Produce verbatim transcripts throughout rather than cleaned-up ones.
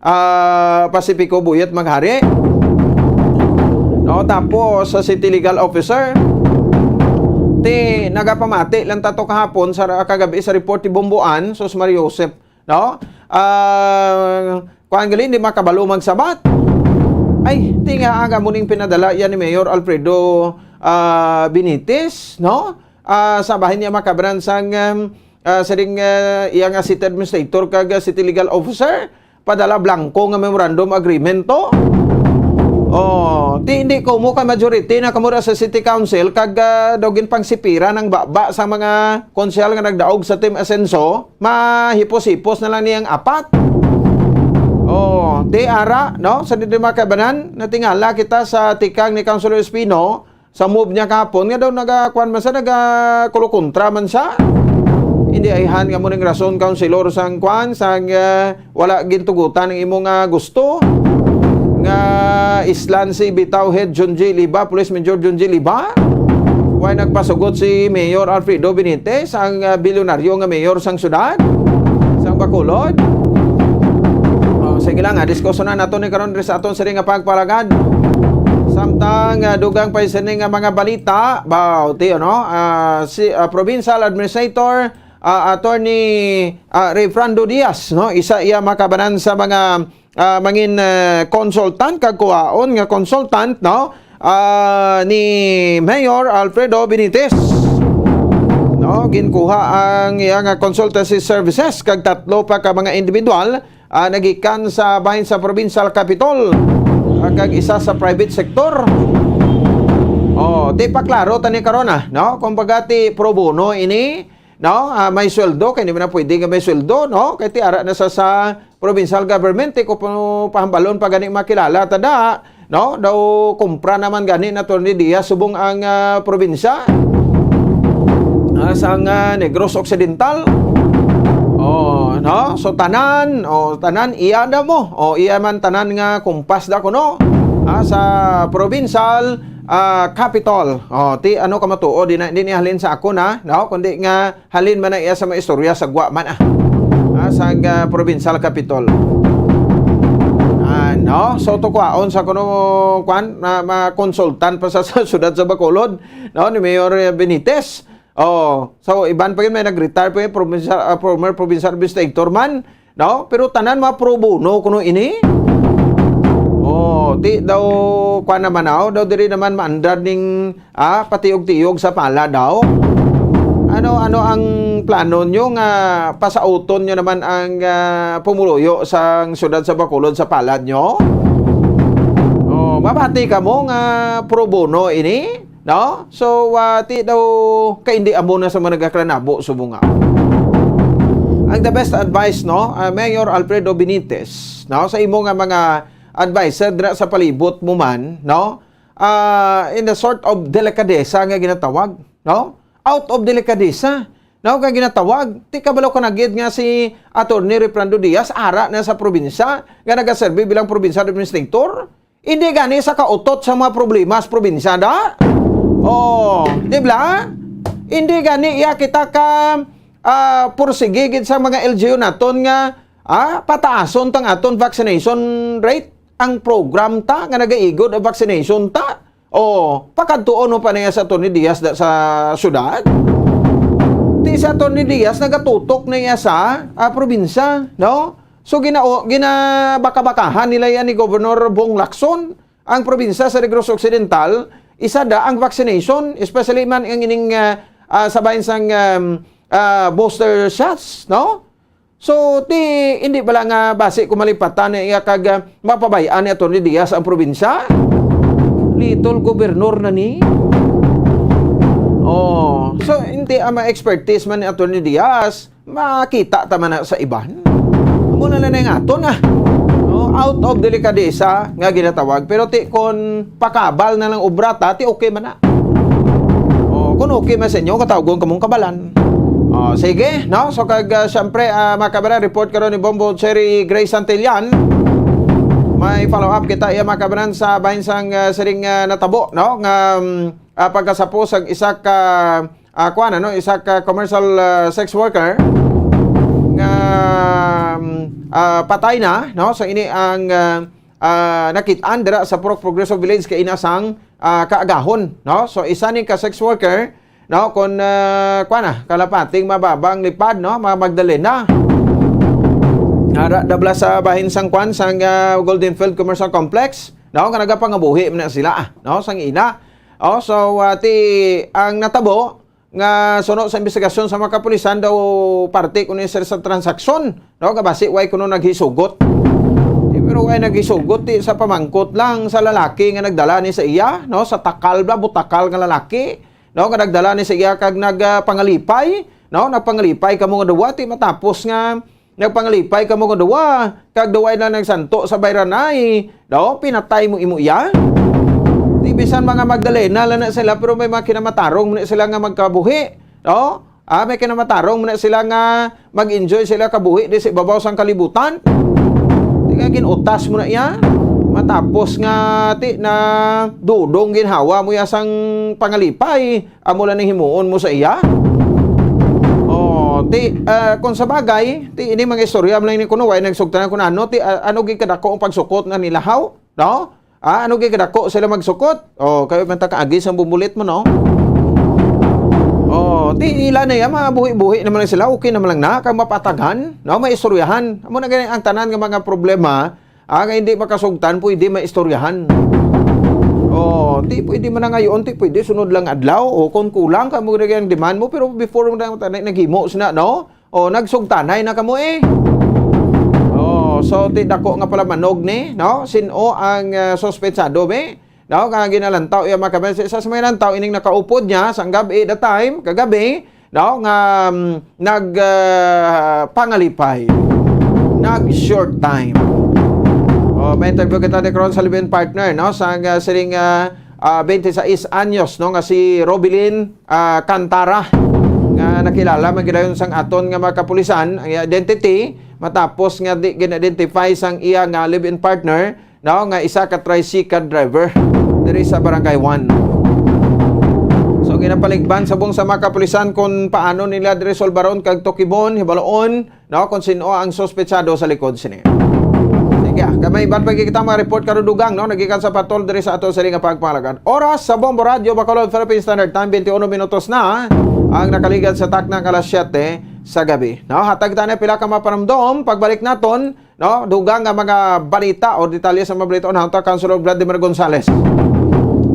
ah, Pacifico Buyet Maghari. No, tapos sa city legal officer, ti nagapamati lang tato kahapon sa ra-, kagabi sa report ni Bomboan, sus Maria Josep, no? Ah, kuan gali, hindi makabalo magsabat. Ay, tinga aga mo ning pinadala yan ni Mayor Alfredo, ah, Benitez, no? Ah, sa bahin niya makabaran sang, um, ah, siring, ah, iya nga city administrator kag, ah, city legal officer, padala blanco nga memorandum agreement to. Oh, ti hindi ko mo ka majority na kamo ra sa city council kag, ah, daw ginpangsipiran ang baba sa mga konsehal nga nagdaog sa Team Asenso, mahipos-hipos na lang niyang apat. Oh, ti ara, no? Sa di makabanan, natingala kita sa tikang ni Councilor Espino, sa move niya kahapon, nga daw nagakuan man sa, nagakulukontra man sa. Hindi ayhan nga mo ning rason, Councilor, sang kuan, sang, eh, wala gintugutan ang imo nga gusto. Nga islan si Bitaw Head John J. Liba, Police Major John J. Liba. Why nagpasugot si Mayor Alfredo Benitez, ang, eh, bilyonaryo nga mayor sang syudad, sang Bacolod? Oh, sige lang, ah, diskusyonan nato ni karon diri sa aton sini nga pagpalagad. Samtang, ah, dugang pa sini nga mga balita, ba, ti, ano, ah, si, ah, Provincial Administrator, ah, Attorney, ah, Rayfrando Diaz, no? Isa iya makabanan sa mga, ah, mangin, eh, consultant kag kuhaon nga consultant, no? Ah, ni Mayor Alfredo Benitez. No, ginkuha ang iya nga consultancy services kag tatlo pa ka mga individual, ah, nagikan sa bahin sa provincial capitol, ah, kag isa sa private sector. Oh, ti paklaro tani karon, ah, no? Kung bagati pro bono ini, no? Ah, may sweldo, kay hindi man na pwede nga may sweldo, no? Kay ti ara na sa, sa provincial government, eh, kung pa-, pahambalon pa gani makilala ta da, no? Daw kumpra naman gani na Attorney Diaz subong ang, ah, probinsya. Ah, sang, ah, Negros Occidental. Oh, no? So tanan, oh, tanan iya na mo. Oh, iya man tanan nga kumpas da kuno. Ah, sa provincial, ah, capital. Oh, ti ano ka matuod, di na, di ni halin sa ako na, no? Kundi nga halin man na iya sa mga istorya sa gwa man, ah. Ah, sa, ah, provincial capitol. Ah, no? So, tukwaon sa kuno, kwan, na makonsultan pa sa, sa siyudad sa Bacolod, no? Ni Mayor, eh, Benitez. Oh, so, iban pa yun, may nag-retire pa yun, provincial, ah, former provincial administrator man, no? Pero tanan mga pro bono kuno ini. Oh, ti daw, kwan naman, oh, daw diri naman maandad ning ah, patiyog-tiyog sa pala daw? Ano, ano ang plano nyo nga pasauton nyo naman ang, ah, pumuluyo sang siyudad sa Bacolod sa palad nyo? Oh, mabati kamo nga pro bono ini, no? So, ah, ti daw kaindi amo na sa mga nagaklanabo subong nga. Ang the best advice, no, ah, Mayor Alfredo Benitez, no, sa imo nga mga adviser dira sa palibot mo man, no? Ah, in the sort of delikadesa nga ginatawag, no? Out of delikadesa, no? Nga ginatawag, ti kabalo ka na gid nga si Attorney Rayfrando Diaz ara na sa probinsya nga nagaserbi bilang provincial administrator. Hindi gani sa kautot sa mga problema sa probinsya, da? Oh, di ba? Hindi gani iya kita ka, ah, pursigi gid sa mga L G U naton nga, ah, pataason tang aton vaccination rate, ang program ta nga nagaigod ang vaccination ta. Oh, pakadtuon mo pa niya sa Attorney Diaz da, sa syudad. Ti sa Attorney Diaz nagatutok na iya sa, ah, probinsya, no? So, gina-, ginabakabakahan nila yan ni Governor Bong Lacson ang probinsya sa Negros Occidental. Isa da ang vaccination, especially man ang ining, ah, ah, sa bahin sang, um, ah, booster shots, no? So, ti, hindi bala nga basi ko malipatan na iya kag, ah, mapabay-an ni Attorney Diaz ang probinsya? Little governor na ni. Oh, so, hindi ang mga expertise man ni Attorney Diaz, makita ta man na sa iban. Amo na lang ang aton, ah. No? Out of delikadesa nga ginatawag. Pero ti, kon pakabal na lang obra ta, ti okay man na. Oh, kung okay man sa inyo, katawgon kamong kabalan. Oh, sige, no? So, kag, ah, siyempre, ah, mga kabaran, report karon ni Bombo Cherry Gray Santillan. May follow-up kita, iya, mga kabaran, sa bahin sang, ah, siring, ah, natabo, no? Nga, um, ah, pagkasapo sa isa ka, ah, kuwan, ano, isa ka commercial, ah, sex worker nga, um, ah, patay na, no? So, ini ang, ah, ah, nakit-an dira sa Purok Progreso Village kaina sang, ah, kaagahon, no? So, isa ni ka sex worker, no? Kung, ah, kuwan na, kalapating mababa ang lipad, no? Mga Magdalena. Ara, dabla sa bahin sang kuwan, sang, ah, Golden Field Commercial Complex, no? Nga nagapangabuhi man na sila, no? Sang ina. Oh, so, ah, ti, ang natabo, nga suno sa imbestigasyon sa mga kapulisan daw parte kuno ni sir sa transaksyon, no? Nga basi way kuno naghisugot. Di, pero way naghisugot, di sa pamangkot lang sa lalaki nga nagdala ni sa iya, no? Sa takal ba, butakal nga lalaki, no? Nga nagdala ni sa iya kag nag, ah, pangalipay, no? Nagpangalipay kamo nga duwa, ti matapos nga nagpangalipay kamo nga duwa, kag duway na nagsanto sa bayranay, no? Pinatay mo imo iya. Di bisan mga Magdalena lang na sila, pero may mga kinamatarong na sila nga magkabuhi, no? Ah, may kinamatarong na sila nga mag-enjoy sila kabuhi di sa ibabaw sang kalibutan. Di nga ginutas mo na iya. Matapos nga ti na dudong ginhawa mo iya sang pangalipay, amo lang ning himuon mo sa iya? Oh, ti, ah, kung sa bagay, ti ini mga istorya man lang ni kuno, way nagsugtanan kun ano, ti, ah, ano gid kadako ang pagsukot na nila, haw? No? Ah, ano gid kadako sila magsukot? Oh, kayo man ta kaagi sang bumulit mo, no? Oh, ti ila na yan, mga buhi-buhi naman lang sila, okay naman lang na, kag mapataghan, no? May istoryahan. Amo na gani ang tanan nga mga problema, ah, nga hindi makasugtan, pwede maistoryahan. Oh, ti pwede man na ngayon, ti pwede sunod lang adlaw, o kung kulang ka mo na ang demand mo, pero before mo na tanan naghimo sina, no? O, nagsugtanay na kamo eh. Oh, so ti dako nga pala manog ni, no? Sin-o ang, ah, suspetsado, be? No, nga ginalantaw iya mga kabayan. Sa, sa may lantaw, ining nakaupod niya, sa gab-i, the time, kagabi, no, nga, mm, nag, ah, pangalipay. Nag short time. Oh, may interview kita ni Kron sa live-in partner, no? Sa, ah, siling, ah, ah, twenty-six anyos, no, nga si Robilin, ah, Cantara, nga nakilala man gidayon sang aton nga mga kapulisan ang iya identity matapos nga di gin-identify sang iya nga live-in partner, no, nga isa ka tricycle driver diri sa Barangay One. So, ginapaligban subong sa mga kapulisan kung paano nila diri sulbaron kag tukibon, hibaloon, no, kung sin-o ang suspetsado sa likod sini. Sige, ah, kay may iban pa kita mga report karon, dugang, no, nagikan sa patol diri sa ato sa nga pagpangalagan. Oras sa Bombo Radio Bacolod, Philippine Standard Time, twenty-one minutos na ang nakaligad sa takna nga alas siyete sa gabi. No, hatag ta na pila ka mapanumdom pagbalik naton, no, dugang nga mga balita o detalye sa mga balita on Hunter Councilor Vladimir Gonzales,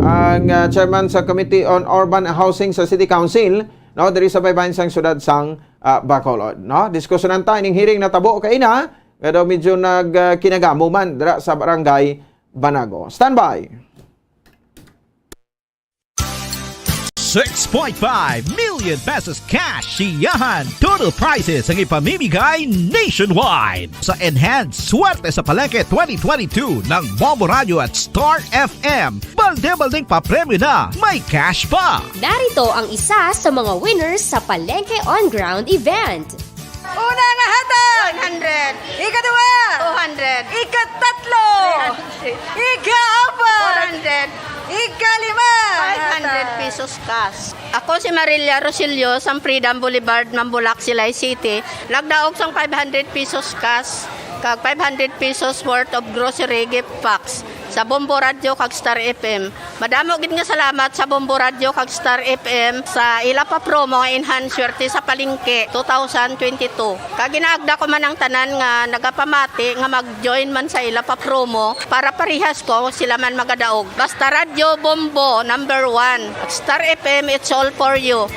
ang, ah, chairman sa Committee on Urban Housing sa City Council, no, diri sa baybayon sang siyudad sang, ah, Bacolod, no? Diskusyonan ta ining hearing natabo kaina nga daw medyo nag, ah, kinagamo man dira sa Barangay Banago. Standby. Six point five million pesos cash siyahan. Total prizes ang ipamimigay nationwide. Sa Enhanced Swerte sa Palengke twenty twenty-two ng Bombo Radio at Star F M, balde-baldeng papremyo na, may cash pa! Narito ang isa sa mga winners sa Palengke On Ground event. Una nga hatag! One hundred. Ikaduha! Two hundred. Ikatatlo! Three hundred. Ikaapat! Four hundred. Ikalima! Five hundred pesos cash. Ako si Marilia Rosillo, sang Freedom Boulevard, Mambulak, Silay City. Nagdaog sang five hundred pesos cash, kag five hundred pesos worth of grocery gift packs sa Bombo Radio kag Star F M. Madamo gid nga salamat sa Bombo Radio kag Star F M sa ila pa promo nga Enhance Swerte sa Palengke two thousand twenty-two. Kag ginaagda ko man ang tanan nga nagapamati nga mag-join man sa ila pa promo para parehas ko sila man magadaog. Basta Radyo Bombo, number one. Star F M, it's all for you.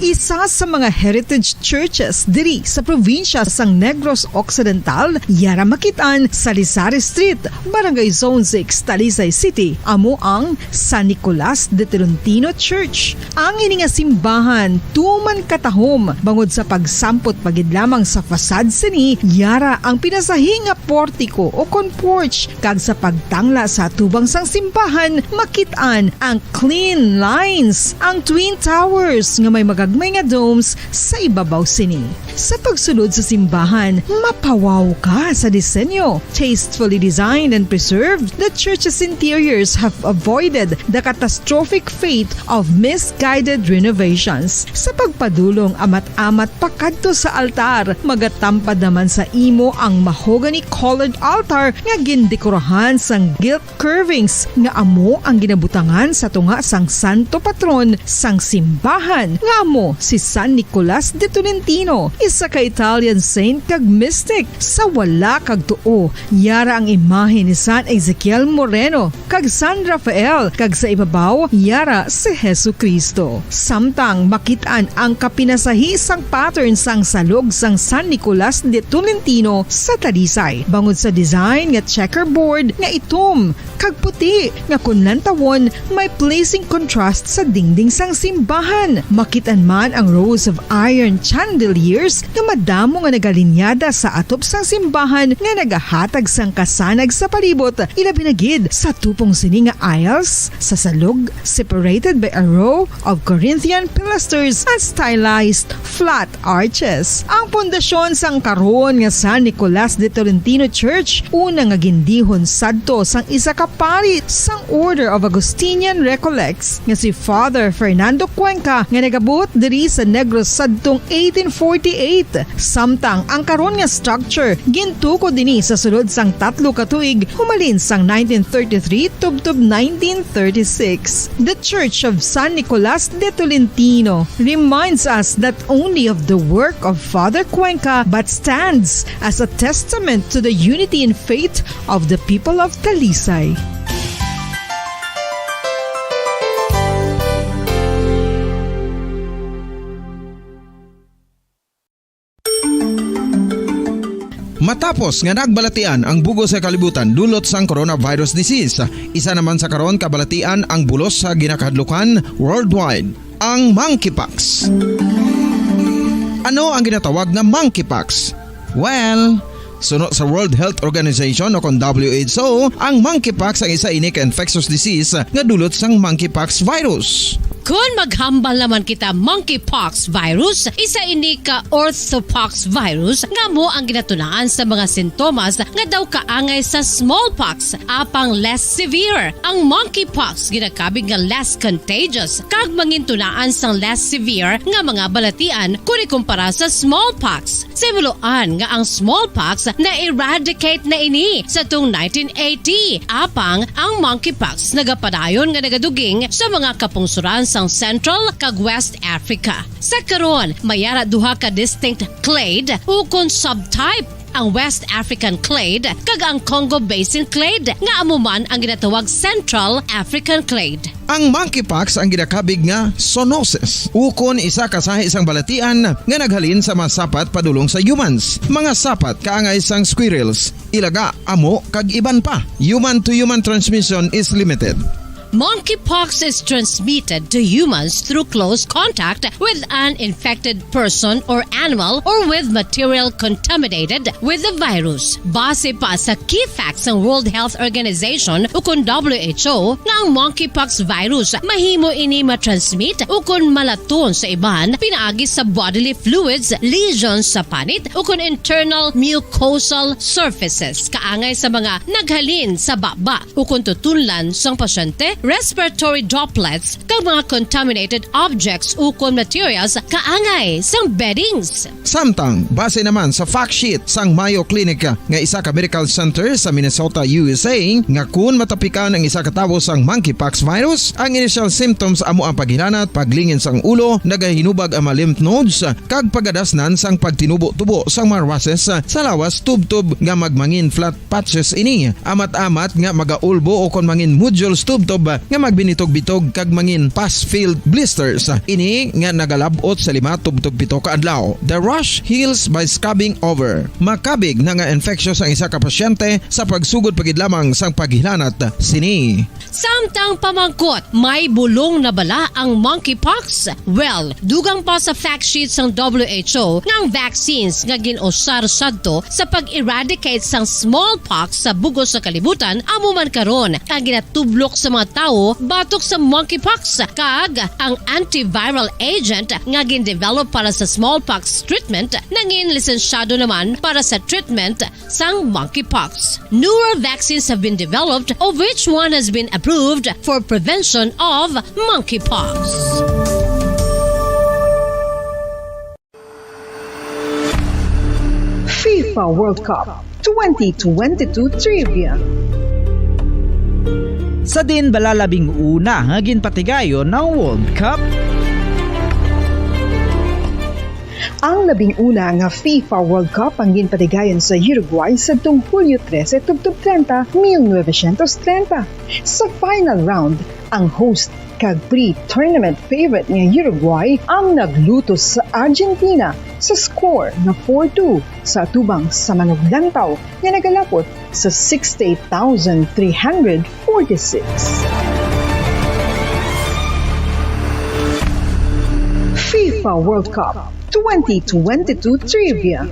Isa sa mga heritage churches diri sa probinsya sang Negros Occidental, yara makit-an sa Lisari Street, Barangay Zone six, Talisay City, amo ang San Nicolas de Tolentino Church. Ang ini nga simbahan tuman katahom bangod sa pagsampot pa gid lamang sa facade sini, yara ang pinasahi nga portiko o kon porch, kag sa pagtangla sa atubang sang simbahan, makit-an ang clean lines, ang twin towers nga may magagmay nga domes sa ibabaw sini. Sa pagsulod sa simbahan, mapawaw ka sa disenyo. Tastefully designed and preserved, the church's interiors have avoided the catastrophic fate of misguided renovations. Sa pagpadulong amat-amat pakadto sa altar, magatampad naman sa imo ang mahogany-colored altar nga gindekorahan sang gilt curvings nga amo ang ginabutangan sa tunga sang santo patron sang simbahan, nga amo si San Nicolas de Tolentino, isa ka Italian saint kag mystic. Sa wala kag tuo, yara ang imahe ni San Ezekiel Moreno kag San Rafael, kag sa ibabaw, yara si Jesu-Cristo. Samtang makit-an ang kapinasahi sang pattern sang salog sang San Nicolas de Tolentino sa Talisay, bangod sa design nga checkerboard nga itom kag puti nga kon lantawon may pleasing contrast sa dingding sang simbahan. Makit-an man ang rows of iron chandeliers nga madamo nga nagalinyada sa atop sang simbahan nga nagahatag sang kasanag sa palibot, ilabi na gid sa tupong sini nga aisles sa salog, separated by a row of Corinthian pilasters and stylized flat arches. Ang pundasyon sang karon nga San Nicolas de Tolentino Church, una nga gindihon sadto sang isa ka pari sang Order of Augustinian Recollects nga si Father Fernando Cuenca, nga nagabot diri sa Negros sadtong eighteen forty-eight. Samtang ang karon nga structure gintukod ini sa sulod sang tatlo ka tuig, humalin sang nineteen thirty-three tubtob nineteen thirty-six. The Church of San Nicolas de Tolentino reminds us not only of the work of Father Cuenca, but stands as a testament to the unity in faith of the people of Talisay. Matapos nga nagbalatian ang bug-os nga kalibutan dulot sang coronavirus disease, isa naman sa karon kabalatian ang bulos sa ginakahadlukan worldwide, ang monkeypox. Ano ang ginatawag nga monkeypox? Well, suno sa World Health Organization o kon W H O, ang monkeypox ang isa ini ka infectious disease nga dulot sang monkeypox virus. Kon maghambal naman kita monkeypox virus, isa ini ka orthopox virus nga amo ang ginatunaan sa mga sintomas nga daw kaangay sa smallpox, apang less severe. Ang monkeypox ginakabig nga less contagious kag mangintunaan sang less severe nga mga balatian kon ikumpara sa smallpox. Sa himuloan nga ang smallpox na-eradicate na ini sa tung nineteen eighty, apang ang monkeypox nagapadayon nga nagaduging sa mga kapungsoran sang Central kag West Africa. Sa karon, may ara duha ka distinct clade ukon subtype, ang West African clade kag ang Congo Basin clade, nga amo man ang ginatawag Central African clade. Ang monkeypox ang ginakabig nga zoonosis, ukon isa ka sahi sang balatian nga naghalin sa mga sapat padulong sa humans. Mga sapat kaangay sang squirrels, ilaga, amo, kag iban pa. Human to human transmission is limited. Monkeypox is transmitted to humans through close contact with an infected person or animal or with material contaminated with the virus. Base pa sa key facts sang World Health Organization ukon W H O nga ang monkeypox virus mahimo ini matransmit ukon malaton sa iban pinaagi sa bodily fluids, lesions sa panit ukon internal mucosal surfaces kaangay sa mga naghalin sa baba ukon tutunlan sang pasyente, respiratory droplets, kag mga contaminated objects ukon materials kaangay sang beddings. Samtang, base naman sa fact sheet sang Mayo Clinic nga isa ka medical center sa Minnesota, U S A, nga kun matapikan ang isa ka tawo sang monkeypox virus, ang initial symptoms amo ang paghilanat, paglingin sang ulo, nagahinubag ang mga lymph nodes, kag pagadasnan sang pagtinubo-tubo sang mga rushes sa lawas tubtob nga magmangin flat patches ini, amat-amat nga magaulbo ukon mangin nodules tubtob nga magbinitog-bitog kag mangin pus-filled blisters. Ini nga nagalab-ot sa lima tubtob pito ka adlaw. The rash heals by scabbing over. Makabig na nga infectious ang isa ka pasyente sa pagsugod pa gid lamang sang paghilanat sini. Samtang pamangkot, may bulong na bala ang monkeypox? Well, dugang pa sa fact sheet sang W H O nga ang vaccines nga gin-usar sadto sa pag-eradicate sang smallpox sa bug-os sa kalibutan amo man karon ang ginatublok sa mga tawo batok sa monkeypox, kag ang antiviral agent nga gin-develop para sa smallpox treatment nangin lisensyado naman para sa treatment sang monkeypox. Newer vaccines have been developed, of which one has been approved for prevention of monkeypox. FIFA World Cup twenty twenty-two Trivia. Sa din bala labing una nga ginpatigayon ang World Cup? Ang labing una nga FIFA World Cup ang ginpatigayon sa Uruguay sadtong Hulyo trese tubtob treinta, mil novecientos treinta. Sa final round, ang host kag pre-tournament favorite nga Uruguay ang naglutos sa Argentina sa score nga four two sa atubang sa manuglantaw nga nagalapot sa sixty-eight thousand three hundred forty-six. FIFA World Cup twenty twenty-two Trivia.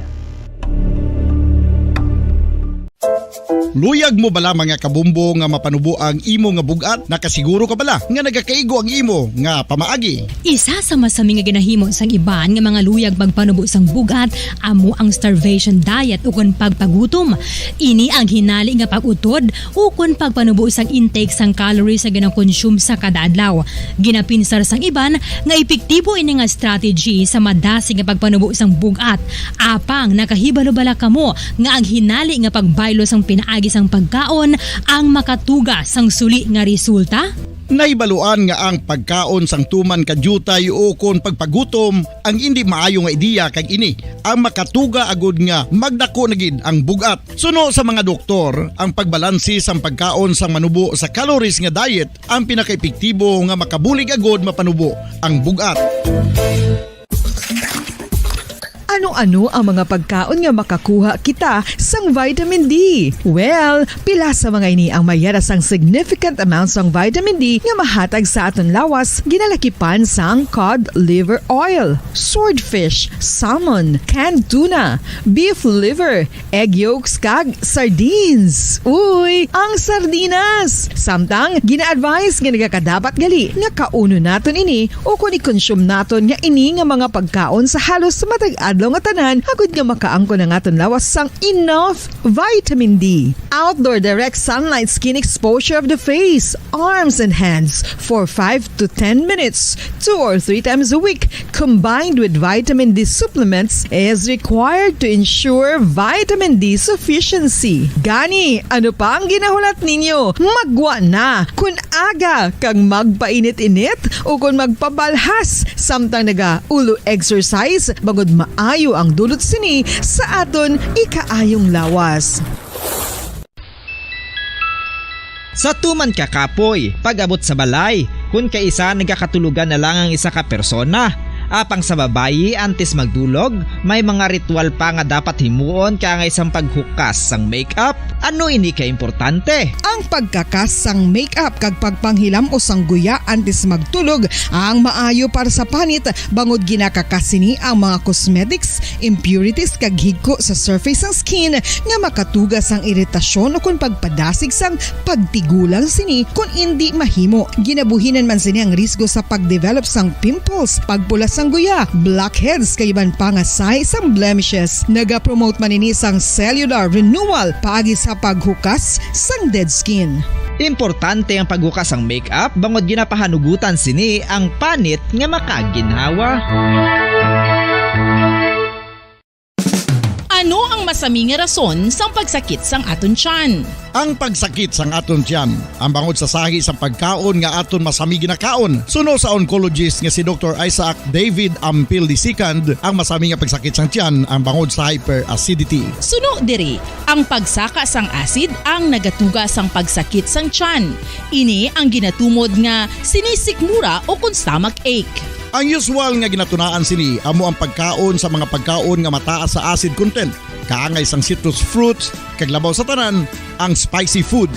Luyag mo bala, mga kabombo, nga mapanubo ang imo nga bug-at? Nakasiguro ka bala nga nagakaigo ang imo nga pamaagi? Isa sa masami nga ginahimo sang iban nga mga luyag pagpanubo sang bug-at amo ang starvation diet ukon pagpagutom. Ini ang hinali nga pag-utod ukon pagpanubo sang intake sang calories nga ginakonsume sa kada adlaw. Ginapinsar sang iban nga epektibo ini nga strategy sa madasig nga pagpanubo sang bug-at. Apang nakahibalo bala kamo nga ang hinali nga pagbaylo sang pinaagi sang pagkaon ang makatuga sang suli nga resulta? Nahibaluan nga ang pagkaon sang tuman ka diutay ukon pagpagutom ang indi maayo nga ideya, kag ini ang makatuga agud nga magdako na gid ang bug-at. Suno sa mga doktor, ang pagbalansi sang pagkaon sang manubo sa calories nga diet ang pinakaepektibo nga makabulig agud mapanubo ang bug-at. Ano-ano ang mga pagkaon nga makakuha kita sang vitamin D? Well, pila sa mga ini ang mayara sang significant amount sang vitamin D nga mahatag sa aton lawas, ginalakipan sang cod liver oil, swordfish, salmon, canned tuna, beef liver, egg yolks, kag sardines. Uy, ang sardinas! Samtang gina-advise nga nagakadapat gali nga kaunon naton ini ukon i-consume naton nga ini nga mga pagkaon sa halos matag adlaw nga tanan, agud nga makaangkon ang aton lawas sang enough vitamin D. Outdoor direct sunlight skin exposure of the face, arms, and hands for five to ten minutes, two or three times a week, combined with vitamin D supplements, is required to ensure vitamin D sufficiency. Gani, ano pa ang ginahulat ninyo? Maggwa na! Kun aga kag magpainit-init ukon magpabalhas samtang naga-ulo exercise, bangod maayo ang dulot sini sa aton ikaayong lawas. Sa tuman ka kapoy, pag-abot sa balay, kun kaisa nagakatulogan na lang ang isa ka persona. Apang sa babayi, antes magdulog, may mga ritual pa nga dapat himuon, kaangay sang paghukas sang makeup. Ano ini ka importante? Ang pagkakas sang makeup kag pagpanghilam-os sang guya antes magtulog ang maayo para sa panit, bangod ginakakas sini ang mga cosmetics, impurities, kag higko sa surface sang skin nga makatuga sang iritasyon ukon pagpadasig sang pagtigulang sini kon indi mahimo. Ginabuhinan man sini ang risgo sa pagdevelop sang pimples, pagpula sang guya, blackheads, kag iban pa nga sahi sang blemishes. Nagapromote man ini sang cellular renewal paagi sa paghukas sang dead skin. Importante ang paghukas sang makeup bangod ginapahanugutan sini ang panit nga makaginhawa. Ano ang Masami nga rason sang pagsakit sang aton tiyan. Ang pagsakit sang aton tiyan, ang bangod sa sahi sang pagkaon nga aton masami ginakaon. Suno sa oncologist nga si Doktor Isaac David Ampil the second, ang masami nga pagsakit sang tiyan ang bangod sa hyperacidity. Suno diri, ang pagsaka sang acid ang nagatuga sang pagsakit sang tiyan. Ini ang ginatumod nga sinisikmura o kon stomach ache. Ang usual nga ginatunaan sini amo ang pagkaon sa mga pagkaon nga mataas sa acid content, kaangay sang citrus fruits, kag labaw sa tanan, ang spicy food.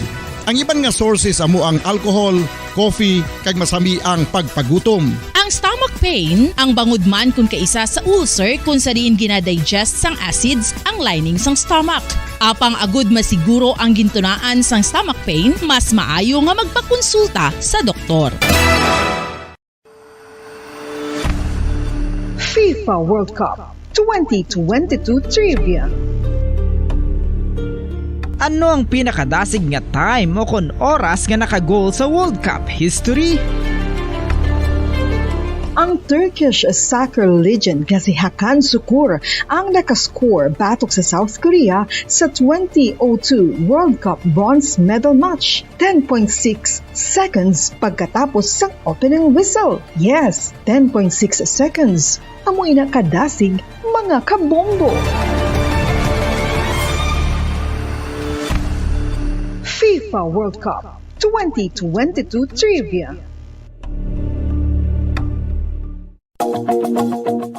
Ang iban nga sources amo ang alcohol, coffee, kag masami ang pagpagutom. Ang stomach pain, ang bangod man kon kaisa sa ulcer kon sa diin ginadigest sang acids ang lining sang stomach. Apang agud masiguro ang gintunaan sang stomach pain, mas maayo nga magpakonsulta sa doktor. FIFA World Cup twenty twenty-two Trivia. Ano ang pinakadasig nga time o kon oras nga naka-goal sa World Cup history? Ang Turkish soccer legend nga si Hakan Sukur ang nakascore batok sa South Korea sa twenty oh two World Cup bronze medal match. Ten point six seconds pagkatapos sang opening whistle. Yes, ten point six seconds. Amo ina kadasig, mga kabombo. FIFA World Cup twenty twenty-two Trivia.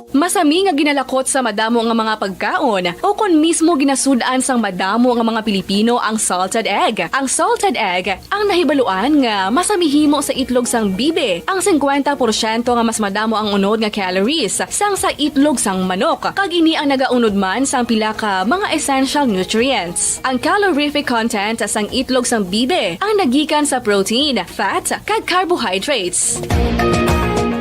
Masami nga ginalakot sa madamo nga mga pagkaon, o kon mismo ginasud-an sang madamo nga mga Pilipino ang salted egg. Ang salted egg ang nahibaluan nga masami himo sa itlog sang bibi. Ang singkwenta porsyento nga mas madamo ang unod nga calories sang sa itlog sang manok, kag ini ang nagaunod man sang pila ka mga essential nutrients. Ang calorific content sang itlog sang bibi ang nagikan sa protein, fat, kag carbohydrates.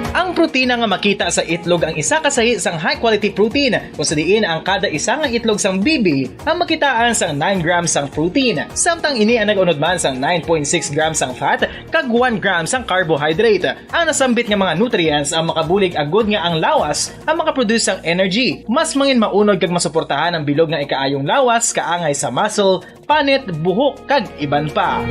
Ang protina nga makita sa itlog ang isa ka sahi sang high-quality protein, kung sa diin ang kada isa nga itlog sang bibi ang makitaan sang nine grams sang protein, samtang ini ang nag-unod man sang nine point six grams sang fat kag one gram sang carbohydrate. Ang nasambit nga mga nutrients ang makabulig agud nga ang lawas ang makaproduce sang energy. Mas mangin maunod kag masuportahan ang bilog nga ikaayong lawas kaangay sa muscle, panit, buhok, kag iban pa.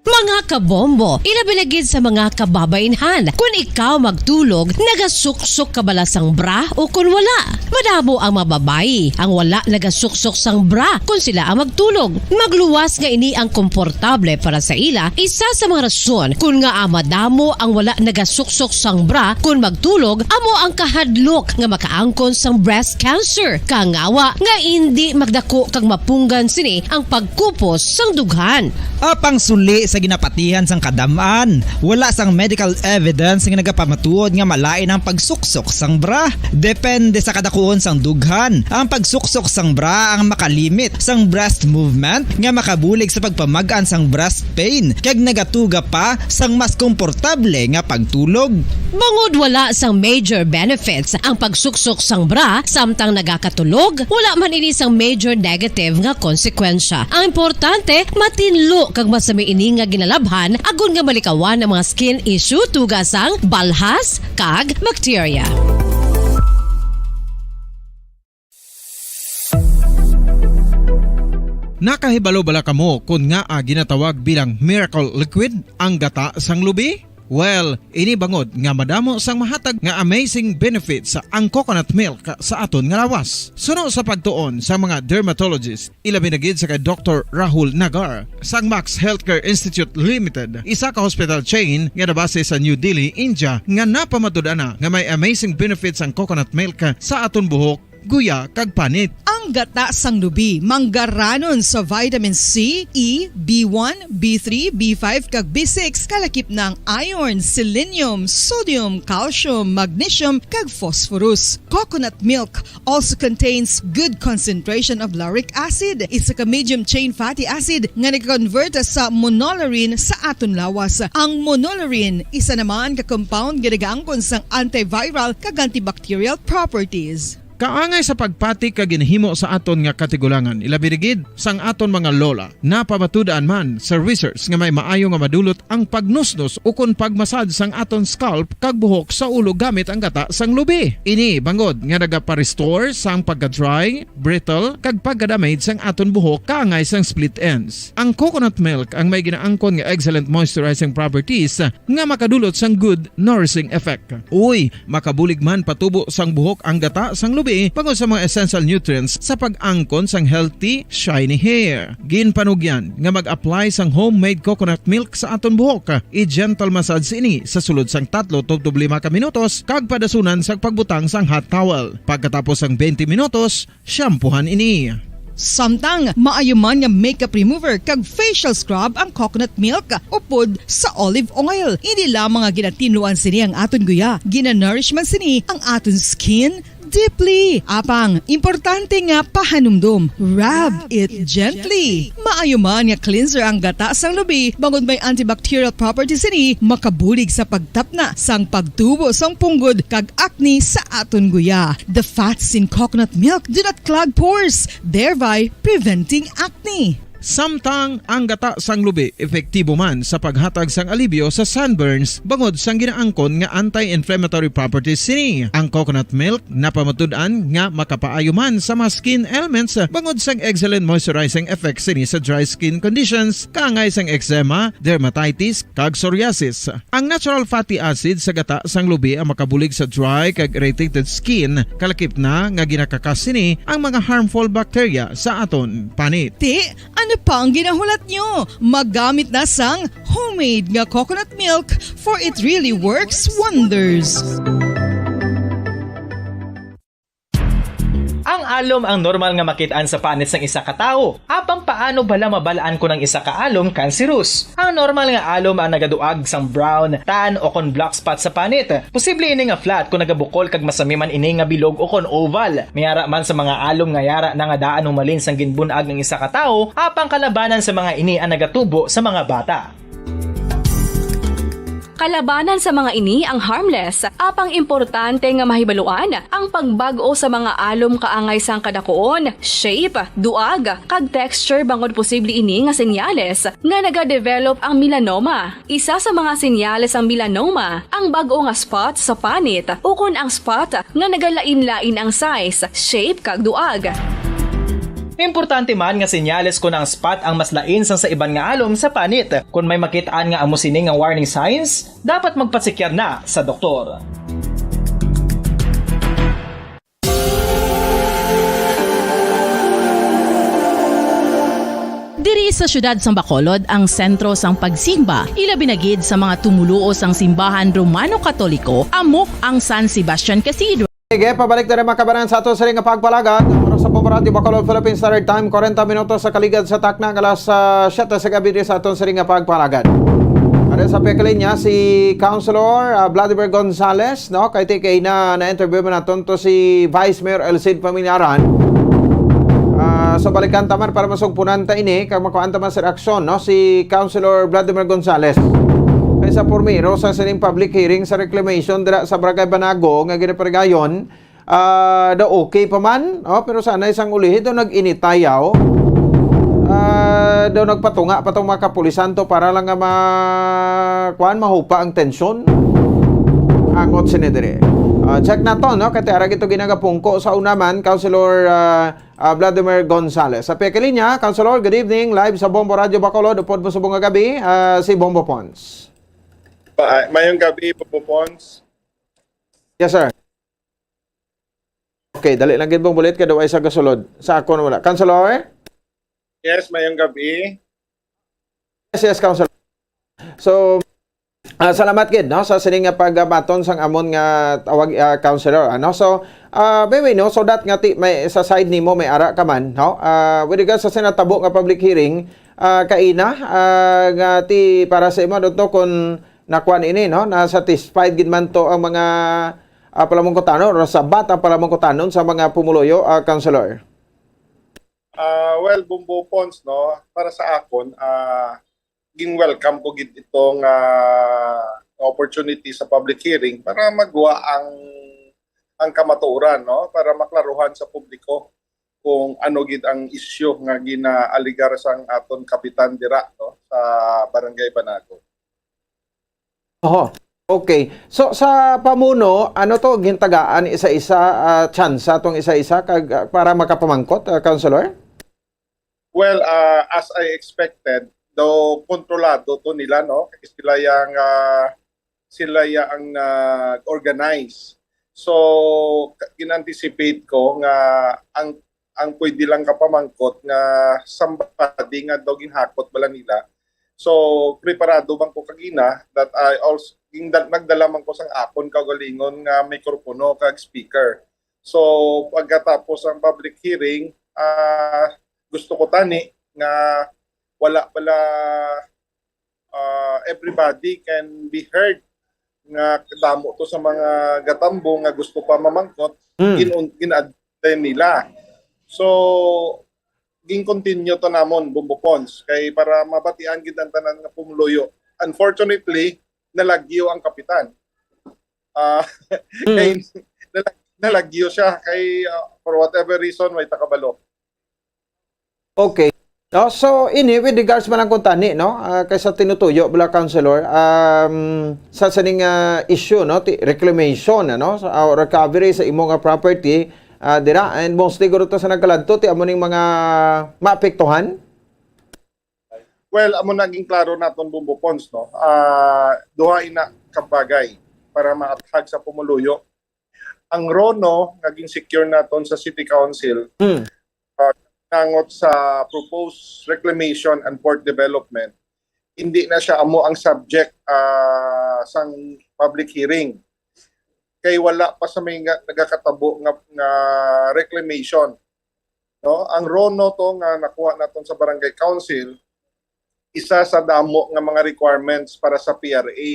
Mga kabombo, ilabi na gid sa mga kababainhan, kun ikaw magtulog, nagasuksok ka bala sang bra o kun wala? Madamo ang mga babayi ang wala nagasuksok sang bra kun sila ang magtulog. Magluwas nga ini ang komportable para sa ila. Isa sa mga rason kun ngaa madamo ang wala nagasuksok sang bra kun magtulog amo ang kahadlok nga makaangkon sang breast cancer, kangawa nga indi magdako kag mapunggan sini ang pagkupos sang dughan. Apang suli sa ginapatihan sang kadam-an, wala sang medical evidence nga nagapamatuod nga malain ang pagsuksok sang bra. Depende sa kadakuon sang dughan, ang pagsuksok sang bra ang makalimit sang breast movement nga makabulig sa pagpamag-an sang breast pain kag nagatuga pa sang mas komportable nga pagtulog. Bangod wala sang major benefits ang pagsuksok sang bra samtang nagakatulog, wala man ini sang major negative nga konsekwensya. Ang importante, matinlo kag masami ini nga ginalabhan agod nga malikawan ang mga skin issue tuga sang balhas kag bacteria. Nakahibalo bala kamo kon ngaa ginatawag bilang miracle liquid ang gata sang lubi? Well, ini bangod nga madamo sang mahatag nga amazing benefits ang coconut milk sa aton nga lawas. Suno sa pagtuon sa mga dermatologist, ilabi na gid sa kay Doktor Rahul Nagar sang Max Healthcare Institute Limited, isa ka hospital chain nga nabase sa New Delhi, India, nga napamatud-an na nga may amazing benefits ang coconut milk sa aton buhok, guya, kag panit. Ang gata sang lubi manggaranon sa vitamin C, E, B one, B three, B five, kag B six, kalakip na ang iron, selenium, sodium, calcium, magnesium, kag phosphorus. Coconut milk also contains good concentration of lauric acid, isa ka medium chain fatty acid nga nag-convert sa monolaurin sa aton lawas. Ang monolaurin isa naman ka compound nga nagaangkon sang antiviral kag antibacterial properties. Kaangay sa pagpati kag ginhimo sa aton nga katigulangan, ilabi na gid sang aton mga lola. Napamatud-an man sa research nga may maayo nga madulot ang pagnusnos ukon pagmasad sang aton scalp kag buhok sa ulo gamit ang gata sang lubi. Ini bangod nga nagapa-restore sang pagka-dry, brittle, kag pagka-damage sang aton buhok kaangay sang split ends. Ang coconut milk ang may ginaangkon nga excellent moisturizing properties nga makadulot sang good nourishing effect. Uy, makabulig man patubo sang buhok ang gata sang lubi bangod sa mga essential nutrients sa pag-angkon sang healthy, shiny hair. Ginpanugyan nga mag-apply sang homemade coconut milk sa aton buhok. I-gentle massage ini sa sulod sang tatlo tubtob lima ka minutos kag padasunan sang pagbutang sang hot towel. Pagkatapos sang twenty minutos, shampoohan ini. Samtang maayo man nga makeup remover kag facial scrub ang coconut milk upod sa olive oil. Hindi lamang nga ginatinluan sini ang aton guya, ginanourish man sini ang aton skin deeply. Apang, importante nga pahanumdom, rub it gently. Maayo man nga cleanser ang gata sang lubi, bangod may antibacterial properties sini, makabulig sa pagtapna sang pagtubo sang punggod kag acne sa aton guya. The fats in coconut milk do not clog pores, thereby preventing acne. Samtang ang gata sang lubi epektibo man sa paghatag sang alibyo sa sunburns bangod sang ginaangkon nga anti-inflammatory properties sini. Ang coconut milk napamatud-an nga makapaayo man sa mga skin ailments bangod sang excellent moisturizing effect sini sa dry skin conditions, kaangay sang eczema, dermatitis, kag psoriasis. Ang natural fatty acid sa gata sang lubi ang makabulig sa dry kag irritated skin, kalakip na nga ginakakas sini ang mga harmful bacteria sa aton panit. Ti, ano pa ang ginahulat nyo? Magamit na sang homemade nga coconut milk, for it really works wonders. Ang alom ang normal nga makit-an sa panit sang isa ka tawo. Apang paano bala mabal-an kon ang isa ka alom kanserus? Ang normal nga alom ang nagaduag sang brown, tan, o kon black spot sa panit. Posible ini nga flat kon nagabukol kag masami man ini nga bilog o kon oval. May ara man sa mga alom nga yara na nga daan humalin sang ginbun-ag ang isa ka tawo, apang kalabanan sa mga ini ang nagatubo sa mga bata. Kalabanan sa mga ini ang harmless, apang importante nga mahibaluan ang pagbag-o sa mga alom kaangay sang kadakuon, shape, duag, kag texture bangod posible ini nga senyales nga nagadevelop ang melanoma. Isa sa mga senyales sang melanoma ang bag-o nga spot sa panit ukon ang spot nga nagalain-lain ang size, shape, kag duag. Importante man nga senyales kon ang spot ang mas lain sang sa iban nga alom sa panit. Kon may makit-an nga amo sini nga warning signs, dapat magpatsikyar na sa doktor. Diri sa siyudad sang Bacolod ang sentro sang pagsimba, ilabi na gid sa mga tumoluo sang simbahan Romano-Katoliko, amo ang San Sebastian Cathedral. Sige, pabalik na rin, mga kabanan, sa ato sini nga pagpalagad. Oras sa Bombo Radyo Bacolod, Philippine Standard Time, kwarenta minutos sa kaligad sa takna nga alas, ah, siyete sa gabi diri sa aton sini nga pagpalagad. Ari sa pihak linya si Councilor, ah, Vladimir Gonzales, no? Kay ti kay na, na-interview man naton to si Vice Mayor Elcid Paminaran. Ah, so balikan ta man para masugpunan ta ini, kag makuhaan ta man sa reaksyon, no? Si Councilor Vladimir Gonzales. Kay sa purmero sa sining public hearing sa reclamation dira sa Barangay Banago nga ginaparegayon, ah, daw okay pa man, oh, pero sanay sang ulihi daw nag-initayaw. Ah, daw nagpatunga pa tong mga kapulisan to para lang nga ma-, kuan, mahupa ang tensyon. Angot sini diri. Ah, check naton, no? Kay ti ara gid to ginagapungko sa una man, Councilor, ah, ah, Vladimir Gonzales. Sa pihak linya, Councilor, good evening. Live sa Bombo Radyo Bacolod, upod mo subong nga gabi, ah, si Bombo Pons. Pa-, mayong gabi, Bombo Pons. Yes, sir. Okay, dali lang gid mong bulit kay daw ay sa gasulod. Sa akon wala. Councilor? Yes, mayong gabi. Yes, yes, Councilor. So, ah, salamat gid, no, sa sining nga pagbaton sang amon nga tawag, ah, Councilor, ano. So, ah, by the way, no, so that nga ti may sa side nimo may ara ka man, no. Ah, with regards sa sinatabo nga public hearing, ah, kaina, ah, nga ti para sa imo, no, to, kung nakuan ini, no, na satisfied gid man to ang mga, ah, palamungkutanon, or sabat ang palamungkutanon sa mga pumuluyo, ah, Councilor? Ah, well, Bombo Pons, no, para sa akon, ah, gin-welcome ko gid itong, ah, opportunity sa public hearing para magwa ang, ang kamatuoran, no, para maklaruhan sa publiko kung ano gid ang isyu nga ginaaligar sang aton kapitan dira, no, sa Barangay Banago. Oho. Okay. So sa pamuno, ano to, gintagaan isa-isa, ah, tsansa tong isa-isa kag, ah, para makapamangkot, ah, Councilor? Well, uh, as I expected, though kontrolado to nila, no? Kasi sila yang uh, sila ya ang nag-organize. So, gin-anticipate ko nga ang ang pwede lang kapamangkot nga somebody nga daw ginhakot bala nila. So, preparado bang ko kagina that I also ging nagdala man ko sang akon kaugalingon nga mikropono kag speaker. So, pagkatapos ang public hearing, uh, gusto ko tani nga wala pala uh, everybody can be heard nga damo to sa mga gatambo nga gusto pa mamangkot mm. gin gin nila. So ging continue to namon Bumbo Pons kay para mabatian gid ang tanan nga pumuluyo. Unfortunately, nalagyo ang kapitan. Uh, mm. kay, nalagyo siya kay uh, for whatever reason may takabalo. Okay. No? So, ini, with regards man lang kung tani, no? Uh, kaysa tinutuyo, bala, Councilor, um, sa sining uh, issue, no? Ti reclamation, ano? So, uh, recovery sa imo nga property, uh, dira, and mostly guro to sa nagkaladto, ti amo ning mga maapektuhan? Well, amo naging klaro naton Bumbo Pons, no? Uh, duha ina kabagay para maathag sa pumuluyo ang RONO nga gin-secure naton sa City Council mm. uh, nangot sa proposed reclamation and port development, hindi na siya amo ang subject uh, sang public hearing. Kay wala pa sa may nga, nagakatabo nga, nga reclamation. No? Ang RONO to nga nakuha naton sa barangay council, isa sa damo nga mga requirements para sa P R A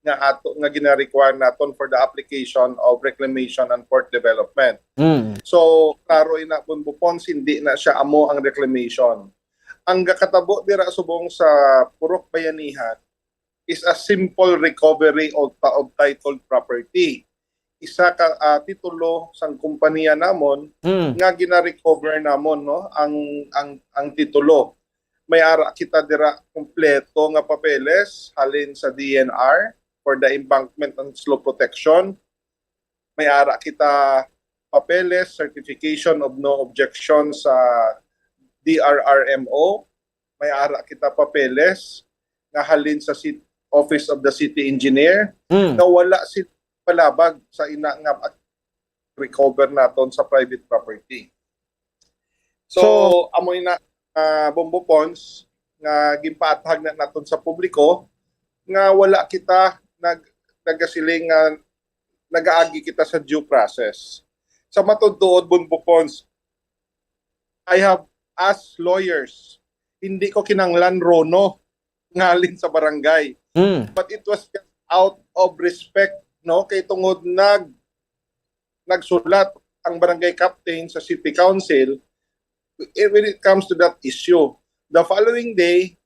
nga ato nga gina-require naton for the application of reclamation and port development. Mm. So, klaro ina Bumbo Pons, hindi na siya amo ang reclamation. Ang gakatabo dira subong sa Purok Bayanihan is a simple recovery of, of titled property. Isa ka uh, titulo sang kompanya namon mm. nga gina-recover namon no ang ang ang titulo. May ara kita dira kompleto nga papeles halin sa D N R for the embankment and slope protection. May ara kita papeles, certification of no objection sa D R R M O. May ara kita papeles nga halin sa Office of the City Engineer mm. na wala si palabag sa ina nga recover naton sa private property. So, so amo ina uh, Bumbo Pons nga ginpaathag na naton sa publiko nga wala kita nag nagasiling nga nagaagi kita sa due process. Sa matuod-tuod Bumbo Pons, I have asked lawyers, hindi ko kinanglan RONO ngalin sa barangay. Mm. But it was just out of respect, no? Kay tungod nag nagsulat ang barangay captain sa city council eh, when it comes to that issue. The following day,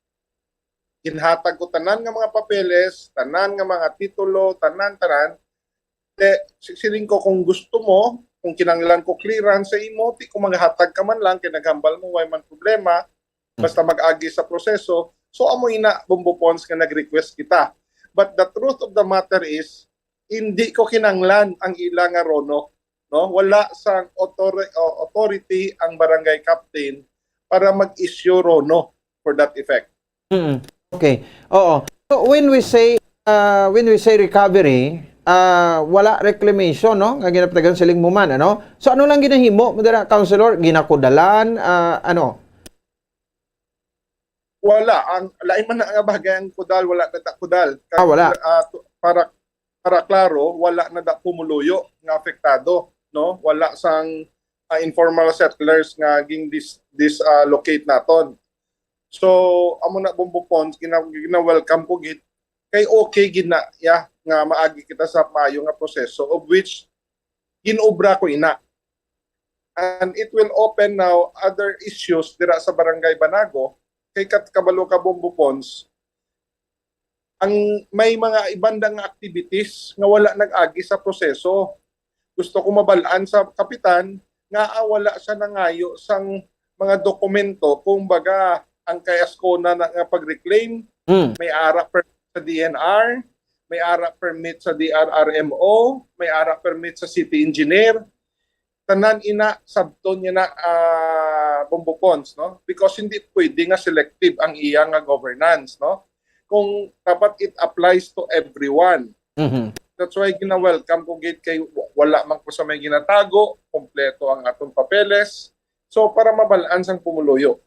ginhatag ko tanan nga mga papeles, tanan nga mga titulo, tanan, tanan. Te, siling ko kung gusto mo, kung kinanglan ko clearance sa imo, ti ko maghatag ka man lang, kay naghambal mo, way man problema, basta mag-agi sa proseso. So, amo ina, Bumbo Pons, nga nag-request kita. But the truth of the matter is, hindi ko kinanglan ang ila nga RONO. No? Wala sang author- authority ang barangay captain para mag-issue RONO for that effect. Mm. Okay. Oo. So when we say uh, when we say recovery, uh, wala reclamation no nga ginapatagan siling muman ano. So ano lang ginahimo mo dira councilor? Ginakudalan uh, ano? Wala ang lain man nga bagay ang kudal, wala na ta kudal. Ah, wala. Uh, para para klaro, wala na da pumuluyo nga apektado, no? Wala sang uh, informal settlers nga ging dis, dislocate naton. So amo na Bumbo Ponds gina, gina welcome ko gid kay okay gid na ya nga maagi kita sa maayo nga proseso of which ginobra ko ina. And it will open now other issues dira sa Barangay Banago kay kat kabalo ka Bumbo Ponds ang may mga ibanda nga activities nga wala nag-agi sa proseso. gusto ko mabal-an sa kapitan nga, ah, wala siya nangayo sang mga dokumento. Kumbaga, ang kay Ascona na nga pag-reclaim, Mm. may ara permit sa D N R, may ara permit sa D R R M O, may ara permit sa city engineer. Tanan ina, sabton niya na, ah, Bombo Pons, no? Because hindi pwede nga selective ang iya nga governance, no? Kung dapat it applies to everyone. Mhm. That's why gina-welcome ko gid kay w- wala man ko sa may ginatago, kompleto ang atong papeles. So, para mabal-an sang pumuluyo.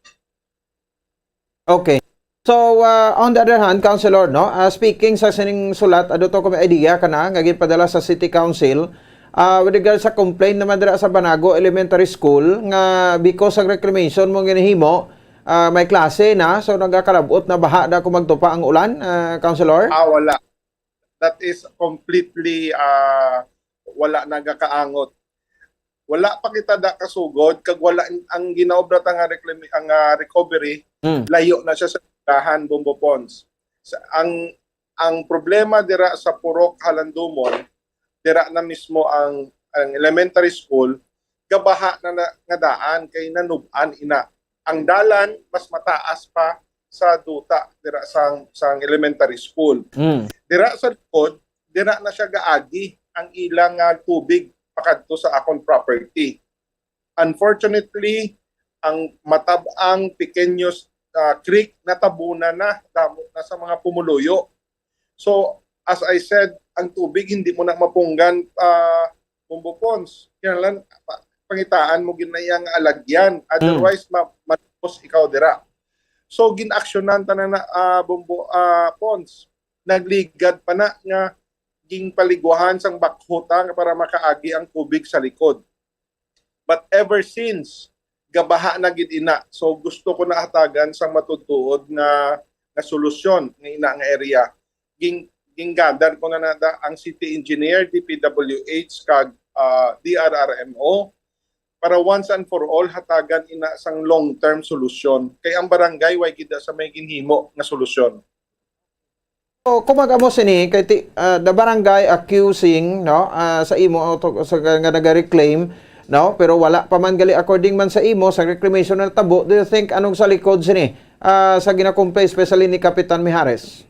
Okay. So, uh, on the other hand, Councilor, no, uh, speaking sa sining sulat, ado to ko may idea ka na nga ginpadala sa City Council, uh, with regards sa complaint naman dira sa Banago Elementary School nga because ang reclamation mo ginahimo, uh, may klase na, so nagakalabot na baha na kung magtupa ang ulan, uh, Councilor? Ah, wala. That is completely, ah, wala nagakaangot. Wala pa kita da kasugod kag wala ang ginaobra ta nga reclami-, ang, ah, recovery, Mm. layo na siya sa dahan, Bombo Pons. Sa, ang ang problema dira sa Purok Halandumon, dira na mismo ang ang elementary school, gabaha na, na nga daan kay nanub-an ina. Ang dalan mas mataas pa sa duta dira sang sang elementary school. Mm. Dira sa likod, dira na siya gaagi ang ilang, ah, tubig pakadto sa akon property. Unfortunately, ang matab-ang Pequeños, ah, Creek natabunan na, damo na sa mga pumuluyo. So, as I said, ang tubig hindi mo na mapunggan, ah, Bombo Pons. Kinahanglan pa- pangitaan mo gid na iyang alagyan. Otherwise, ma- malupos ikaw dira. So, ginaksyonan tanan na, ah, Bombo, ah, Pons. Nagligad pa na nga ginpaligwahan sang backhoe ta nga para makaagi ang tubig sa likod. But ever since, gabaha na gid ina. So, gusto ko na hatagan sang matutuod nga nga solusyon nga ina nga area. Ging gingather ko na nada ang city engineer, D P W H, kag, ah, D R R M O para once and for all hatagan ina sang long-term solusyon. Kay ang barangay way gid sa may ginhimo nga solusyon. So, kung mag-amo sini kay ti, ah, the barangay accusing, no, ah, sa imo auto, sa nga, nga nagareclaim, no, pero wala pa man gali according man sa imo sa reclamation na tabo. Do you think anong sa likod sini, ah, sa ginakumplay, especially ni Kapitan Mijares?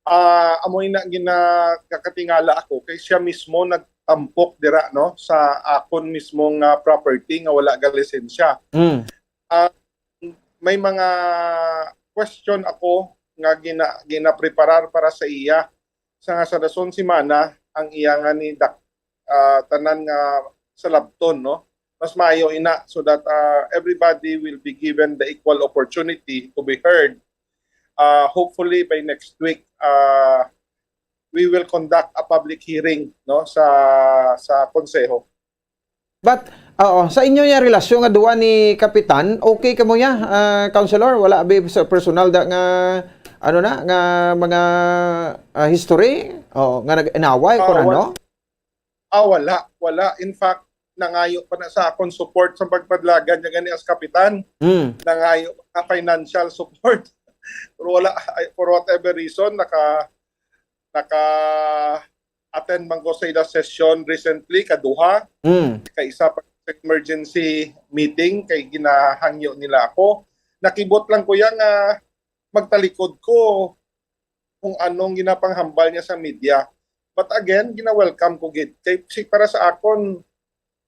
Ah, amoy na ginakakatingala ako kay siya mismo nagtampok dira, no, sa akon mismong, ah, property nga wala ga lisensya. Mm. Ah, may mga question ako nga gina ginapreparar para sa iya. Sa nga sa dason semana ang iya nga ni dak ah, tanan nga salabton, no? Mas maayo ina so that, ah, everybody will be given the equal opportunity to be heard. Ah, hopefully by next week, ah, we will conduct a public hearing, no, sa sa konseho. But, oo, sa inyo nga relasyon nga duwa ni Kapitan, okay kamo ya, ah, Councilor? Wala bi sa personal da nga, ano na, nga mga, ah, history? Oo, nga nag-inaway, Ah, kuno, wal- no? Ah, wala, wala. In fact, nangayo pa na sa akon support sa pagpadlagan niya gani as kapitan. Mm. Nangayo pa financial support. Pero wala, ay, for whatever reason, naka naka attend man ko sa ila session recently, kaduha, Mm. kay isa pa sa emergency meeting kay ginahangyo nila ako. Nakibot lang ko ya nga magtalikod ko kung anong ginapanghambal niya sa media. But again, gina-welcome ko gid. Kay si, para sa akon,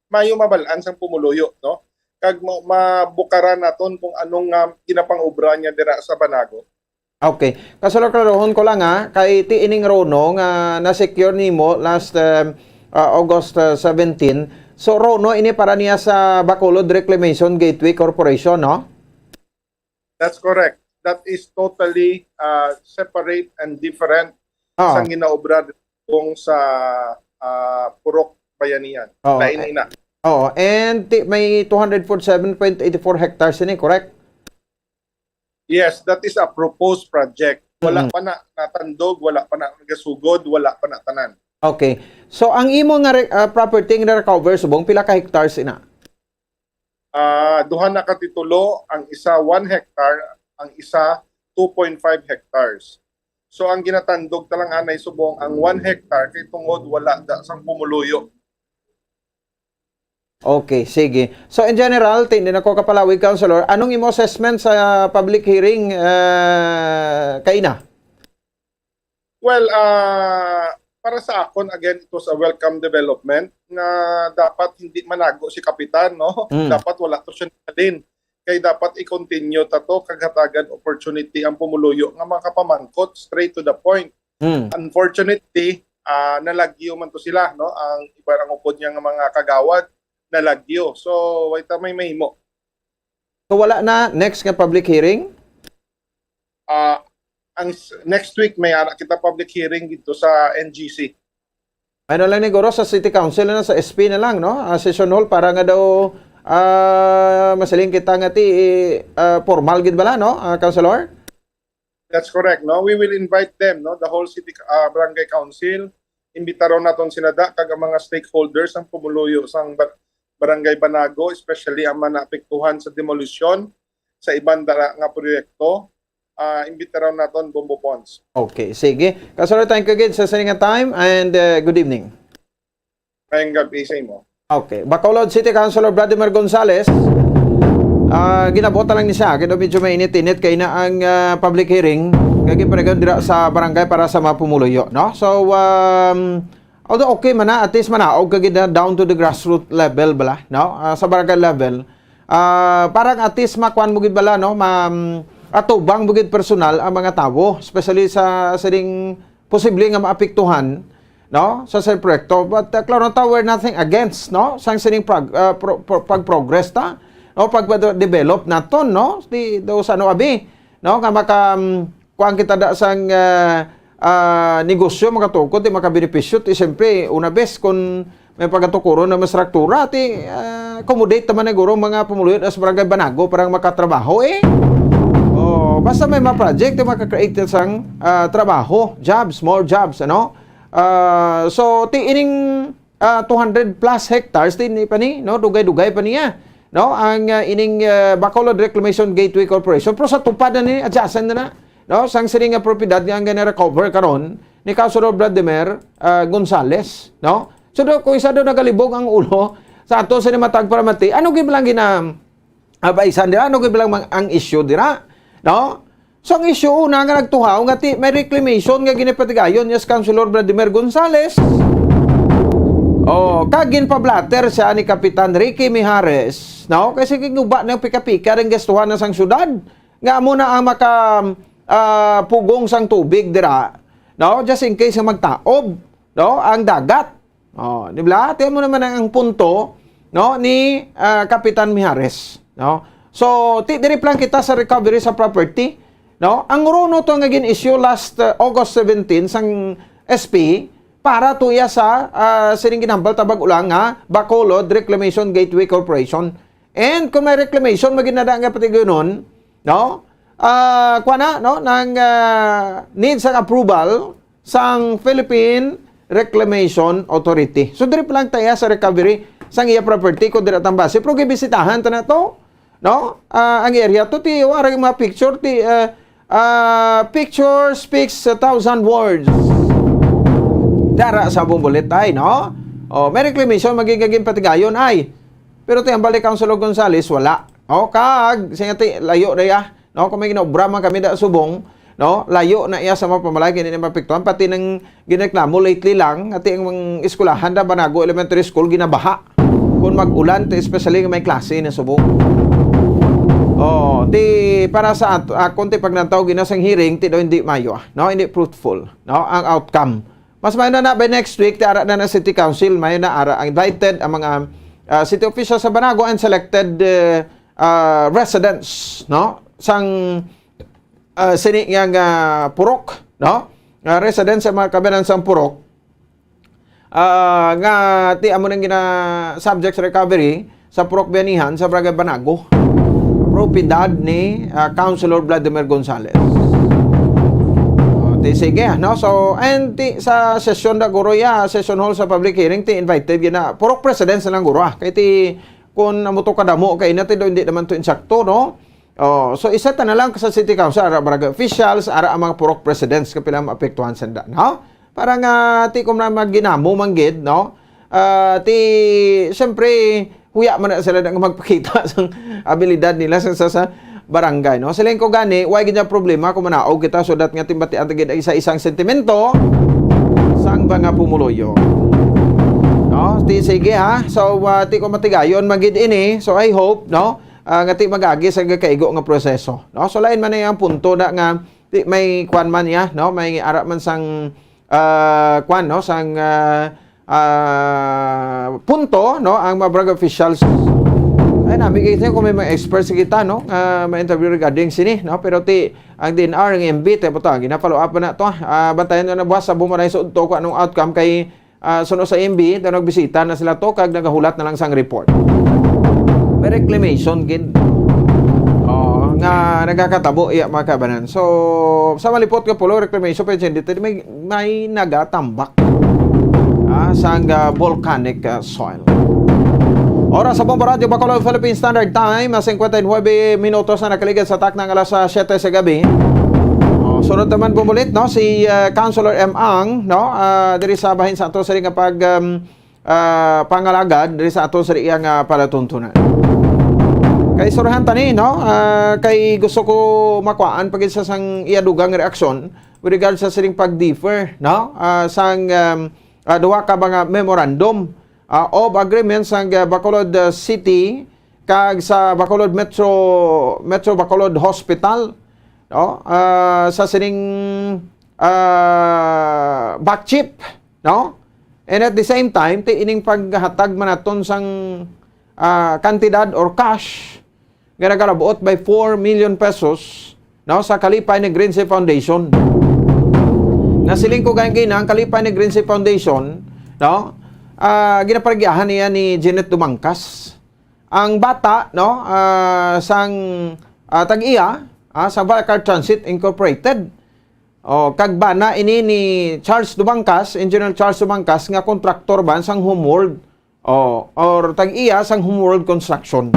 mayo mabal-an sang pumuluyo, no? Kag ma- mabukaran naton kung anong, ah, ginapang-obra niya dira sa Banago. Okay. Councilor, klarohon ko lang, ha, kay ti ining RONO nga na-secure nimo last, um, uh, August, uh, seventeen. So, RONO ini para niya sa Bacolod Reclamation Gateway Corporation, no? That's correct. That is totally, uh, separate and different Ah. sa ginaobra kung sa, uh, Purok Bayanihan. Oo. Lain ina. Oo. And ti, may two hundred forty-seven point eight four hectares ini, correct? Yes, that is a proposed project. Wala Mm. pa na natandog, wala pa na nagasugod, wala pa na tanan. Okay. So, ang imo nga re- ah, property nga na-recover subong, pila ka hectares ina? Ah, duha na ka titulo, ang isa one hectare, ang isa two point five hectares. So ang ginatandog talang anay subong ang one hectare kay tungod wala da sang pumuluyo. Okay, sige. So, in general, ti-, hindi na ko kapalawig, Councilor. Anong imo assessment sa public hearing, ah, kaina? Well, ah, para sa akon, again, it was a welcome development nga dapat hindi manago si Kapitan, no? Mm. Dapat wala to siya nalin. Kay dapat i-continue ta to, kag hatagan opportunity ang pumuluyo nga makapamangkot straight to the point. Mm. Unfortunately, ah, nalagyo man to sila, no? Ang iba, ang upod niya nga mga kagawad, nalagyo. So, way ta may mahimo. So, wala na next nga public hearing? Ah, ang s- next week may ara kita public hearing dito sa N G C. Ano lang ni guro, sa City Council na, sa S P na lang, no? Ah, session hall para nga daw, ah, masiling kita nga ti, ah, formal gid bala, no, ah, Councilor? That's correct, no? We will invite them, no? The whole city, ah, barangay council, imbitaron naton sila da, kag ang mga stakeholders, ang pumuluyo sang bar- barangay Banago, especially ang mga naapektuhan sa demolisyon sa iban dara nga proyekto, ah, imbitaron naton, Bombo Pons. Okay, sige. Councilor, thank you again sa sining nga time and, uh, good evening. Mayong gabi sa imo. Okay. Bacolod City Councilor Vladimir Gonzales, ah, ginabuta lang ni siya. Kaya medyo mainit-init kay na ang, ah, public hearing. Kaya gipanagon dira sa barangay para sa mga pumuluyo, no? So, um, although okay man na, at least manaog ka gid na down to the grassroots level bala, no? Ah, sa barangay level. Ah, parang at least makuan mo gid bala, no? Ma, atubang mo gid personal ang mga tawo, especially sa sining posible nga maapektuhan, no, sa sa proyekto. But, uh, klaro ta, we're nothing against, no, sang sining prog-, uh, pro-, pro-, pag-progress ta, no, pag-develop naton, no, di daw sa ano abi, no, nga maka, um, kuan kita da sang, uh, uh, negosyo, makatukod, di makabenepisyo, ti siyempre, una bes, kung may pagatukuron na mastruktura, ti, uh, accommodate naman siguro mga pumuluyo sa barangay Banago para makatrabaho, eh. Oh, basta may mga project, eh, maka-create sang, ah, trabaho, jobs, more jobs, ano? Ah, so, ti ining, ah, two hundred plus hectares, ti ini pa ni, no? Dugay-dugay pa niya, no? Ang, ah, ining, ah, Bacolod Reclamation Gateway Corporation. Pero sa tupad na ni, adjacent na na, no? Sang sining nga propiedad nga ang gina-recover karon ni Councilor Vladimir, ah, Gonzales, no? So, do, kung isa do nagalibog ang ulo sa ato sa matag paramati, ano gid lang gina-, ah, baisan dira? Ano gid lang mang-, ang issue dira? No? So, ang issue una nga nagtuhaw nga ti-, may reclamation nga ginapatigayon, yes, Councilor Vladimir Gonzales. Oh, kag ginpablatter siya ni Kapitan Ricky Mijares, no? Kasi ginuba na pika-pika ring gastuhan na sang syudad. Nga amo na ang maka, ah, pugong sang tubig dira, no? Just in case nga magtaob, no, ang dagat. Oh, di ba? Tiyan mo naman ang, ang punto, no, ni, ah, Kapitan Mijares, no? So, ti-, diri pa lang kita sa recovery sa property, no? Ang runo to nga gin-issue last, uh, August seventeen sang S P para to iya sa, ah, sining ginhambal ta bag-o lang nga Bacolod Reclamation Gateway Corporation. And kung may reclamation, maginada nga patigayonon, no? Ah, kuha na, no? Nang, ah, need sang approval sang Philippine Reclamation Authority. So, diri pa lang ta iya sa recovery sang iya property kung dira tambasi. Pero gibisitahan ta na to, no? Ah, ang area to, ti, wala mga picture, ti, ah, ah, picture speaks a thousand words. Dara sa Bombolet ay, no? Oh, may reclamation, magigaging patigayon ay. Pero ti ang balik Councilor Gonzales, wala. Oh, kag, singati, layo na ya. No, kung may ginaobra man kami da subong, no, layo na iya sa mga pamalayan, hindi na mapiktuhan. Pati nang gineklamo lately lang, ati ang mga eskwelahan da, Banago Elementary School, ginabaha. Kung mag-ulan, ti especially nga may klase na subong. Oh, ti para sa at-, akon ti pagnantaw gina sang hearing, ti daw hindi mayo, ah, no, hindi fruitful, no, ang outcome. Mas mayo na na by next week, ti ara na na City Council, mayo na ara ang invited ang mga, ah, city officials sa Banago and selected, eh, ah, residents, no, sang, ah, sini nga, nga purok, no, nga residents sa mga kabinan sang purok, ah, nga ti amo nang gina subject sa recovery sa Purok Bayanihan sa Barangay Banago, propiedad ni, ah, Councilor Vladimir Gonzales. Oh, ti sige, no? So, and ti sa session da guro ya, session hall sa public hearing, ti invited gina purok presidents na lang guro, ah. Kay ti kun amo to kadamo kay na ti do, hindi naman to insakto, no? Oh, so isa ta na lang sa city council, ara barangay officials, ara ang mga purok presidents nga pila maapektuhan sa da, no? Para nga ti kung na maginamo man gid, no? Ah, ti siyempre, Kuya man na sila nga magpakita sang abilidad nila sa, sa, sa barangay, no? Siling ko gani, why gid na problema kung manaog kita so that nga timbatian ta gid ang isa-isang sentimento sang mga pumuluyo. No? Ti, sige ha. So, ah, ti ko matigayon magid ini. So, I hope, no? Ah, nga ti magagi sa gakaigo nga proseso. No? So, lain man na yung punto na nga ti may kwan man niya, no? May ara man sang, ah, kwan, no? Sang, ah, ah, punto, no? Ang mga barangay officials. Ay, nami kayo kung may mga experts kita, no? Nga may interview regarding sini, no? Pero ti, ang D N R, ang M B, ti, buta, gina-follow up na to. Ah, bantayan nyo na buwas sa bumaray sa udto kung anong outcome kay, ah, suno sa M B, daw nagbisita na sila to, kag nagahulat na lang sang report. May reclamation, gid. Oh, nga nagakatabo, iya, mga kabanan. So, sa malipot nga pulo, reclamation, pero hindi, may, may nagatambak. Ah, sang, ah, volcanic, ah, soil. Oras sa Bombo Radyo Bacolod Philippine Standard Time, ah, singkwenta y nuebe minutos na nakaligad sa takna nga alas, ah, siyete sa gabi. Oh, sunod naman bumulit, no, si, ah, Councilor M Ang, no, ah, diri sa bahin sa ato sa nga pag, um, ah, pangalagad diri sa ato sa iya nga palatuntunan. Kay istoryahan ta ni, no, ah, kay gusto ko makuhaan pa gid sa sang iya dugang reaksyon with regard sa sining pag-differ, no, ah, sang, um, ah, duha ka mga memorandum, ah, of agreement sang, ah, Bacolod, ah, City kag sa Bacolod Metro, Metro Bacolod Hospital, no? Ah, sa sining, ah, back chip, no? And at the same time, ti ining paghatag man naton sang, ah, kantidad or cash nga nagalabuot by four million pesos, no, sa Kalipay Negrense Foundation. Nasiling ko gani nga ang Kalipay Negrense Foundation, no, ah, ginaparigyahan niya ni Jeanette Dumangcas. Ang bata, no, ah, sang, ah, tag-iya, ah, sa Valcar Transit Incorporated. Oh, kag bana ini ni Charles Dumangcas, Engineer Charles Dumangcas, nga kontraktor ba sang Homeworld. Oh, or tag-iya sang Homeworld Construction.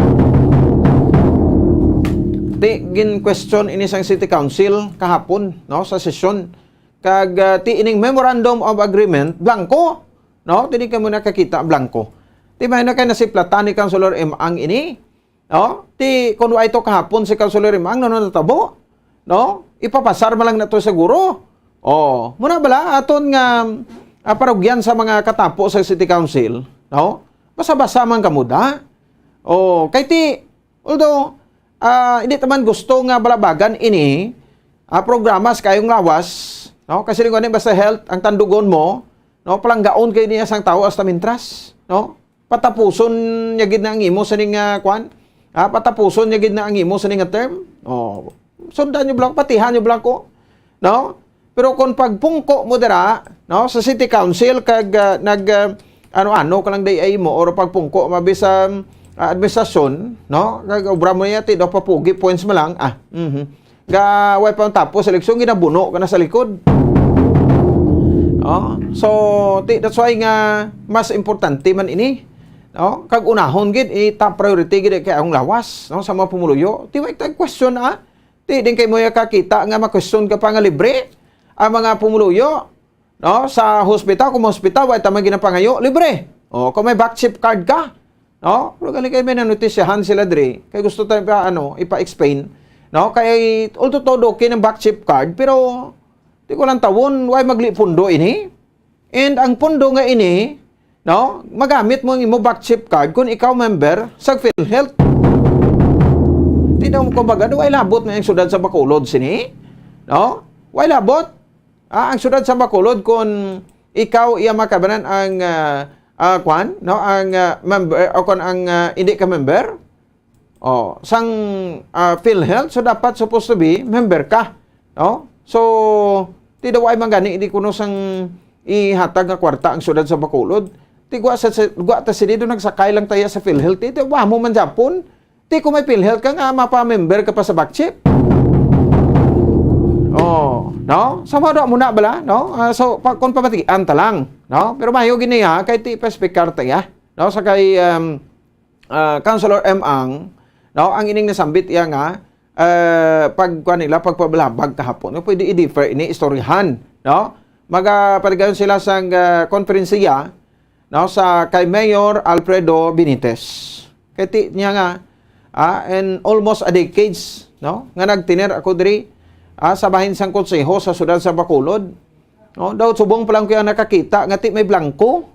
Ti, gin-question ini sang City Council kahapon, no, sa sesyon. Kag, ah, ti ining Memorandum of Agreement, blanco, no? Ti di ka mo nakakita, blanco. Ti may na kay nasiplatan ni Councilor M Ang ini, no? Ti kun wa ito kahapon si Councilor M Ang, ano natabo? No? Ipapasar man lang na to siguro. Oh, muna bala aton nga, ah, parugyan sa mga katapo sa City Council, no? Basa-basa man kamo da. Oh, kay ti, although, ah, hindi ta man gusto nga balabagan ini, ah, programa sa kayong lawas, no? Kasi rin basta health ang tandugon mo, no? Palanggaon kayo niya sang tao hasta mintras, no? Patapuson niya gid na ang imo sa ning, ah, kwan. Ah, patapuson niya gid na ang imo sa ning, ah, term. Oh, sundan niyo bala, patihan niyo bala ko, no? Pero kung pagpungko mo dira, no, sa City Council kag, ah, nag, ah, ano-ano ka lang day ay mo or pagpungko mabi sa, ah, administrasyon, no? Kag obra mo niya ti daw papugi points mo lang. Ah, mhm. Ga, way pa tapos eleksyon, ginabuno ka na sa likod. No? So, ti, that's why nga mas importante man ini, no? Kag unahon gid, i-top priority gid kay ang lawas, no, sa mga pumuluyo. Ti, way tag question, ah? Ti, din kay mo ya kakita nga ma-question ka pa nga libre ang mga pumuluyo, no? Sa hospital, kung hospital, way ta man ginapangayo, libre. O, kung may back chip card ka, no? Pero gali kay may nanutisyahan sila diri, kay gusto tayo pa, ano, ipa-explain, no? Kay, although todo okay ng back chip card, pero di ko lang tawon, why magli pundo ini? And ang pundo nga ini, no? Magamit mo ang imo back chip card kung ikaw member sa PhilHealth. Di na mo kumbaga, do ay labot na yung syudad sa Bacolod sini? No? Why labot? Ah, ang syudad sa Bacolod, kung ikaw iya makabanan ang, ah, ah, kwan, no? Ang, ah, member, o kung ang, ah, hindi ka member, oh, sang, ah, PhilHealth, so dapat supposed to be member ka, no? So, ti daw ay mangani, di kuno sang ihatag nga kwarta ang syudad sa Bacolod. Ti gwa sa, sa, gwa ta sini do nagsakay lang tayo sa PhilHealth. Ti, ti, wa mo man Japon. Ti kung may PhilHealth ka nga, mapa-member ka pa sa back chip. Oh, no? Sa mga mo na bala, no? Ah, so, pa, kung pamatian ta lang, no? Pero mayo gini ha, kay ti pa-speaker ta ya, no? Sa kay, um, ah, Councilor M Ang, no? Ang ining nasambit iya nga, eh, pag, kuwan nila, pagpabalabag kahapon. No? Pwede i-differ ini istoryahan, no? Magapaligayon sila sa, ah, konferensiya, no? Sa kay Mayor Alfredo Benitez. Kay ti niya nga, ah, and almost a decades, no, nga nagtener ako diri, ah, sa bahin sang konseho sa siyudad sa Bacolod. No, daw subong pa lang ko nakakita nga ti may blanco,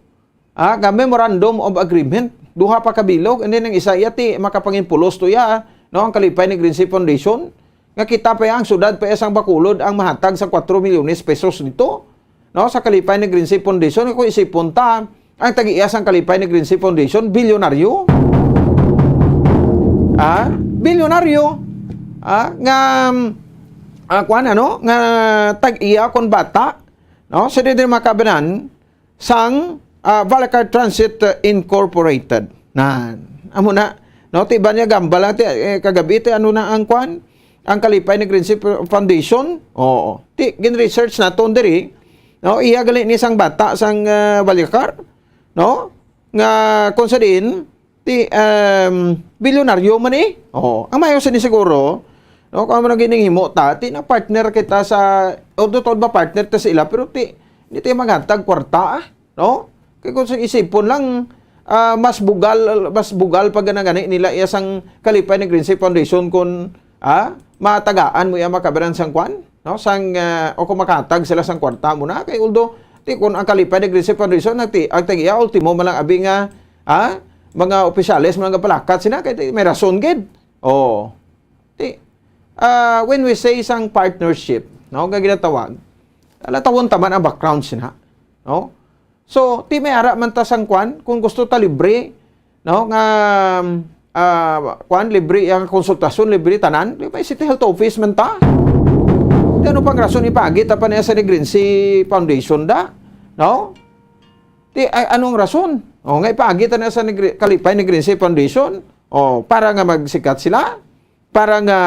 ah, nga memorandum of agreement, duha pa ka bilog, and then ang isa iya ti makapangimpulos to iya, no, ang Kalipay Negrense Foundation, nga kita pa iya ang siyudad pa iya sang Bacolod ang mahatag sa kuwatro milyones pesos dito, no, sa Kalipay Negrense Foundation. Kung isipon ta, ang tag-iya sang Kalipay Negrense Foundation, bilyonaryo. Ah, bilyonaryo. Ah, nga, um, ah, kuwan, ano, nga tag-iya kon bata, no, sa diri makabanan sang, ah, Vallecar Transit, uh, Incorporated. Nan, amo na, no, ti ba niya gambal lang ti, eh, kagabi ti ano na ang kuwan, ang Kalipay Negrense Foundation. Oo. Ti gin-research naton diri, no, iya gali ni sang bata sang, ah, Vallecar, no, nga kung sa diin ti, um, bilyonaryo man eh. Oo. Ang mayo sini siguro, no, kung ano gininghimo ta, ti na partner kita sa, although ba partner ta sa ila, pero ti, di tayo maghatag kwarta, ah, no? Kay kung sa isipon lang, ah, mas bugal, mas bugal pa gani nila iya sang Kalipay Negrense Foundation kung, ah, matagaan mo iya makabaran sang kwan, no? Sang, ah, o kung makatag sila sang kwarta mo na. Kay although, ti kung ang Kalipay Negrense Foundation, ang ti-, ang tag-iya, ultimo man lang abi nga, ah, mga opisyales man ang gapalakat sila, kay ti, may rason gid. Oh. Ti, ah, when we say sang partnership, no, nga ginatawag, ala tawon taman ang background sina, no? So, ti may ara man ta sang kwan, kung gusto ta libre, no, nga, ah, kwan, libre ang konsultasyon, libre tanan, di ba, City Health Office man ta? Ti ano pang rason ipagi ta pa niya sa Negrense Foundation da? No? Ti, ay, anong rason? O, nga ipagi ta niya sa Negre-, Kalipay Negrense Foundation? O, para nga magsikat sila? Para nga,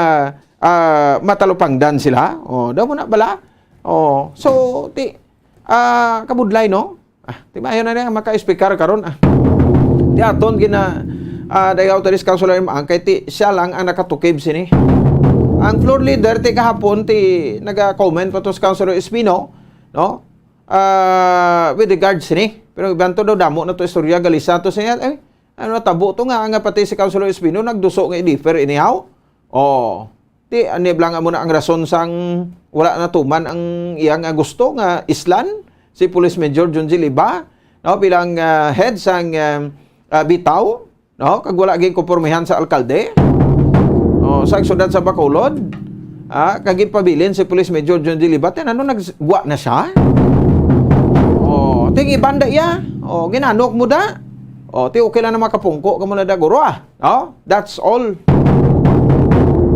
ah, matalupangdan sila? O, daw mo na bala? O, so, ti, ah, kabudlay, no? Ah, ti maayo na niya maka-speaker karon, ah. Ti aton gina, ah, dayaw ta dis Councilor Imang, kay ti siya lang ang nakatukib sini. Ang floor leader ti kahapon ti naga-comment pa to sa Councilor Espino, no? Ah, with regards sini. Pero iban to daw, damo na to istorya, galisa to siya. Eh, ano natabo to nga, nga pati si Councilor Espino nagduso nga i-defer anyhow? Oh. Ti, ani lang amo na ang rason sang wala natuman ang iya nga gusto nga islan si Police Major Junji Liba, no, bilang, ah, head sang, ah, ah, Bitaw, no, kag wala ginkonpormihan sa alkalde, oh, sa siyudad sa Bacolod, ah, kag ginpabilin si Police Major Junji Liba, ti ano, naggwa na siya? Oh, ting ibanda iya. Oh, ginanok mo da. Oh, ti okay lang na makapungko ka mo na da, guro, ah. No? That's all.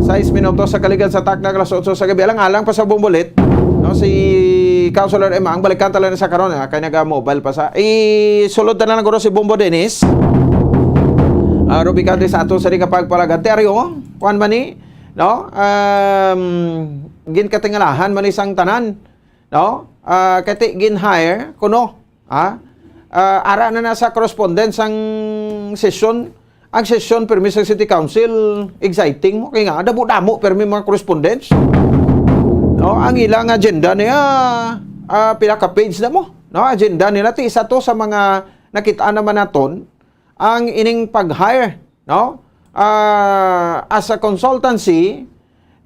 Sais minutos sa kaligad sa takna, alas otso sa gabi. Alang-alang pa sa Bombolet, no, si Councilor Emma, ang balikan tala na sa karon, ah, kay naga-mobile pa sa. Isulod na lang guro si Bombo Dennis. Ah, Rubicante sa ato sa di kapagpalagan. Teryo, kuwan man ni, no? Um, ginkatingalahan man ni sang tanan, no? Ah, kay ti gin-hire, kuno, ha? Ah, ara na na sa correspondence ang session. Ang session permi sa City Council, exciting mo. Kaya nga, damo-damo permi mga correspondence. No, ang ilang agenda niya, ah, pila ka page na mo. No, agenda nila, ti isa to sa mga nakita naman naton, ang ining pag-hire, no? Ah, as a consultancy,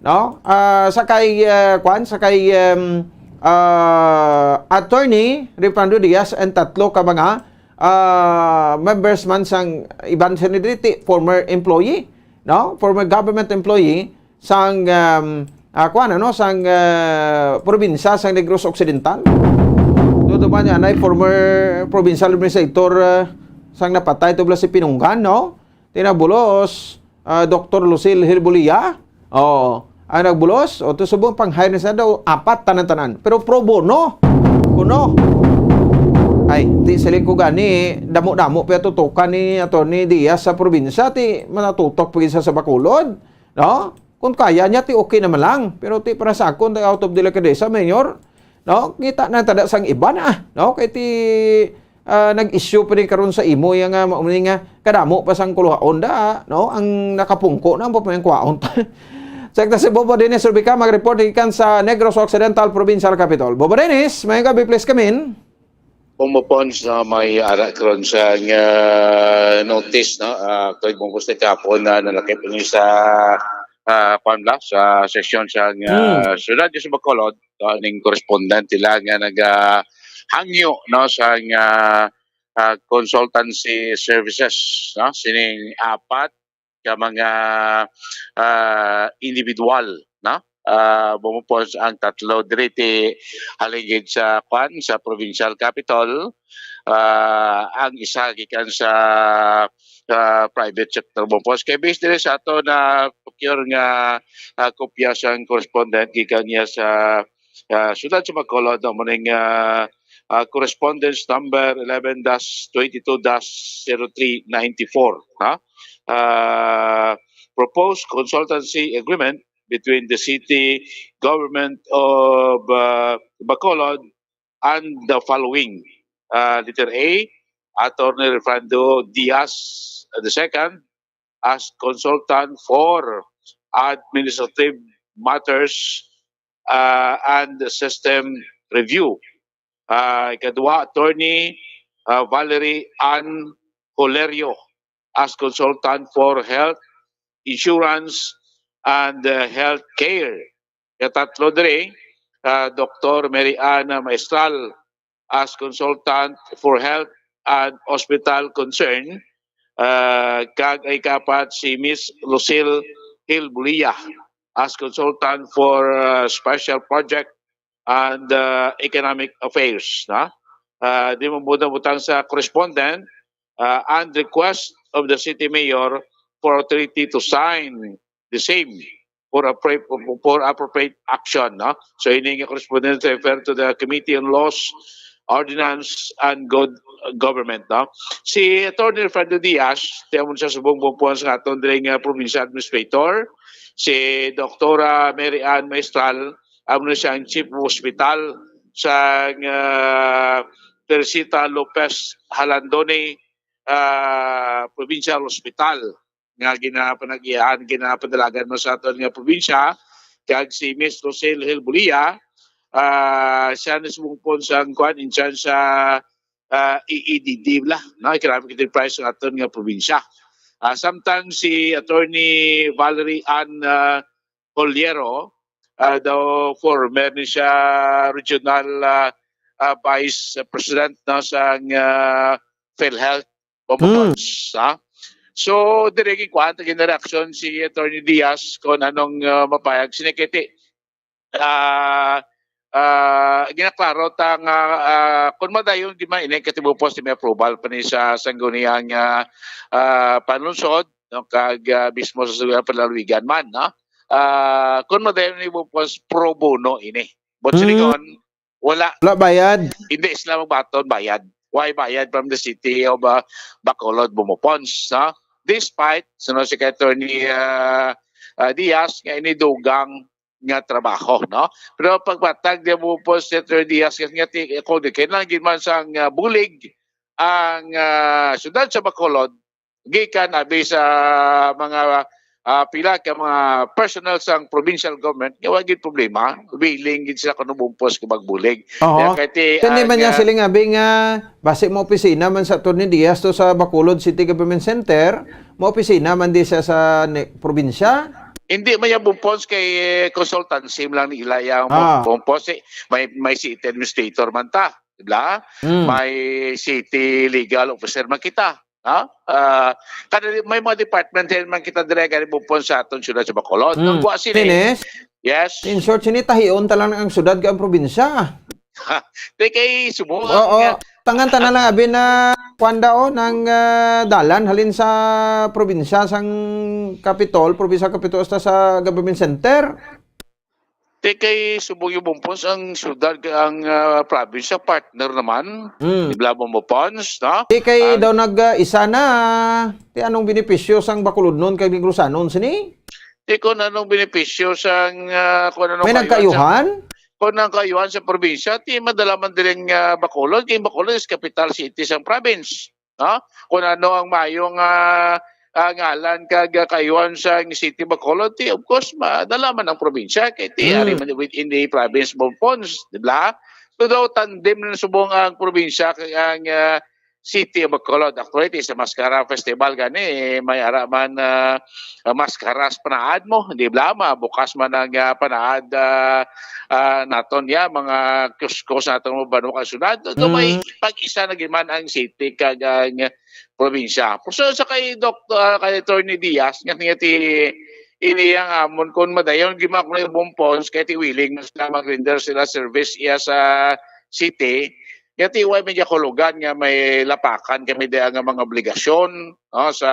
no? Ah, sa kay, ah, kwan, sa kay, em, ah, Attorney Refrando Diaz and tatlo ka mga, ah, members man sang iban sa nidriti, former employee, no? Former government employee sang, em, ah, kwan, ano, sang, ah, probinsya sang Negros Occidental. Tuto pa niya, na former provincial administrator, ah, sang napatay, tubla si Pinunggan, no? Tinabulos, ah, Doktor Lucille Hilbulia. Oh, ang nagbulos, o to subong pang-hire na sa daw, apat tanan-tanan. Pero pro bono. Kuno. Ay, ti siling ko gani, damo-damo pa tutukan ni Attorney Diaz sa probinsya, ti manatutok pa gid sa, sa Bacolod. No? Kung kaya niya, ti okay naman lang. Pero ti para sa akon, ti out of delicadeza, Mayor, no? Kita na tada sang iba na, no? Kay ti, ah, nag-issue pa rin karon sa imo, yang, ah, mao ni nga kadamo pa sang kuluhaon da, no? Ang nakapungko na, ang papayang kwaon pa. Check ta si Bobo Dennis Rubica, mag-report ikan sa Negros Occidental Provincial Capitol. Bobo Dennis, may gabi, please come in. Pumupon sa may ara karon sa nga notice, no? Ah, kay Bungkus ni kapon na nalakip ni sa ah, kwan ba? Sa sesyon sa nga Hmm. Siyudad sa Bacolod, ah, ning correspondent nila nga naga hangyo, no, sa nga ah, consultancy services, no? Sining apat ka mga ah, individual, no? Ah, bumupos ang tatlo diri ti halin gid sa kwan, sa provincial capital. Ah, ang isa gikan sa ah, private sector, bumupos. Kay based diri sa ato na procure nga ah, kopya sang correspondent gikan niya sa ah, siyudad sa Bacolod, no, maning ah, ah, correspondence number eleven dash twenty-two dash zero three ninety-four, ha? Ah, proposed consultancy agreement between the city government of ah, Bacolod and the following. Ah, letter A, Attorney Refrando Diaz the second as consultant for administrative matters ah, and system review. Ah, ikadua, Attorney ah, Valerie Ann Colerio as consultant for health insurance and uh, health care. Katatlo diri, ah, Doktor Mary Ann Maestral as consultant for health and hospital concern, ah, kag ay kapat si Miss Lucille Hilbulia as consultant for ah, special project and ah, economic affairs, na? Ah, di mo butang sa correspondent ah, and request of the city mayor for authority to sign the same for appro-, for appropriate action, no? So ini nga correspondence refer to the Committee on Laws, Ordinance and Good Government, no? Si Attorney Fernando Diaz, tiyan mo siya subong bumpuan sa aton diri nga provincial administrator, si Doktora Mary Ann Maestral, amo na siya ang chief of hospital sa uh, Teresita Lopez Jalandoni ah, Provincial Hospital nga ginapanag-iyaan, ginapadalagan mo sa aton nga probinsya, kag si Miss Rosel Hilbulia, ah, siya ni sumungpon sa kuan in charge sa ah, E E D D bla, no? Economic Enterprise sa aton nga probinsya. Ah, samtang si Attorney Valerie Ann ah, Oliero, ah, daw former ni siya regional ah, ah, vice president, no, sang ah, PhilHealth Bambucons, ha? So, diri gikuan ta ginareaksyon si Attorney Diaz kung anong ah, mapayag sinikiti. Ah, ah, ginaklaro ta nga ah, kung madayon di man ini katibupos ni may approval pa ni sa sangguniang ah, ah, panlungsod, no, kag ah, mismo sa suga panlalawigan man, no? Ah, kung madayon ni bupos pro bono ini. But Hmm. silingon, wala. Wala bayad. Hindi sila magbaton bayad. Why bayad from the city of uh, Bacolod, Bumupons, no? Despite, sino si Attorney uh, uh, Diaz, nga inidugang nga trabaho, no? Pero pagpatag di mo po si Attorney Diaz nga ti ko di kailangan gid man sang uh, bulig ang uh, siyudad sa Bacolod gikan abi sa mga ah, pila ka mga personnel sang provincial government nga wa gid problema, willing gid sila kuno bumpos kag magbulig. Oho. Kaya kay ti, Kani ah, man niya nga siling abi nga basi mo opisina man sa Attorney Diaz to sa Bacolod City Government Center, mo opisina man di siya sa ni, probinsya. Hindi man yung bumpos kay eh, consultancy lang ni ila yung Ah. bumpos. Eh, may, may city administrator man ta. Di ba? Mm. May city legal officer man kita. Ha? Ah, kada di- may mga department head man kita dire gani bumpon sa aton siyudad sa Bacolod. Mm. Ang kuha sini. Dennis, Yes. In short, sini tahion ta lang ang syudad kag ang probinsya. Di kay sumo Oo. nga. Tangan tanan lang abi na kuan daw nang ah, dalan halin sa probinsya sang Capitol, provincial capital hasta sa government center. Te kay subong yung bumpons ang syudad kag ang ah, probinsya partner naman. Mm. Di ba bumpons, no? Di kay Ang daw nag ah, isa na. Di anong benepisyo sang Bacolodnon kag Negrosanon sini? Di ko na anong benepisyo sang ah, kung ano May kayuhan sa nagkayuhan? Kung ang kayuhan sa probinsya, ti madala man diring ah, Bacolod, kay Bacolod is capital city sang province. No? Kung ano ang mayong ah, ah, ngalan kag ah, kayuhan sa city Bacolod, ti, of course, madala man ang probinsya kay ti Mm. ari man within the province of Pons, di ba? So daw tandem na subong ang probinsya kag ang, ah, City of Bacolod. Actually, ti sa Mascara Festival gani, eh, may ara man, ah, ah, maskara sa panaad mo, di ba? Mabukas man ang, ah, panaad, ah, ah, naton niya, mga kiosko sa aton mga banwa kag syudad. So, may Mm. pag-isa na gid man ang city kag ang probinsya. So, sa kay Doc-, ah, kay Attorney Diaz, nga niya ti ini ang amon, kung madayon gid man kuno yung Bumpons, kay ti willing na sila mag-render sila service iya sa city. Nga ti way medya kulugan nga may lapakan kami diha nga mga obligasyon, no, sa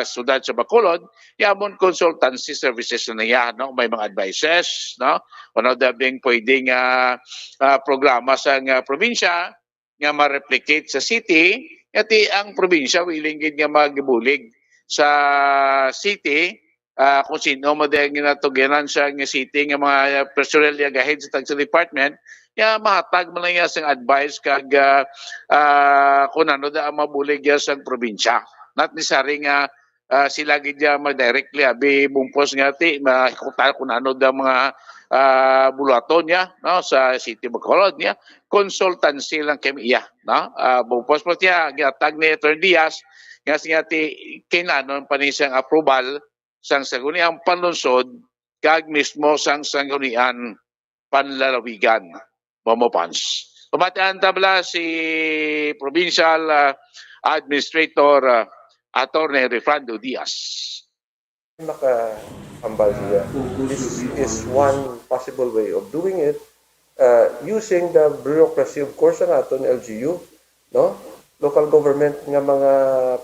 siyudad sa Bacolod, ya amon consultancy services na niya, no, may mga advices, no, ano daw bing pwedeng, ah, ah, programa sa nga probinsya nga ma-replicate sa city, nga ti ang probinsya willing gid nga magbulig sa city, ah, kung sino mo din ginatugyanan sa nga city nga mga personnel nga head sa tagsa department, nga mahatag man lang niya sang advice kag, ah, ah, kung ano da ang mabulig niya sa probinsya. Not necessary nga, ah, sila gid niya mag-directly abi Bumpons nga ti mahikutan kung ano da mga, ah, buluhaton niya, no, sa City of Bacolod niya. Consultancy lang kami iya, no? Ah, Bumpons po niya, ginatag ni Attorney Diaz, nga siya ti kailangan pa ni siyang approval sang Sangguniang Panlungsod kag mismo sang Sangguniang Panlalawigan, Momo Pons. Pamatian tabla si Provincial, ah, Administrator, ah, Attorney Refrando Diaz. Makahambal siya. This is one possible way of doing it, uh, using the bureaucracy, of course, ang aton L G U, no? Local government nga mga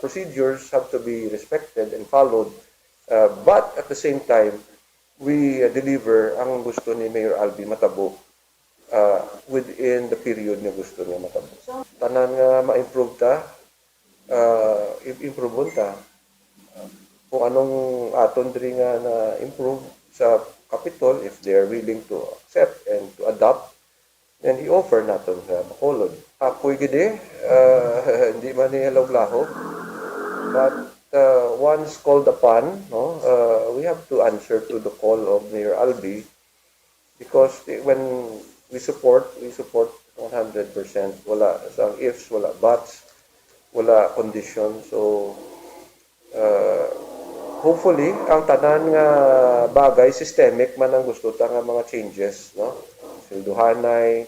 procedures have to be respected and followed, uh, but at the same time, we, uh, deliver ang gusto ni Mayor Albi matabo, uh, within the period nga gusto niya matabo. Tanan nga ma-improve ta, uh, i-, improve ta. Kung anong aton diri nga na-improve sa Capitol, if they are willing to accept and to adopt, then i-offer naton sa Bacolod. Apoy gid eh, uh, hindi man ni halawlahog. But, uh, once called upon, no, uh, we have to answer to the call of Mayor Albi. Because, eh, when we support, we support one hundred percent. Wala sang ifs, wala buts, wala condition. So, uh, hopefully, ang tanan nga bagay, systemic man ang gusto ta nga mga changes, no? Sweldohanay,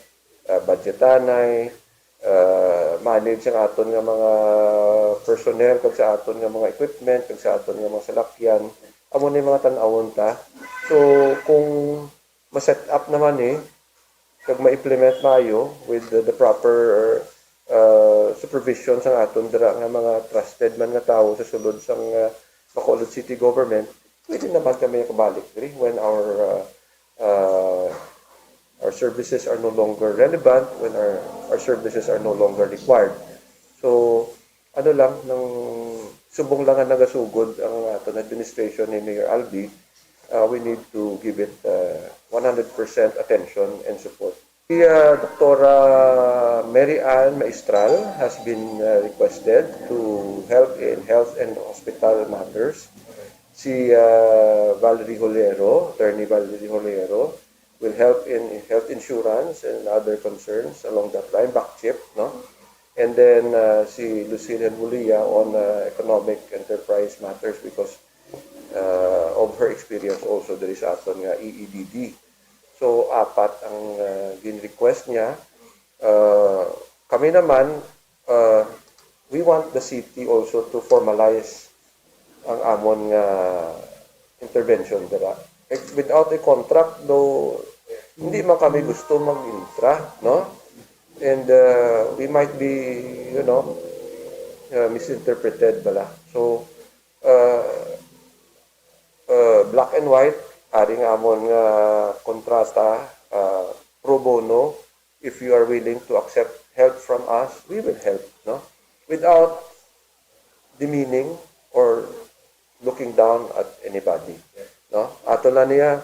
uh, budgetanay, uh, manage ang aton nga mga personnel, kag sa aton nga mga equipment, kag sa aton nga mga salakyan. Amo ni mga tan-awon ta. So, kung ma-set up naman ni, kag ma-implement maayo with the, the proper, uh, supervision sang aton dira nga mga trusted man nga tawo sa sulod sang, uh, Bacolod City Government, pwede naman kami kabalik diri when our, uh, uh, our services are no longer relevant, when our, our services are no longer required. So, ano lang, nang subong lang nga nagasugod ang aton administration ni Mayor Albi, uh, we need to give it, uh, one hundred percent attention and support. Si, uh, Doktora Mary Ann Maistral has been, uh, requested to help in health and hospital matters. Si, uh, Valerie Holero, Attorney Valerie Holero, will help in health insurance and other concerns along that line, BACCHIP, no? And then, uh, si Lucille Herbulia on, uh, economic enterprise matters because, uh, of her experience also diri sa aton nga E E D D. So, apat ang, uh, gin-request niya. Uh, kami naman, uh, we want the city also to formalize ang amon nga intervention dira. Eh, without a contract, though, hindi man kami gusto mag-intra, no? And, uh, we might be, you know, uh, misinterpreted bala. So, uh, uh, black and white, ari nga amon nga kontrata, uh, pro bono, if you are willing to accept help from us, we will help, no? Without demeaning or looking down at anybody, no? Ato na niya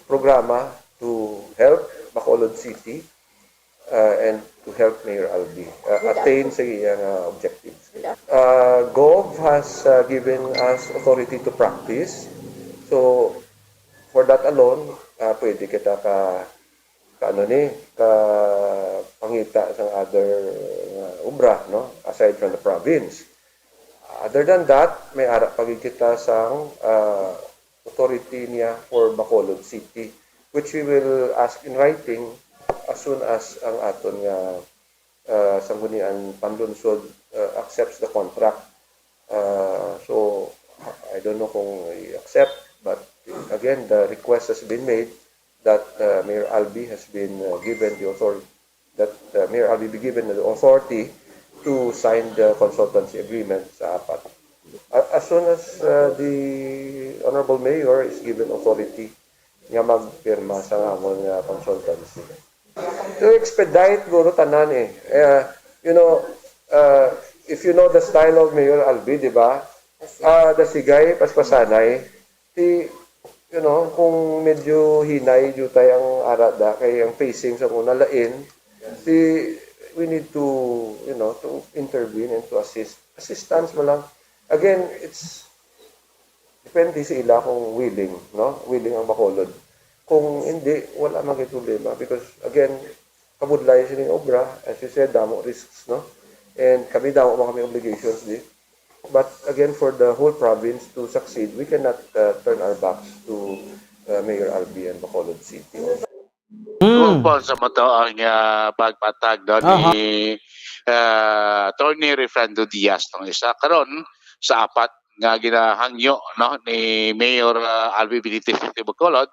programa to help Bacolod City, uh, and to help Mayor Albi, uh, attain sa iyang, uh, objectives. Uh, Gov has, uh, given us authority to practice. So, for that alone, uh, pwede kita ka kaano ni, ka pangita sang other nga obra, no? Aside from the province. Other than that, may ara pa gid kita sang, ah, authority niya for Bacolod City, which we will ask in writing as soon as ang aton nga, ah, Sangguniang Panlungsod, ah, accepts the contract. Uh, so, I don't know kung i-accept, but again, the request has been made that, uh, Mayor Albee has been, uh, given the authority, that, uh, Mayor Albee be given the authority to sign the consultancy agreement sa apat. A- As soon as, uh, the Honorable Mayor is given authority nga magpirma sa amon nga consultancy. To expedite guro tanan eh. Eh, you know, uh, if you know the style of Mayor Albee, di ba? Ah, dasigay, paspasanay. Ti, you know, kung medyo hinay jutay ang ara da, kay ang pacing sa una lain, ti, we need to, you know, to intervene and to assist. Assistance mo lang. Again, it's depende sa ila kung willing, no? Willing ang Bacolod. Kung hindi, wala man kay problema because again, kabudlay sining obra, as you said, damo risks, no? And kami damo man kami obligations di. But again, for the whole province to succeed, we cannot, uh, turn our backs to, uh, Mayor Albee and Bacolod City. Mm. Upon sa mo to ang, ah, pagpatag, no, Aha. ni, ah, Attorney Refrando Diaz, no, isa karon sa apat nga ginahangyo, no, ni Mayor, ah, Albee Benitez sa Bacolod,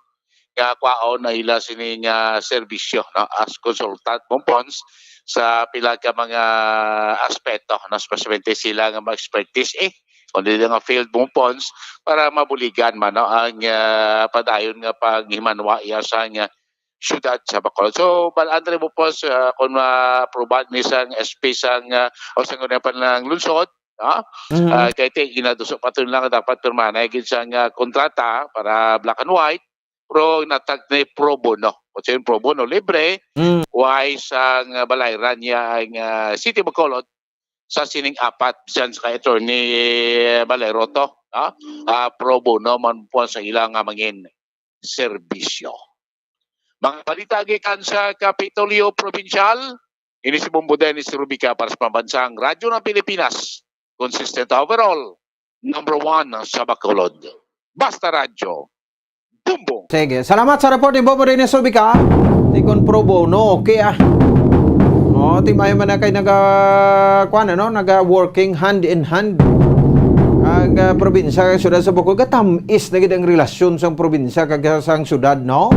nga kwaon na ila sini nga serbisyo, no, as consultant, Bumpons, sa pila ka mga aspeto, no, especially sila nga mga expertise, eh, kundi nga field, Bumpons, para mabuligan man, no, ang, ah, padayon nga paghimanwa iya sa nga syudad sa Bacolod. So, Bal Andre, Bumpons, ah, kung ma-approve ni sang S P sang, ah, o sang Sangguniang Panlungsod, no? Mm. Ah, kay ti, ginaduso pa to lang dapat pirmahan gid sang, ah, kontrata para black and white, pero natag ni pro bono. Kung sino pro bono, libre, Mm. why sang, ah, balayran niya ang, ah, City Bacolod sa sining apat, siyan sa kay Attorney Valero to, no? Ah, pro bono man po sa ilang nga mangin serbisyo. Mga balita gikan sa Kapitolyo Probinsyal, ini si Bombo Dennis Rubica para sa Pambansang Radyo ng Pilipinas. Consistent overall, number one sa Bacolod. Basta Radyo, Bombo. Sige, salamat sa report ni Bombo Dennis Rubica. Ti kon pro bono, okay ah. Oh, ti may man na kay naga, kuwan, ano, naga working hand in hand. Ang, ah, probinsya kag syudad sa Bacolod, gatam-is na gid ang relasyon sang probinsya kag sang syudad, no?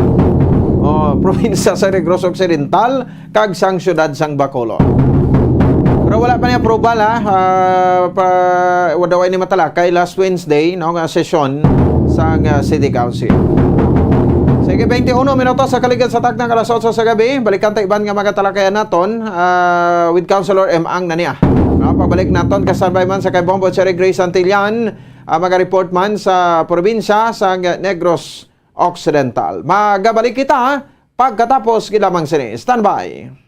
Oh, probinsya sa Negros Occidental kag sang syudad sang Bacolod. Pero wala pa ni approval, ha. Ah, pa, wa daw ini matalakay last Wednesday, no, nga sesyon sang, ah, City Council. Sige, twenty-one minutos sa kaligad sa takna nga alas otso sa gabi. Balikan ta iban nga mga talakayan naton, ah, with Councilor M. Ang na niya. Ah, pabalik naton, ka-standby man sa kay Bombo Cherry Grace Santillan, ah, maga-report man sa probinsya sa Negros Occidental. Magabalik kita pagkatapos gid lamang sini. Standby.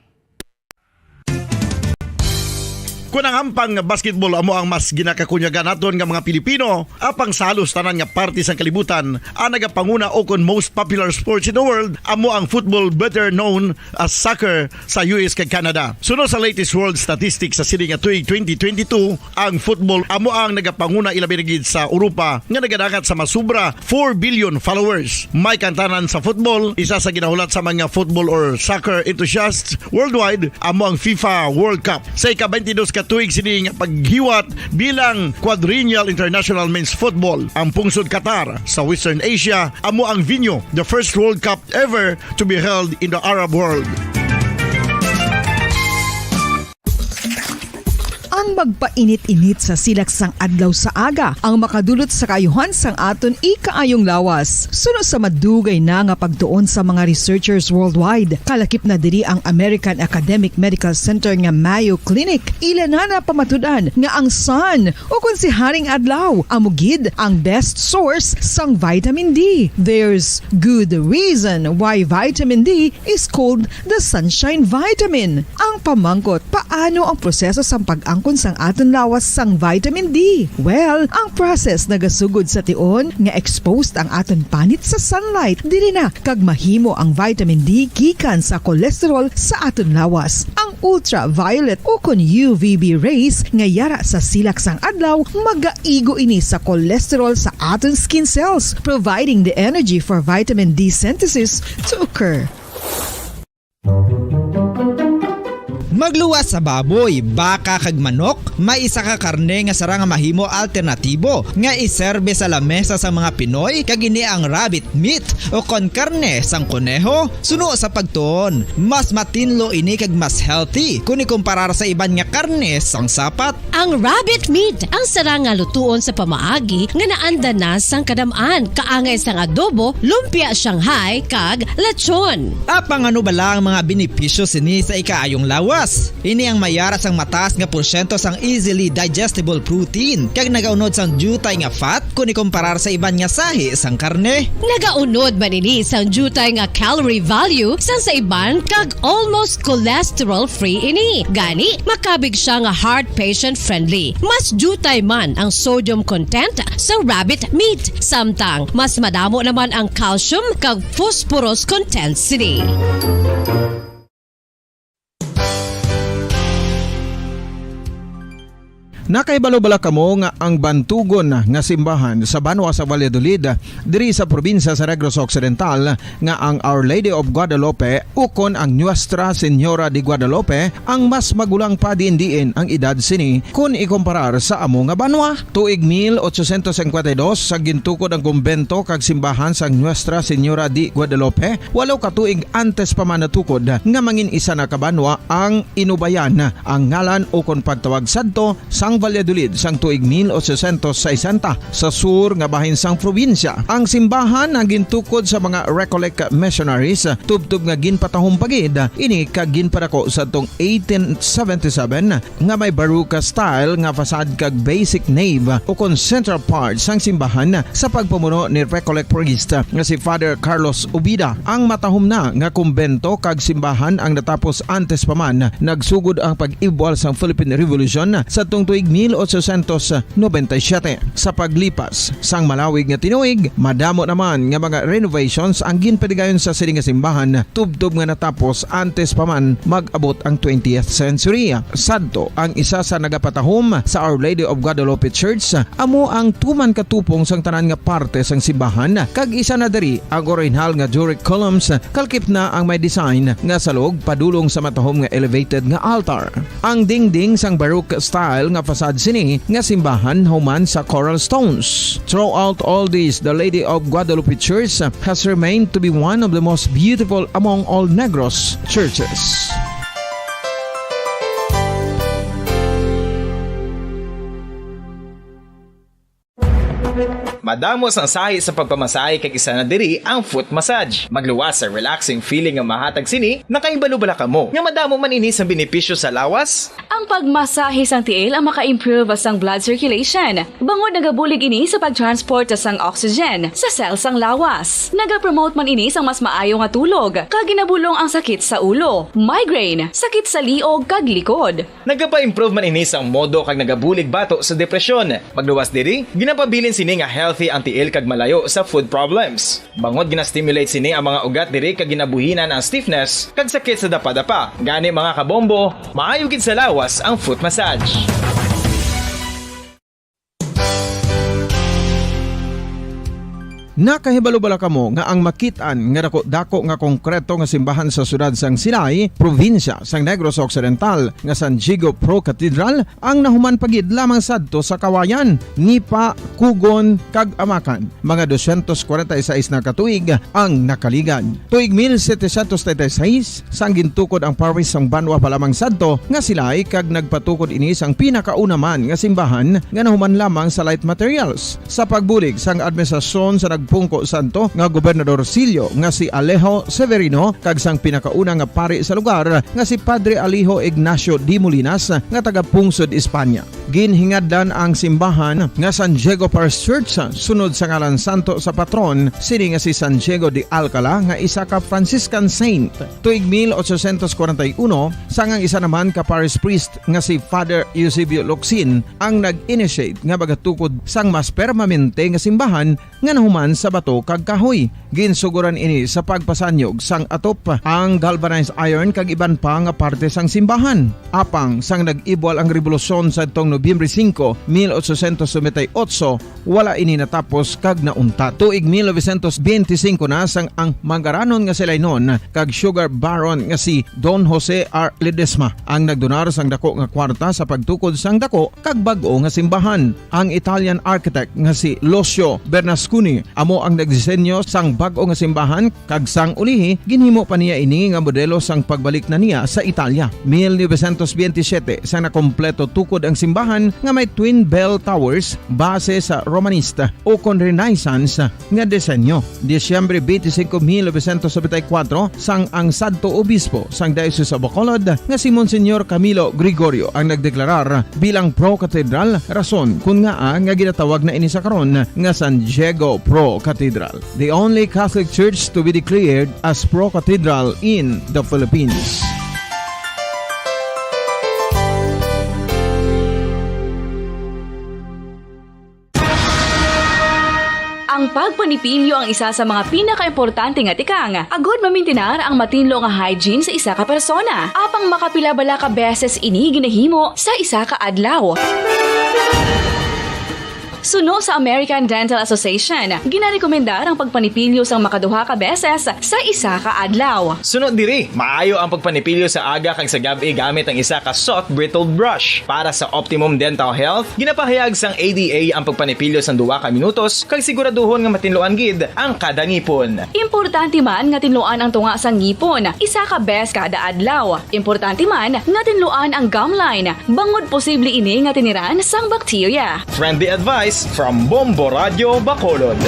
Kon ang ampang nga basketball amo ang mas ginakakunyagan naton nga mga Pilipino, apang sa halos tanan nga parte sang kalibutan, ang nagapanguna o kon most popular sports in the world amo ang football, better known as soccer, sa U S kag Canada. Suno sa latest world statistics sa sini nga tuig twenty twenty-two, ang football amo ang nagapanguna, ilabi na gid sa Europa nga nagadangat sa masubra four billion followers. May kantanan sa football, isa sa ginahulat sa mga football or soccer enthusiasts worldwide, amo ang FIFA World Cup. Sa ika-twenty-dos ka tuig sini nga paghiwat bilang Quadrennial International Men's Football, ang pungsod Qatar sa Western Asia amo ang venue, the first World Cup ever to be held in the Arab world. Ang magpainit-init sa silak sang adlaw sa aga ang makadulot sa kaayuhan sang aton ikaayong lawas. Suno sa madugay na nga pagtuon sa mga researchers worldwide, kalakip na diri ang American Academic Medical Center nga Mayo Clinic. Ila na napamatud-an nga ang sun, o kon si Haring Adlaw, amo gid ang best source sang vitamin D. There's good reason why vitamin D is called the sunshine vitamin. Ang pamangkot, paano ang proseso sang pag-angkon sang aton lawas sang vitamin D? Well, ang process nagasugod sa tion nga exposed ang aton panit sa sunlight. Diri na kag mahimo ang vitamin D gikan sa cholesterol sa aton lawas. Ang ultraviolet ukon U V B rays nga yara sa silak sang adlaw magaigo ini sa cholesterol sa aton skin cells, providing the energy for vitamin D synthesis to occur. Magluwas sa baboy, baka, kag manok, may isa ka karne nga sarang nga mahimo alternatibo nga iserbe sa lamesa sang mga Pinoy, kag ini ang rabbit meat o kon karne sang koneho. Suno sa pagtuon, mas matinlo ini kag mas healthy kon ikumparar sa iban nga karne sang sapat. Ang rabbit meat ang sarang nga lutuon sa pamaagi nga naanda na sang kadam-an, kaangay sang adobo, lumpia Shanghai, kag lechon. Apang ano bala ang mga benepisyo sini sa ikaayong lawas? Ini ang mayara sang mataas nga porsyento sang easily digestible protein, kag nagaunod sang diutay nga fat kon ikumparar sa iban nga sahi sang karne. Nagaunod man ini sang diutay nga calorie value sang sa iban, kag almost cholesterol-free ini. Gani, makabig siya nga heart patient-friendly. Mas diutay man ang sodium content sa rabbit meat, samtang mas madamo naman ang calcium kag phosphorus content sini. Nakahibalo bala kamo nga ang bantugon nga simbahan sa banwa sa Valladolid, diri sa probinsya sa Negros Occidental, nga ang Our Lady of Guadalupe ukon ang Nuestra Señora de Guadalupe ang mas magulang pa diin-diin ang edad sini kon ikumparar sa amo nga banwa? Tuig mil ochocientos cincuenta y dos, sa gintukod ang kumbento kag simbahan sang Nuestra Señora de Guadalupe, walo ka tuig antes pa man natukod nga mangin isa na ka banwa ang Inubayan, ang ngalan ukon pagtawag sadto sang Valladolid sang tuig mil ochocientos sesenta, sa sur nga bahin sang probinsya. Ang simbahan ang gintukod sa mga Recollect missionaries, tubtob nga ginpatahom pa gid ini kag ginpadako sadtong eighteen seventy-seven, nga may Baroque style nga facade kag basic nave ukon central part sang simbahan sa pagpamuno ni Recollect priest nga si Father Carlos Ubida. Ang matahom na nga kumbento kag simbahan ang natapos antes pa man nagsugod ang pag-ibwal sang Philippine Revolution sadtong tuig mil ochocientos noventa y siete. Sa paglipas sang malawig nga tinuig, madamo naman nga mga renovations ang ginpadigayon sa sini nga simbahan, tubtob nga natapos antes pa man mag-abot ang twentieth century. Sadto, ang isa sa nagapatahom sa Our Lady of Guadalupe Church amo ang tuman katupong sang tanan nga parte sang simbahan, kag isa na diri ang orihinal nga Doric columns, kalkip na ang may design nga salog padulong sa matahom nga elevated nga altar. Ang dingding sang Baroque style nga facade sini nga simbahan human sa coral stones. Throughout all this, the Lady of Guadalupe Church has remained to be one of the most beautiful among all Negros churches. Madamo sang sahi sa pagpamasahe, kag isa na diri ang foot massage. Magluwas sa relaxing feeling nga mahatag sini. Nakahibalo bala kamo nga madamo man ini sang benepisyo sa lawas? Ang pagmasahe sang tiil ang maka-improve sang blood circulation, bangod nagabulig ini sa pag-transport sang oxygen sa cell sang lawas. Nagapromote man ini sang mas maayo nga tulog, kag ginabulong ang sakit sa ulo, migraine, sakit sa liog, kag likod. Nagapa-improve man ini sang modo kag nagabulig bato sa depresyon. Magluwas diri, ginapabilin sini nga healthy ang tiil kag malayo sa foot problems. Bangod gina-stimulate sini ang mga ugat diri kag ginabuhinan ang stiffness kag sakit sa dapadapa. Gani, mga kabombo, maayo gid sa lawas ang foot massage. Nakahibalo bala kamo nga ang makit-an nga dako-dako nga konkreto nga simbahan sa siyudad sang Silay, probinsya sang Negros Occidental, nga San Diego Pro Cathedral, ang nahuman pa gid lamang sadto sa Kawayan, Nipa, Cugon, kag Amacan, mga dosyentos kwarenta y seis na ka tuig ang nakaligad. Tuig mil setecientos treinta y seis, sang gintukod ang parish sang banwa pa lamang sadto nga Silay, kag nagpatukod ini sang pinakauna man nga simbahan nga nahuman lamang sa light materials. Sa pagbulig sang administrasyon sa nagpungko sadto nga Gobernador Sillo nga si Alejo Severino kag sang pinakauna nga pari sa lugar nga si Padre Alejo Ignacio de Molinas nga taga-pungsod Espanya. Ginhingadlan ang simbahan nga San Diego Parish Church sunod sa ngalan santo sa patron sini nga si San Diego de Alcala, nga isa ka Franciscan saint. Tuig mil ochocientos kwarenta y uno, sang ang isa naman ka parish priest nga si Father Eusebio Locsin ang nag-initiate nga magatukod sang mas permanente nga simbahan nga nahuman sa bato kag kahoy. Ginsugoran ini sa pagpasanyog sang atop, ang galvanized iron kag iban pa nga parte sang simbahan. Apang sang nag-ibwal ang rebolusyon sadtong Nobyembre singko, mil ochocientos noventa y ocho, wala ini natapos kag nauntat. Tuig mil novecientos benti singko na sang ang manggaranon nga si Lainon kag sugar baron nga si Don Jose R. Ledesma ang nagdonar sang dako nga kwarta sa pagtukod sang dako kag bag-o nga simbahan. Ang Italian architect nga si Lucio Bernasconi amo ang nagdisenyo sang bag-o nga simbahan, kag sang ulihi ginhimo pa niya ini nga modelo sang pagbalik na niya sa Italia. Mil novecientos benti siyete, sa nakompleto tukod ang simbahan nga may twin bell towers base sa Romanista o kon Renaissance nga disenyo. Disyembre benti singko, mil novecientos nobenta y kuwatro, sang ang sadto obispo sang Diocese of Bacolod nga si Monsignor Camilo Gregorio ang nagdeklarar bilang pro-cathedral, rason kon ngaa nga ginatawag na ini sa karon nga San Diego Pro Cathedral, the only Catholic church to be declared as pro-cathedral in the Philippines. Ang pagpanipilyo ang isa sa mga pinakaimportante nga tikang agud mamintinar ang matinlo nga hygiene sa isa ka persona. Apang makapila bala ka beses ini ginahimo sa isa ka adlaw? Suno sa American Dental Association, ginarekomendar ang pagpanipilyo sang makaduha ka beses sa isa ka adlaw. Sunod diri, maayo ang pagpanipilyo sa aga kag sa gab-i gamit ang isa ka soft bristled brush. Para sa optimum dental health, ginapahayag sang A D A ang pagpanipilyo sang duha ka minutos kag siguraduhon nga matinluan gid ang kada ngipon. Importante man nga tinluan ang tunga sang ngipon isa ka bes kada adlaw. Importante man nga tinluan ang gum line, bangod posible ini nga tiniran sang bakterya. Friendly advice from Bombo Radio Bacolod.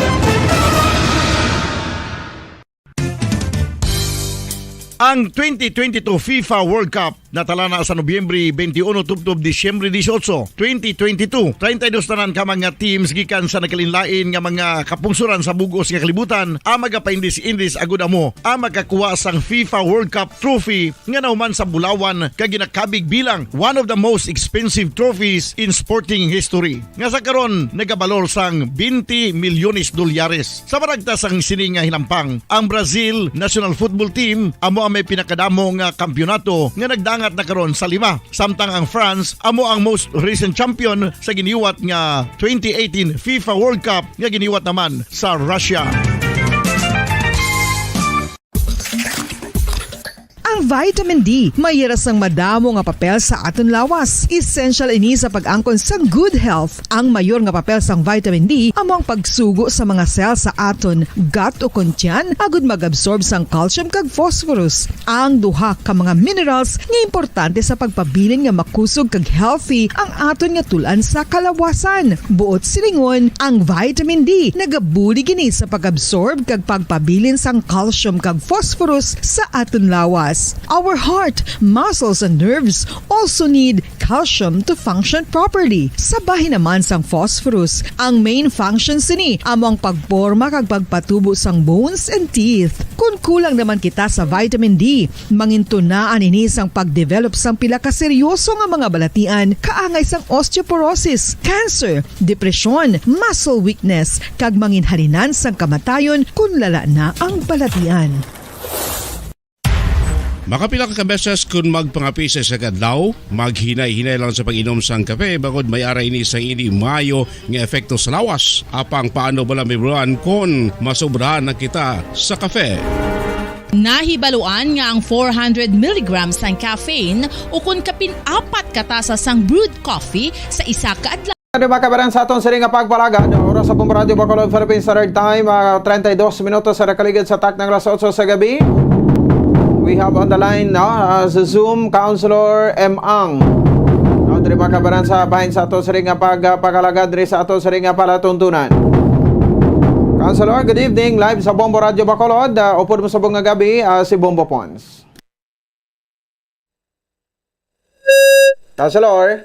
Ang twenty twenty-two FIFA World Cup natala na sa Nobyembre twenty-one tubtob Disyembre dieciocho, twenty twenty-two. Treinta y dos tanan ka mga teams gikan sa nagkalainlain nga mga kapungsoran sa bug-os nga kalibutan ang magapaindis-indis agud amo ang makakuha sang FIFA World Cup trophy nga nahuman sa bulawan kag ginakabig bilang one of the most expensive trophies in sporting history, nga sa karon nagabalor sang twenty milyones dolyares. Sa maragta sang sini nga hinampang, ang Brazil national football team amo ang may pinakadamo nga kampiyonato nga nagdangat na karon sa lima, samtang ang France amo ang most recent champion sa giniwat nga twenty eighteen FIFA World Cup nga giniwat naman sa Russia. Ang vitamin D may hira sang madamo nga papel sa aton lawas. Essential ini sa pag-angkon sang good health. Ang mayor nga papel sang vitamin D amo ang pagsugo sa mga cell sa aton gut o kon tiyan agud mag-absorb sang calcium kag phosphorus, ang duha ka mga minerals nga importante sa pagpabilin nga makusog kag healthy ang aton nga tul-an sa kalawasan. Buot silingon, ang vitamin D nagabulig ini sa pag-absorb kag pagpabilin sang calcium kag phosphorus sa aton lawas. Our heart, muscles, and nerves also need calcium to function properly. Sa bahin naman sang phosphorus, ang main function sini amo ang pagporma kag pagpatubo sang bones and teeth. Kon kulang naman kita sa vitamin D, mangintunaan ini sang pag-develop sang pila ka seryoso nga mga balatian, kaangay sang osteoporosis, cancer, depresyon, muscle weakness, kag manginhalinan sang kamatayon kon lala na ang balatian. Makapila ka beses kon magpangape sa isa ka adlaw, maghinay-hinay lang sa pag-inom sang kape, bangod may ara ini sang hindi maayo nga epekto sa lawas. Apang paano bala mahibaluan kon masobrahan na kita sa kape? Nahibaluan nga ang four hundred milligrams sang caffeine, o kon kapin apat ka tasa sang brewed coffee sa isa ka adlaw. Ano, mga kabaran, sa aton sini nga pagpalagad, oras sa Bombo Radio Bacolod, Philippine Standard Time, ah, treinta y dos minutos sa nakaligid sa taknang alas otso sa gabi. We have on the line, no, ah, sa Zoom, Councilor M. Ang. No, diri, mga kabaran, sa bahin sa aton sini nga pag, ah, pagpalagad, diri sa aton sini nga palatuntunan. Councilor, good evening. Live sa Bombo Radio Bacolod. Ah, upod mo sa buong nga gabi, ah, si Bombo Pons. Councilor?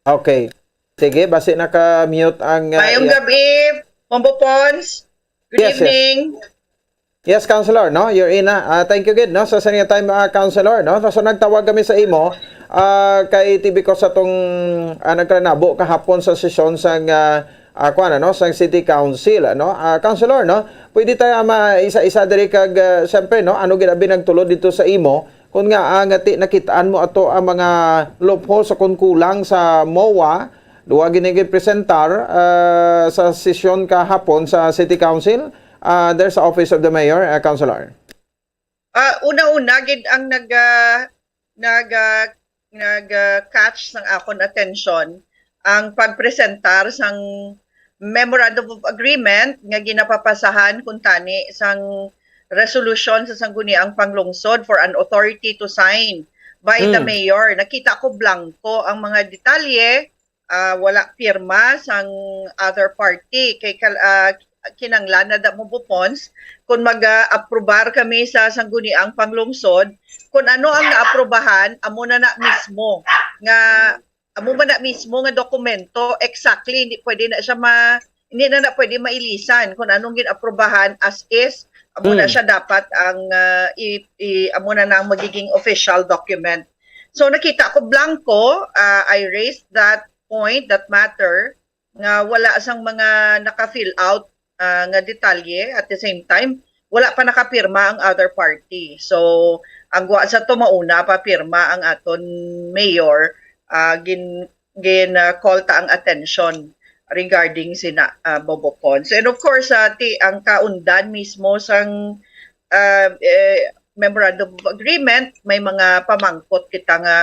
Okay. Sige, basi naka-mute ang, ah, Mayong iya- gabi, Bombo Pons. Good Yes, yes. evening. Yes, Councilor, no? You're in na. Ah, thank you gid, no? Sa sa inyo time, ah, Councilor, no? So, nagtawag kami sa imo, ah, kay T V ko sa tong, ah, nagkanabo kahapon sa sesyon sang, ah, ah, kuwan, ano, sang City Council, ano? Ah, Councilor, no? Pwede tayo ma isa-isa diri kag, ah, siyempre, no? Ano gid abi nagtulod dito sa imo? Kung nga, ah, nga ti-, nakitaan mo ato ang mga loopholes sa kung kulang sa MOA, duwa gid ni presentar, ah, sa sesyon kahapon sa City Council, ah, there sa Office of the Mayor, ah, Councilor. Ah, una-una gid ang nag ah, nag ah, nag ah, catch sang akon atensyon ang pagpresentar sang Memorandum of Agreement nga ginapapasahan kuntani sang resolution sa Sangguniang Panglungsod for an authority to sign by the Mm. mayor. Nakita ko blanco ang mga detalye, ah, wala pirma sang other party. Kay kal- ah, kinanglan na da mo bupons kung mag-aprobar kami sa Sangguniang Panglungsod, kung ano ang naaprobahan, amo na na mismo nga amo man na mismo nga dokumento, exactly, hindi pwede na siya ma hindi na na pwede mailisan kung anong ginaprobahan as is, amo na Mm. siya dapat ang ah, i, i amo na na ang magiging official document. So nakita ko blanco, ah, I raised that point, that matter, nga wala sang mga naka-fill out ah, nga detalye. At the same time, wala pa nakapirma ang other party. So, ang wa sa to mauna pa pirma ang aton mayor, ah, gin gin ah, call ta ang attention regarding sina ah, Bobo Pons. And of course, ah, ti ang kaundan mismo sang ah, eh, memorandum of agreement, may mga pamangkot kita nga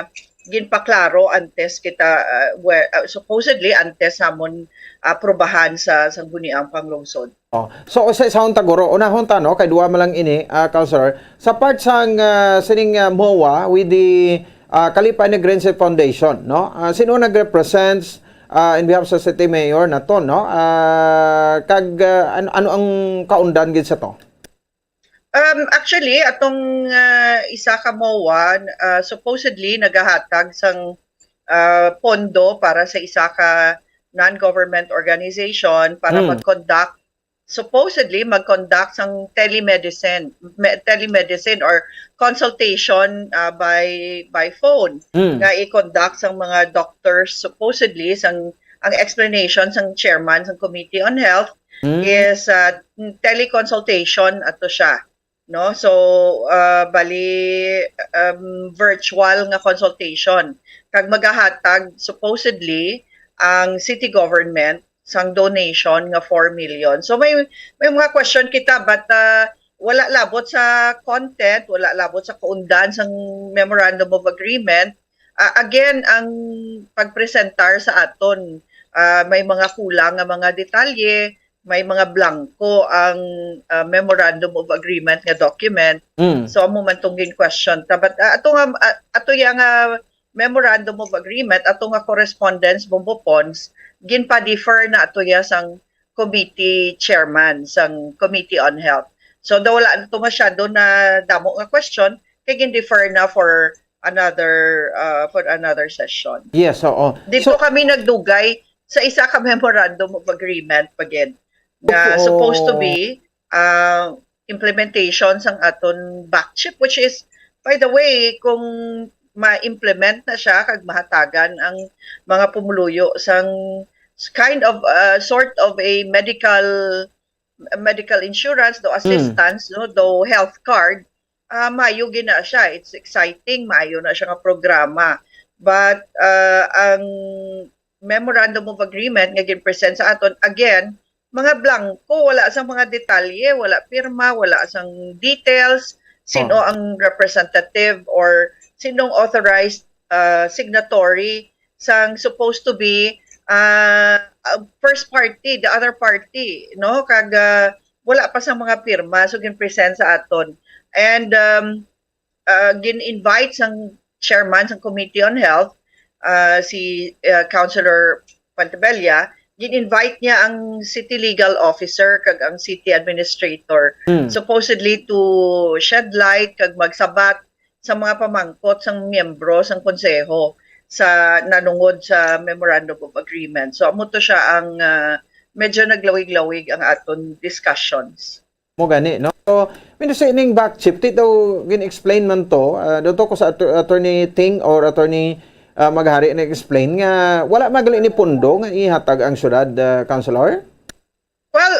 ginpaklaro antes kita ah, well, ah, supposedly antes namon aprobahan sa Sangguniang Panglungsod. Oh. So, sa isahon ta guro, unahon ta, no, kay duwa man lang ini, ah, Councilor. Sa part sang ah, sining ah, MOA with the ah, Kalipa Negrense Foundation, no? Ah, sino nag-represents ah, in behalf sa City Mayor naton, no? Ah, kag ah, an- ano ang kaundan gid sa to? Um, actually, atong ah, isa ka MOA, ah, supposedly nagahatag sang ah, pondo para sa isa ka non-government organization para Mm. mag-conduct, supposedly mag-conduct sang telemedicine, me- telemedicine or consultation ah, by by phone Mm. nga i-conduct sang mga doctors, supposedly sang ang explanation sang chairman sang Committee on Health Mm. is ah, teleconsultation ato siya, no? So ah, bali um, virtual nga consultation kag magahatag supposedly ang city government sang donation nga four million. So may may mga question kita, but ah, wala labot sa content, wala labot sa kaundan sang Memorandum of Agreement. Ah, again, ang pagpresentar sa aton ah, may mga kulang nga mga detalye, may mga blanco ang ah, Memorandum of Agreement nga document. Mm. So amo man tong gin-question ta. But ah, ato nga ah, ato ya nga Memorandum of Agreement, ato nga correspondence, Bombo Pons, ginpa-defer na ato ya sang committee chairman sang Committee on Health. So daw wala na to masyado na damo nga question kay gin-defer na for another uh, for another session. Yes, oo. Dito So, kami nagdugay sa isa ka Memorandum of Agreement pa gid nga Oo. Supposed to be uh, implementation sang aton back chip, which is, by the way, kung ma-implement na siya kag mahatagan ang mga pumuluyo sang kind of uh, sort of a medical medical insurance, do assistance, no, do health card, ah, maayo gid na siya. It's exciting, maayo na siya nga programa. But uh, ang Memorandum of Agreement nga gin-present sa aton, again, mga blanco, wala sang mga detalye, wala pirma, wala sang details, sino Oh. ang representative or sinong authorized uh, signatory sang supposed to be uh, uh, first party, the other party, no? Kag uh, wala pa sa mga pirma, so gin-present sa aton. And um, uh, gin-invite sang chairman sang Committee on Health, uh, si uh, Councilor Pantebella, gin-invite niya ang city legal officer kag ang city administrator, Mm. supposedly to shed light kag magsabat sa mga pamangkot sang miyembro sang konseho. sa nanungod sa Memorandum of Agreement. So, amo to siya ang, ah, medyo naglawig-lawig ang aton discussions. Mo gani, no? So, minus ining back chip, ti daw gin-explain man to, ah, daw to ko sa Atter-, Attorney Ting or Attorney, ah, Maghari na explain nga wala magali ni pundo nga ihatag ang syudad, ah, Councilor? Well,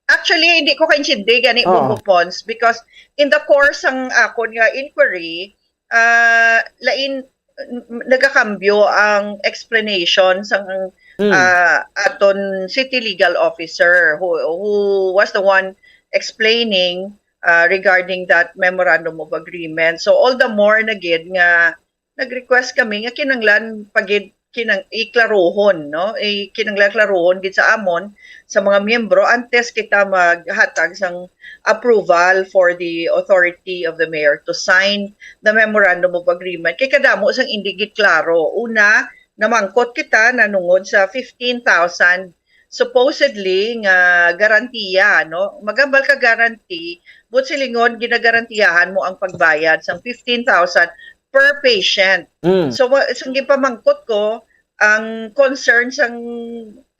actually, hindi ko kaintindi gani, Oo. Bongbong Pons, because in the course ang akon nga inquiry, ah, lain, n-, nagakambyo ang explanation sang, Mm. ah, aton city legal officer who, who was the one explaining, ah, regarding that memorandum of agreement. So, all the more na gid nga nag-request kami nga kinanglan pa gid kinang-, iklarohon, no? I-, kinanglan klarohon gid sa amon, sa mga miyembro, antes kita maghatag sang approval for the authority of the mayor to sign the memorandum of agreement. Kay kadamo sang indi gid klaro. Una, namangkot kita nanungod sa fifteen thousand supposedly nga garantiya, no? Magambal ka guarantee, but silingon ginagarantiyahan mo ang pagbayad sang fifteen thousand per patient. Mm. So, wa-, sang gipamangkot ko, ang concern sang,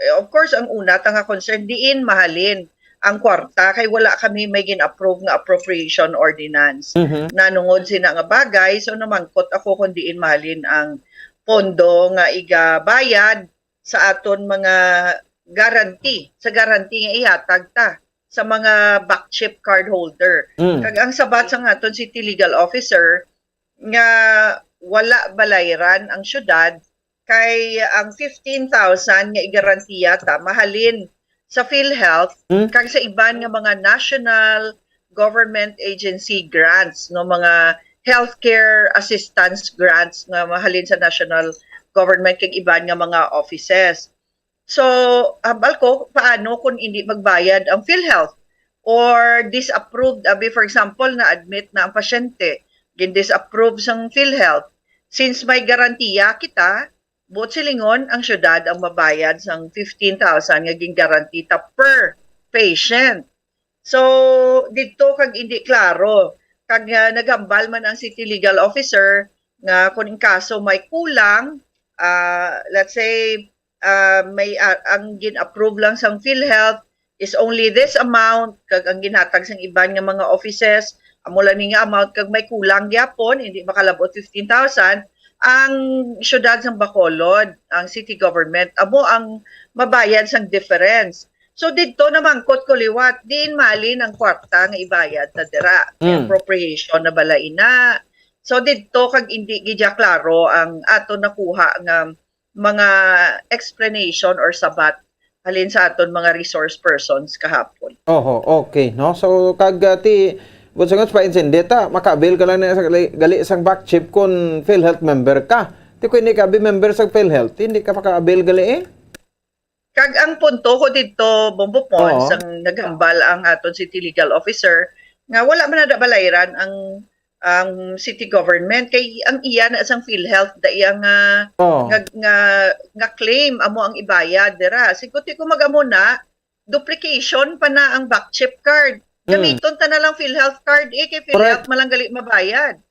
eh, of course, ang una ta nga concern, diin mahalin ang kwarta kay wala kami may gin-approve nga appropriation ordinance. Mhm. Nanungod sina nga bagay, so namangkot ako kung diin mahalin ang pondo nga igabayad sa aton mga guarantee, sa guarantee nga ihatag ta sa mga back chip card holder. Mm. Kag ang sabat sang aton city legal officer nga wala balayran ang syudad kay ang fifteen thousand nga igarantiya ta mahalin sa PhilHealth Mm. kag sa iban nga mga national government agency grants, no, mga healthcare assistance grants nga mahalin sa national government kag iban nga mga offices. So, hambal ko, paano kung hindi magbayad ang PhilHealth? Or disapproved, abi, for example, na-admit na ang pasyente, gin-disapprove sang PhilHealth. Since may garantiya kita, buot silingon, ang syudad ang mabayad sang fifteen thousand nga gin-guarantee ta per patient. So, didto kag indi klaro. Kag, ah, naghambal man ang city legal officer nga kung in kaso may kulang, ah, let's say, ah, may, ah, ang gin-approve lang sang PhilHealth is only this amount, kag ang ginhatag sang iban nga mga offices, amo lang ni nga amount, kag may kulang gyapon, hindi makalabot fifteen thousand, ang syudad sang Bacolod, ang city government, amo ang mabayad sang difference. So, didto namangkot ko liwat, diin malin ang kwarta nga ibayad ta dira? May Mm. appropriation na bala ina? So, didto kag indi gid klaro ang ato nakuha nga mga explanation or sabat halin sa aton mga resource persons kahapon. Oho, okay, no? So, kag, ah, ti, buot silingon, paintindi ta, maka-avail ka lang na sa gali, gali sang back chip kung PhilHealth member ka. Ti kung hindi ka abi member sa PhilHealth, hindi ka maka-avail gali, eh. Kag ang punto ko didto, Bombo Pons, Oo. ang naghambal ang aton city legal officer, nga wala man na balayran ang, ang city government, kay ang iya na sang PhilHealth, da iya nga, Oo. nga, nga, nga claim, amo ang ibayad dira. Siguro ti ko mag-amo na, duplication pa na ang back chip card. Mm. Gamiton ta na lang PhilHealth card, eh, kay PhilHealth Correct. man lang gali mabayad.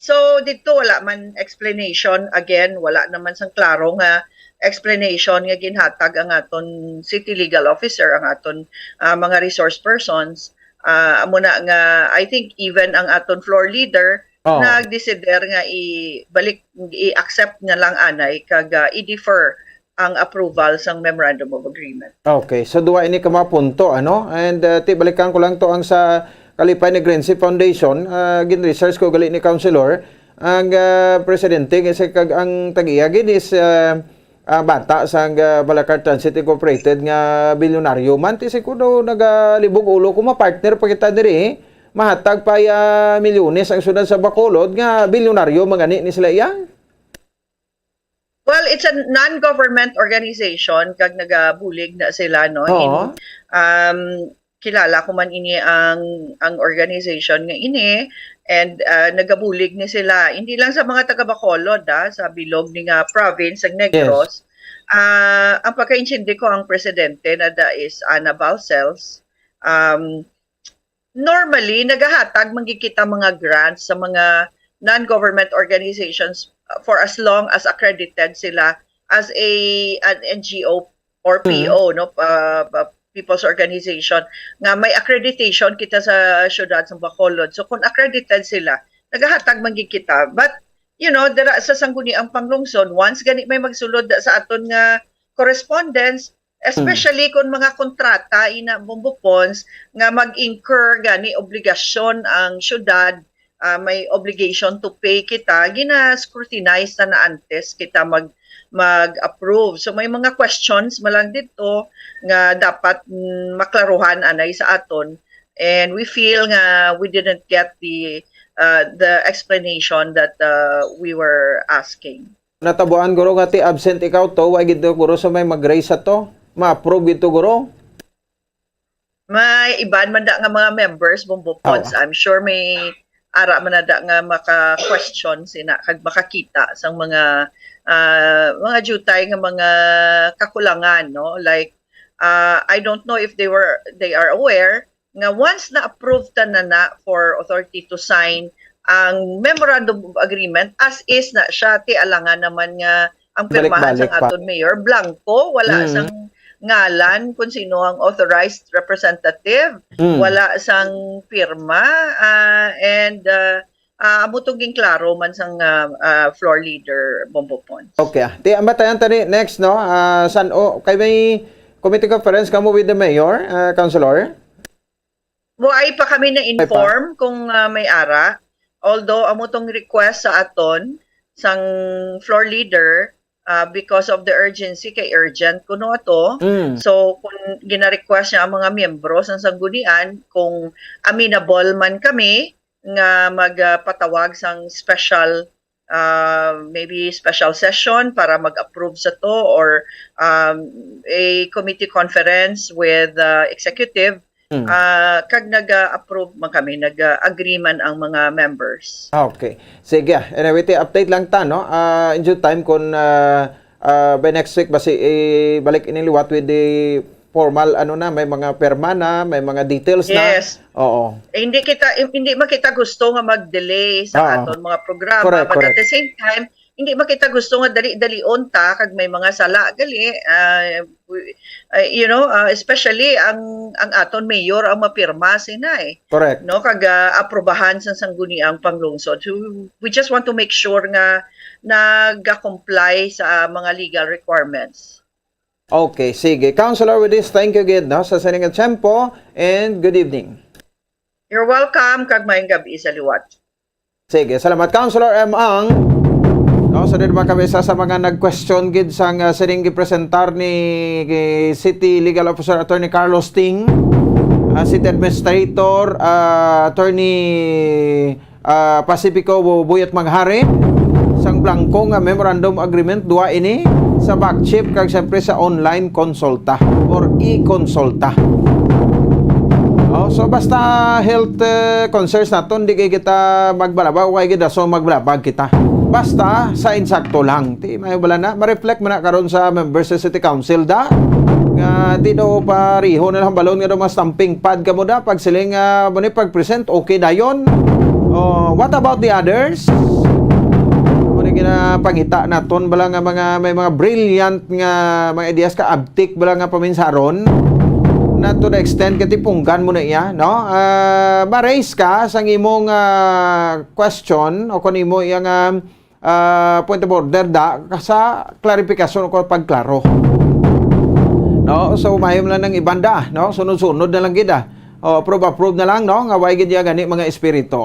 So, didto wala man explanation. Again, wala naman sang klaro nga explanation nga ginhatag ang aton city legal officer, ang aton, ah, mga resource persons. Ah, amo na nga, I think even ang aton floor leader Oh. nagdesider nga ibalik, i-accept na lang anay kag, ah, i-defer ang approval sang Memorandum of Agreement. Okay, so duwa ini ka mga punto, ano? And, uh, ti, balikan ko lang to ang sa kalipay ni Grency Foundation, uh, gin-research ko gali ni Councilor, ang, uh, presidente, kasi kag ang tag-iya gid is, uh, uh, bata sang, uh, Balakar Transit Incorporated nga bilyonaryo man, ti si ko daw nagalibog ulo ko, ma-partner pa kita diri, mahatag pa ya milyones ang syudad sa Bacolod nga bilyonaryo man gani ni sila iya. Well, it's a non-government organization kag nagabulig na sila, no? Oo. In, um, kilala ko man ini ang, ang organization nga ini, and, uh, nagabulig ni sila. Hindi lang sa mga taga Bacolod, ah, sa bilog ni nga province, ang Negros. Yes. Ah, ang pagkaintindi ko, ang presidente na da is Ana Balcells. Um, normally, nagahatag man gid kita mga grants sa mga non-government organizations, for as long as accredited sila as a, an N G O or Mm. P O, no? Uh, uh, People's Organization, nga may accreditation kita sa siyudad sa Bacolod. So, kung accredited sila, nagahatag man gid kita. But, you know, dira sa Sangguniang Panglungsod, once gani may magsulod sa aton nga correspondence, especially kung mga kontrata, ina, Bombo Pons, nga mag-incur gani obligasyon ang siyudad, ah, may obligation to pay kita, gina-scrutinize na na antes kita mag, mag-approve. So, may mga questions man lang dito nga dapat, mm, maklaruhan anay sa aton. And we feel nga we didn't get the, uh, the explanation that, uh, we were asking. Natabuan, guro, nga ti absent ikaw to, wa gid to, guro, sa may mag-raise sa to. Ma-approve gid to, guro. May iban man da nga mga members, Bombo Pons. Awa. I'm sure may ara man na da nga maka-question sina kag makakita sang mga, ah, mga jutay nga mga kakulangan, no? Like, ah, I don't know if they were, they are aware nga once na-approve ta na na for authority to sign ang memorandum of agreement, as is na siya, ti alangan naman nga ang pirmahan Balik-balik sang pa. aton mayor, blanco, wala Mm. sang ngalan kung sino ang authorized representative, Mm. wala sang pirma, ah, and, ah, ah, amo tong ginklaro man sang, ah, ah, floor leader, Bombo Pons. Okay, ah. Ti, ang batayan tani next, no? Ah, san, oh, kay may committee conference kamo with the mayor, ah, councilor? Wa pa kami na-inform kung, ah, may ara. Although, amo tong request sa aton, sang floor leader, ah, because of the urgency, kay urgent kuno ato. Mm. So, kung gina-request niya ang mga miyembro sang sanggunian, kung amenable man kami nga mag, ah, patawag sang special, ah, maybe special session para mag-approve sa to, or, um, a committee conference with, ah, executive, Mm. ah, kag nag-approve man kami, nag-agree man ang mga members. Okay. Sige, ah. Anyway, ti update lang ta, no? Ah, in due time, kung, ah, ah, by next week, basi, eh, balik ini liwat with the formal, ano na, may mga perma na, may mga details na. Yes. Oo. Eh, hindi kita, eh, hindi man kita gusto nga mag-delay sa Oo. aton mga programa, Correct, but at correct. the same time, hindi man kita gusto nga dali-dalion ta kag may mga sala gali, ah, we, ah, you know, ah, especially ang, ang aton mayor ang mapirma sina, eh. Correct. No, kag, ah, aprubahan sa sangguniang panglungsod. So, we just want to make sure nga naga-comply sa mga legal requirements. Okay, sige. Councilor, with this, thank you gid, no, sa sining nga tiyempo, and good evening. You're welcome, kag maayong gab-i sa liwat. Sige, salamat, Councilor M. Ang. No, so, din naman kami sa, sa mga nag-question gid sang, ah, sining gipresentar ni, ni City Legal Officer Attorney Carlos Ting, ah, City Administrator, ah, Attorney, ah, Pacifico Bu-, Buyat Maghari, sang blanco nga memorandum agreement, dua ini, sa back chip kag siyempre sa online consulta or e-consulta. Oh, so basta health, eh, concerns naton, di kay kita magbalabag, kay gid dason magbalabag kita. Basta sa insakto lang. Ti, may bala na, ma-reflect man na karon sa members sa City Council da. Nga di daw pareho na lang balon nga daw mga stamping pad kamo da, pagsiling, ah, mo ni pag-present, okay dayon. Oh, what about the others? Mo ni ginapangita naton bala nga mga, may mga brilliant nga mga ideas ka, abtik bala nga paminsaron. Not to the extent katipunggan mo na iya, no? Ah, ma-raise ka sang imong, ah, question o kung imo iya nga, ah, point of order da sa klarifikasyon o pagklaro. No? So, mayom lang ng ibanda, no? Sunod-sunod na lang gid, ah. O, approve, approve na lang, no? Nga way gid ya gani mga espiritu.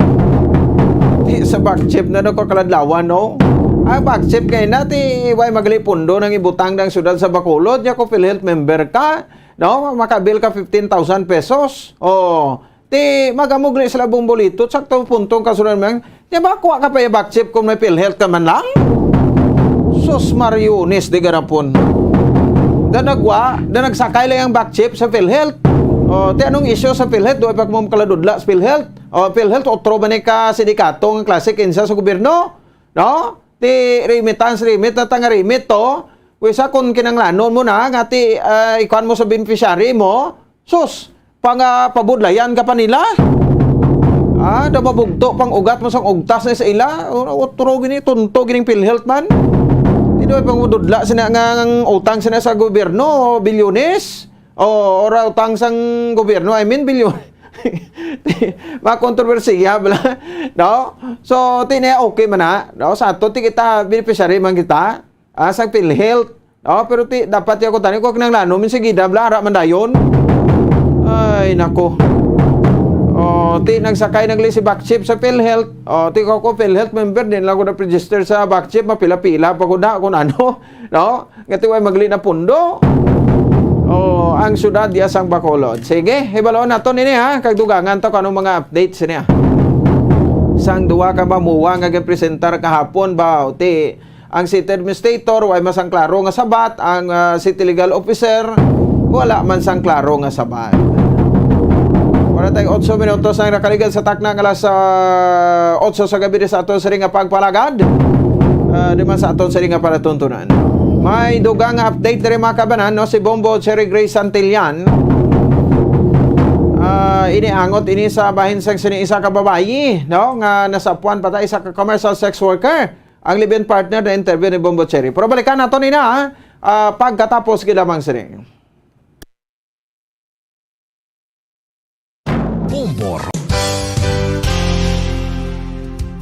Di sa back chip na daw ko kaladlawan, no? Ang back chip kay nati, way maglipundo nang ibutang ng syudad sa Bacolod, nya ko PhilHealth member ka, no? Makabil ka fifteen thousand pesos. O, ti, magamugli sila bumbolito, sakto puntong kasunod man. Di ba, kuha ka pa yung back chip kung may PhilHealth ka man lang? Sus, Mariones, di garapon. Da nagwa, da nagsakay lang ang back chip sa PhilHealth. O, ti, anong issue sa PhilHealth? Doon pa mo makaladudla sa PhilHealth. O, PhilHealth, otro ba ni ka sindikato nga klase kinsa sa gobyerno? No? Ti, remittance, remit na tanga remit to. Kuysa kung kinanglanon mo na, nga ti, ah, ikuan mo sa beneficiary mo, sus, pang, ah, pabudlayan ka pa nila. Ah, daw mabugto pang ugat mo sang ugtas na sa ila. O, utro gini, tunto gining PhilHealth man. Di daw pang mududla sina nga ang utang sina sa gobyerno, bilyones. O, ora utang sang gobyerno, I mean, bilyon. Mga kontrobersiya, bala. No? So, ti niya okay man na. No? Sa ato, ti kita beneficiary man kita. Ah, sa PhilHealth. Oh, pero ti, dapat ya ko tani ko kinahanglan, no, min sige, dabla, ara man dayon. Ay, nako. Oh, ti, nagsakay nagli si Bakchip sa PhilHealth. Oh, ti ko, ko PhilHealth member, din lang ko na-register sa Bakchip, mapila-pila pa ko na, kung ano, no? Nga ti, way magli na pundo. Oh, ang syudad, ya sang Bacolod. Sige, hibalon nato nini, ha? Kag dugangan to kanong mga updates niya. Sang duwa ka mamuwa nga ginpresentar kahapon ba, ti, ang city administrator, way man sang klaro nga sabat. Ang, ah, city legal officer, wala man sang klaro nga sabat. Wala tayong otso minutos ang nakaligad sa takna nga alas, ah, otso sa gabi sa aton sini nga pagpalagad. Ah, di man sa aton sini nga palatuntunan. May dugang nga update diri, mga kabanan, no? Si Bombo Cherry Grace Santillan. Ah, iniangot ini sa bahin sang sini isa ka babayi, no? Nga nasapuan pa ta isa ka commercial sex worker. Ang live-in partner na interview ni Bombo Cherry. Pero balikan nato nina, ah, pagkatapos gid lamang sini. Bombo.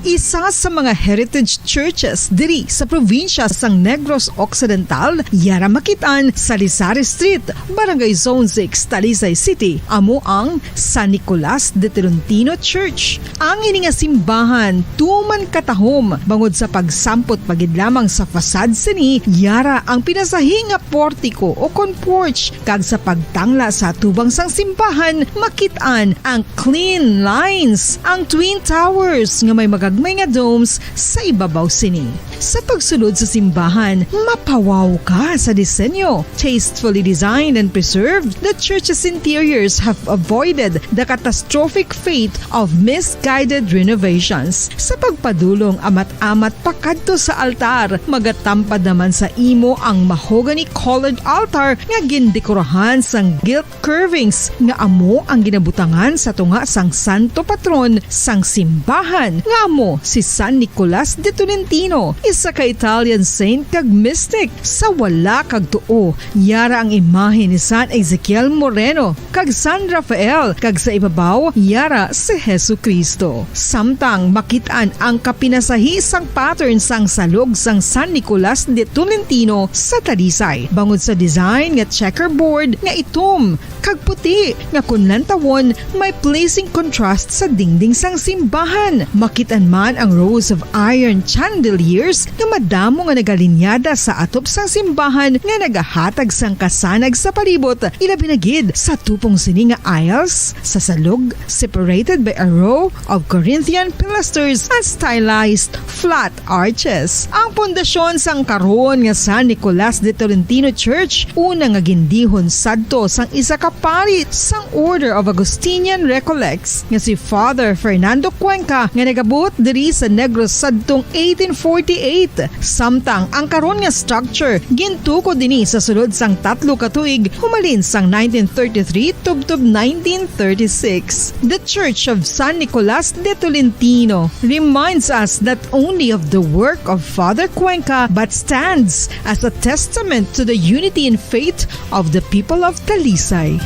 Isa sa mga heritage churches diri sa probinsya sang Negros Occidental, yara makit-an sa Lisari Street, Barangay Zone six, Talisay City, amo ang San Nicolas de Tolentino Church. Ang ini nga simbahan tuman katahom bangod sa pagsampot pa gid lamang sa facade sini, yara ang pinasahi nga portiko o kon porch, kag sa pagtangla sa atubang sang simbahan, makit-an ang clean lines, ang twin towers nga may magagmay nga domes sa ibabaw sini. Sa pagsulod sa simbahan, mapawaw ka sa disenyo. Tastefully designed and preserved, the church's interiors have avoided the catastrophic fate of misguided renovations. Sa pagpadulong amat-amat pakadto sa altar, magatampad naman sa imo ang mahogany-colored altar nga gindekorahan sang gilt curvings nga amo ang ginabutangan sa tunga sang santo patron sang simbahan, nga amo si San Nicolas de Tolentino, isa ka Italian saint kag mystic. Sa wala kag tuo, yara ang imahe ni San Ezekiel Moreno kag San Rafael, kag sa ibabaw, yara si Jesu-Cristo. Samtang makit-an ang kapinasahi sang pattern sang salog sang San Nicolas de Tolentino sa Talisay, bangod sa design nga checkerboard nga itom kag puti nga kon lantawon may pleasing contrast sa dingding sang simbahan. Makit-an man ang rows of iron chandeliers nga madamo nga nagalinyada sa atop sang simbahan nga nagahatag sang kasanag sa palibot, ilabi na gid sa tupong sini nga aisles sa salog, separated by a row of Corinthian pilasters and stylized flat arches. Ang pundasyon sang karon nga San Nicolas de Tolentino Church, una nga gindihon sadto sang isa ka pari sang Order of Augustinian Recollects nga si Father Fernando Cuenca, nga nagabot diri sa Negros sadtong eighteen forty-eight. Samtang ang karon nga structure gintukod dini sa sulod sang tatlo ka tuig humalin sang nineteen thirty-three tubtob nineteen thirty-six. The Church of San Nicolas de Tolentino reminds us not only of the work of Father Cuenca but stands as a testament to the unity in faith of the people of Talisay.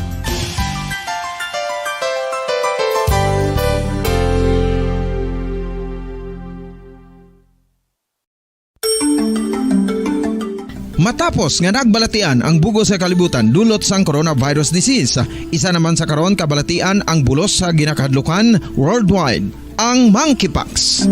Matapos nga nagbalatian ang bug-os nga kalibutan dulot sang coronavirus disease, isa naman sa karon kabalatian ang bulos sa ginakahadlukan worldwide, ang monkeypox.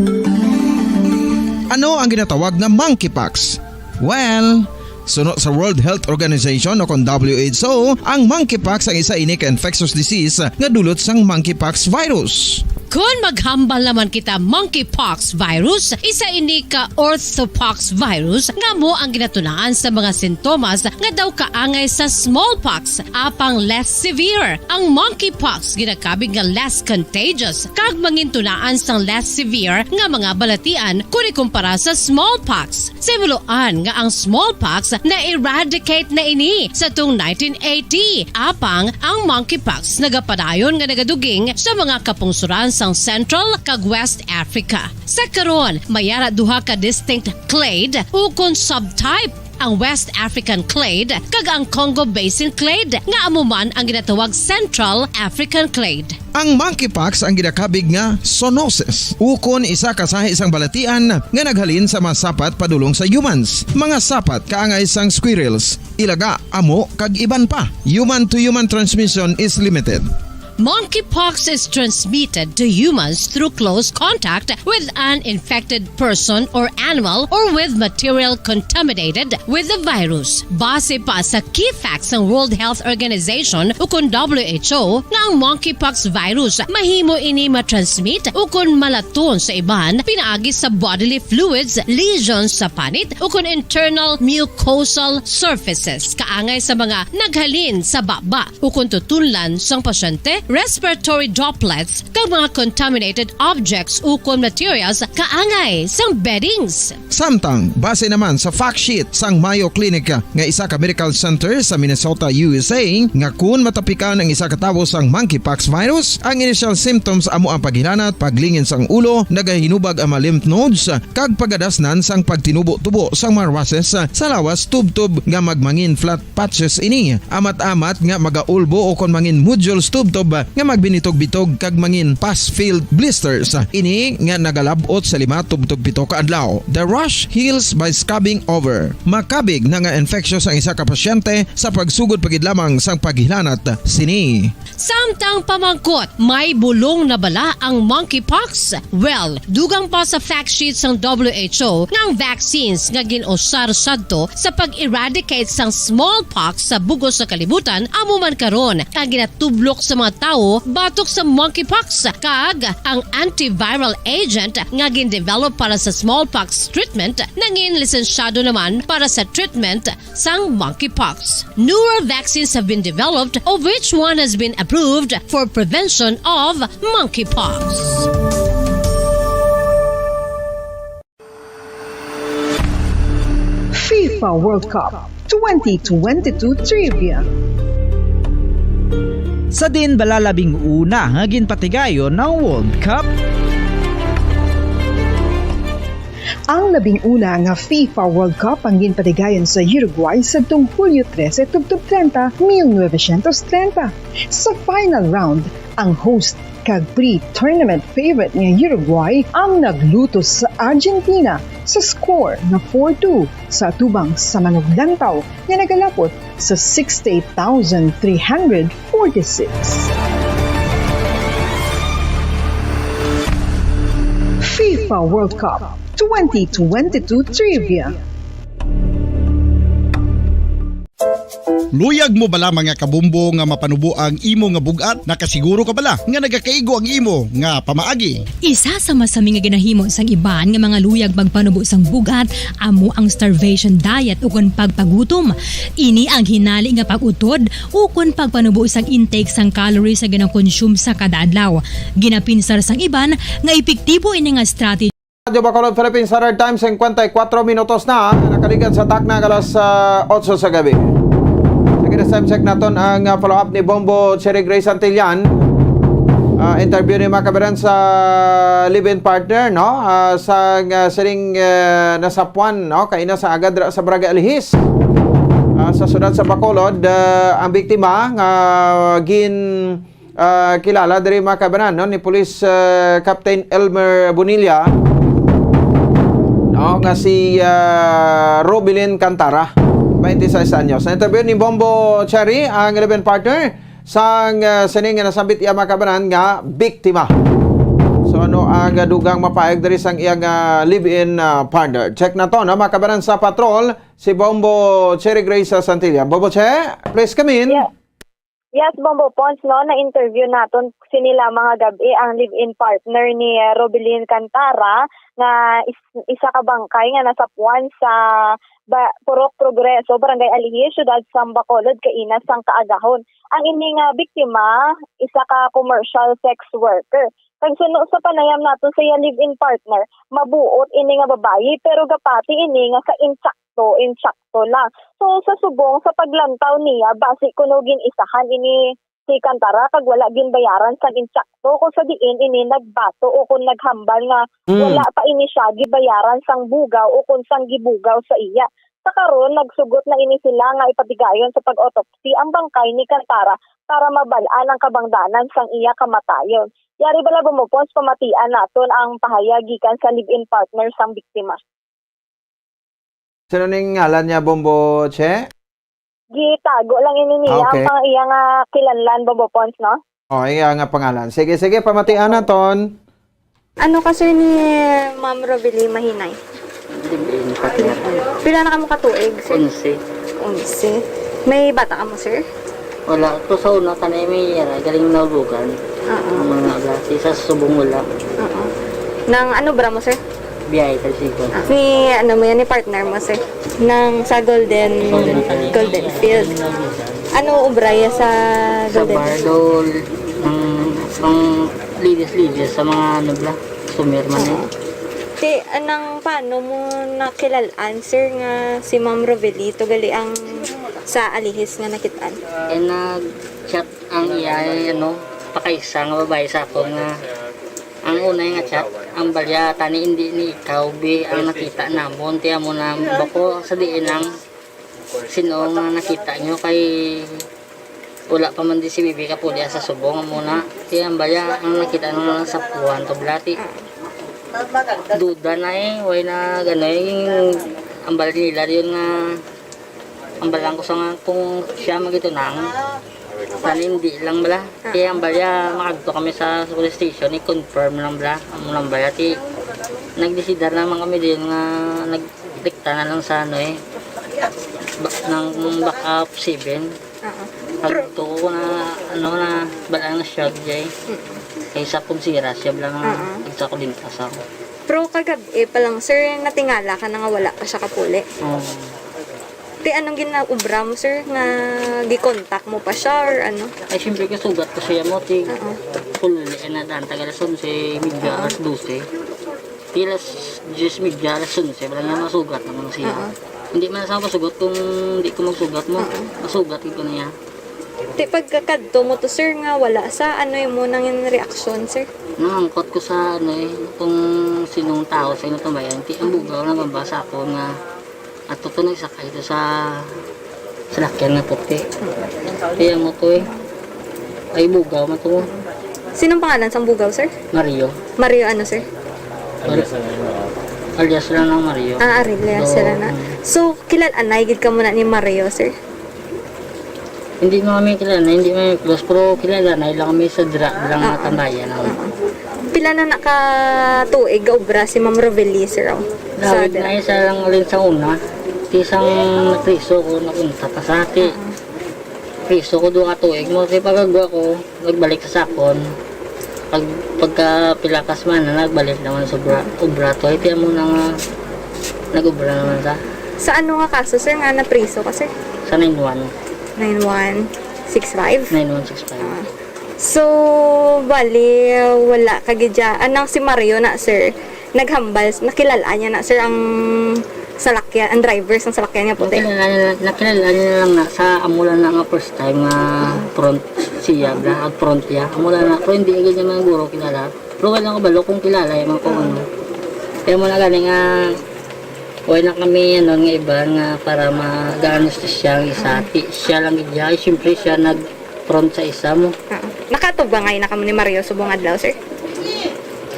Ano ang ginatawag na monkeypox? Well, suno sa World Health Organization o kon W H O, ang monkeypox ang isa ini ka infectious disease nga dulot sang monkeypox virus. Kon maghambal naman kita monkeypox virus, isa ini ka orthopox virus nga amo ang ginatunaan sa mga sintomas nga daw kaangay sa smallpox, apang less severe. Ang monkeypox ginakabig nga less contagious kag mangintunaan sang less severe nga mga balatian kon ikumpara sa smallpox. Simuloan nga ang smallpox na-eradicate na ini sa tung nineteen eighty, apang ang monkeypox nagapadayon nga nagaduging sa mga kapungsoran sa sang Central kag West Africa. Sa karon, may ara duha ka distinct clade ukon subtype, ang West African clade kag ang Congo Basin clade, nga amo man ang ginatawag Central African clade. Ang monkeypox ang ginakabig nga zoonosis, ukon isa ka sahi sang balatian nga naghalin sa mga sapat padulong sa humans, mga sapat kaangay sang squirrels, ilaga, amo, kag iban pa. Human to human transmission is limited. Monkeypox is transmitted to humans through close contact with an infected person or animal or with material contaminated with the virus. Base pa sa key facts sang World Health Organization ukon W H O, nga ang monkeypox virus mahimo ini matransmit ukon malaton sa iban pinaagi sa bodily fluids, lesions sa panit, ukon internal mucosal surfaces, kaangay sa mga naghalin sa baba ukon tutunlan sang pasyente, respiratory droplets, kag mga contaminated objects ukon materials kaangay sang beddings. Samtang, base naman sa fact sheet sang Mayo Clinic nga isa ka medical center sa Minnesota, U S A, nga kun matapikan ang isa ka tawo sang monkeypox virus, ang initial symptoms amo ang paghilanat, paglingin sang ulo, nagahinubag ang mga lymph nodes, kag pagadasnan sang pagtinubo-tubo sang mga rashes sa lawas, tubtob nga magmangin flat patches ini, amat-amat nga magaulbo ukon mangin nodules tubtob nga magbinitog-bitog kag mangin pus-filled blisters. Ini nga nagalab-ot sa lima tubtob pito ka adlaw. The rash heals by scabbing over. Makabig na nga infectious ang isa ka pasyente sa pagsugod pa gid lamang sang paghilanat sini. Samtang pamangkot, may bulong na bala ang monkeypox? Well, dugang pa sa fact sheet sang W H O nga ang vaccines nga gin-usar sadto sa pag-eradicate sang smallpox sa bug-os sa kalibutan amo man karon ang ginatublok sa mga tawo batok sa monkeypox, kag ang antiviral agent nga gin-develop para sa smallpox treatment nangin lisensyado naman para sa treatment sang monkeypox. Newer vaccines have been developed, of which one has been approved for prevention of monkeypox. FIFA World Cup twenty twenty-two Trivia. Sa diin bala labing una nga ginpatigayon ang World Cup? Ang labing una nga FIFA World Cup ang ginpatigayon sa Uruguay sadtong Hulyo trese tubtob treinta, mil novecientos treinta. Sa final round, ang host kag pre-tournament favorite nga Uruguay ang naglutos sa Argentina sa score nga four two sa atubang sa manuglantaw nga nagalapot sa sixty-eight thousand three hundred forty-six. FIFA World Cup twenty twenty-two Trivia. Luyag mo bala, mga kabombo, nga mapanubo ang imo nga bug-at? Nakasiguro ka bala nga nagakaigo ang imo nga pamaagi? Isa sa masami nga ginahimo sang iban nga mga luyag magpanubo sang bug-at amo ang starvation diet ukon pagpagutom. Ini ang hinali nga pag-utod ukon pagpanubo sang intake sang calories nga ginakonsume sa kada adlaw. Ginapinsar sang iban nga epektibo ini nga strategy. Radyo Bacolod, Philippine Standard Time, singkwenta y kuwatro minutos na, nakaligad sa takna nga alas, ah, otso sa gabi. Sige, this time check naton ang, ah, follow-up ni Bombo Cherry Grace Santillan. Ah, interview ni, mga kababayan, sa live-in partner, no? Ah, sa, ah, sining, ah, nasapuan, no? Kaina sa agad ra sa Barangay Alihis, ah, sa siyudad sa Bacolod, ah, ang biktima nga gin ah, kilala diri, mga kababayan, no, ni Police, ah, Captain Elmer Bonilla, no, nga si, ah, Robilin Cantara, twenty-six anyos. Na-interview ni Bombo Cherry, ang eleven partner sang, ah, sining nga nasambit iya, mga kababayan, nga biktima. So, ano ang, ah, dugang mapahayag diri sang iyang, ah, live-in, ah, partner? Check naton, no, mga kababayan, sa patrol, si Bombo Cherry Grace Santillan. Bombo Che, please come in. Yeah. Yes, Bombo Pons, no, na-interview naton sini lamang nga gab-i ang live-in partner ni, eh, Robilin Cantara, nga is-, isa ka bangkay nga nasapuan sa ba-, Purok Progreso, Barangay Alihis, siyudad sang Bacolod, kaina sang kaagahon. Ang ini nga biktima, isa ka commercial sex worker. Kag suno sa panayam nato sa iya live-in partner, mabuot ini nga babayi, pero gapati ini nga sa insakto, insakto lang. So, sa subong, sa paglantaw niya, basi kuno gin-isahan ini si Cantara kag wala ginbayaran sang insakto kung sa diin ini nagbato o kon naghambal nga Mm. wala pa ini siya gibayaran sang bugaw o kon sang gibugaw sa iya. Sa karon, nagsugot na ini sila nga ipatigayon sa pag-autopsy ang bangkay ni Cantara para mabal-an ang kabangdanan sang iya kamatayon. Yari bala, Bombo Pons, pamatian naton ang pahayag gikan sa live-in partner sang biktima. Sino ning ngalan niya, Bombo Che? Gitago lang ini niya Ah, okay. ang pang iya nga kilanlan, Bombo Pons, no? Oh, iya nga pangalan. Sige, sige, pamatian naton. Ano ka, sir, ni Ma'am Rovely Mahinay? Pila na kamo ka tuig, sir? Onse. Onse. May bata kamo, sir? Wala. To sa una, kanay may yara, galing naubugan. Oo. Ang mga ablasi sa subong wala. Oo. Nang ano bra mo, sir? Biyay, tricycle. Ah, ni, ano mo yan, ni partner mo, sir? Nang sa Golden, Golden Field. Golden Field. Ano ubra ya sa Sa Golden Field? Bardol, ang, ang linis-linis sa mga ano bla, customer man eh. Oo. Ti, anang paano mo nakilalaan, sir, nga si Ma'am Rovelito gali ang sa alihis nga nakitaan? Eh, nag-chat ang iya, eh, ano, pakaisa nga babae sa akon nga ang unay nga chat, ang balya, tani, hindi ni ikaw, bi, ang nakita namon, ti amo na bako sa diin ang sino nga nakita nyo kay wala pa man di si Bibi Kapuli sa subong, amo na. Ti ang balya, ang nakita nyo lang sa puwan to, bla, ti duda na eh, way na ganoy, ang balya nila yun nga, ang balang ko sa nga kung siya magitunang, tani, hindi lang bala. Kaya ang balya, makadto kami sa police station, i-confirm lang bala. Amo lang bala, ti nagdesidar naman kami din nga nagdikta na lang sa ano eh, ba, ng backup seven. Oo. Pag Pero tuo ko na, ano na, bala nga siya, Jay. Mm. Kaysa kung sira siya, bala nga, Oo. Isa ko din kasama. Pero kagab-i pa lang, sir, natingala ka na nga wala pa siya kapuli. Oo. Ti, anong ginaubra mo, sir, nga gikontak mo pa siya or ano? Ay, siyempre, kasugat ko siya mo, ti, Oo. Pululi, eh, na daan, taga alas onse, media, Oo. alas dose. Ti, alas diyes media, alas onse, wala niya masugat naman siya. Oo. Hindi man sa masugot kung di ko magsugat mo. Oo. Masugat ko niya. Ti, pagkakadto mo to, sir, nga wala sa, ano yung mo nang reaksyon, sir? Nangangkot ko sa, ano eh, kung sinong tao sa inyo tambayan. Ti, ang bugaw na mabasa ko nga ato to na isa kayo sa salakyan nga puti. Kaya mo to eh. Ay, bugaw man to. Sinong pangalan sang bugaw, sir? Mario. Mario ano, sir? Mar-, alias lang ng Mario. Ah, alias So, lang na. mm. So, kilala na gid ka muna ni Mario, sir? Hindi mo kami kilala, hindi mo kami close, pero kilala na lang kami sa dra, lang nga Oo. tambayan, no? Oo. Pila na naka tuig ga obra si Ma'am Roveli, sir, oh? Sa Dawit dra? Na isa lang rin sa una. Ti isang priso ko napunta pa sa ti. Oo. Priso ko duha ka tuig mo. Ti pagagwa ko, nagbalik sa sakon. Pag, pagka pilakas man na, nagbalik naman sa obra, obra to. Iti mo na nga, nag-obra naman sa Sa ano nga kaso, sir, nga napriso ka, sir? Sa nine one. Nine one six five? Nine one six five. Ah. So, bali, wala ka gid dya. Anang si Mario na, sir, naghambal, nakilala niya na, sir, ang salakyan, ang driver sang salakyan nga puti? Nakilala niya, nakilala niya lang na sa amo lang na nga first time nga front siya, bla, front niya. Amo lang na, pero hindi gid niya man guro kilala. Pero wala ko balo kung kilala yung mga kung ano. Kaya mo na gani nga, wala na kami, ano, nga iba nga para mag-anesthesia ang isa. Ti-, siya lang gid siya. Ay, siyempre siya nag-front sa isa mo. Oo. Nakatubangay na kamo ni Mario subong adlaw, sir?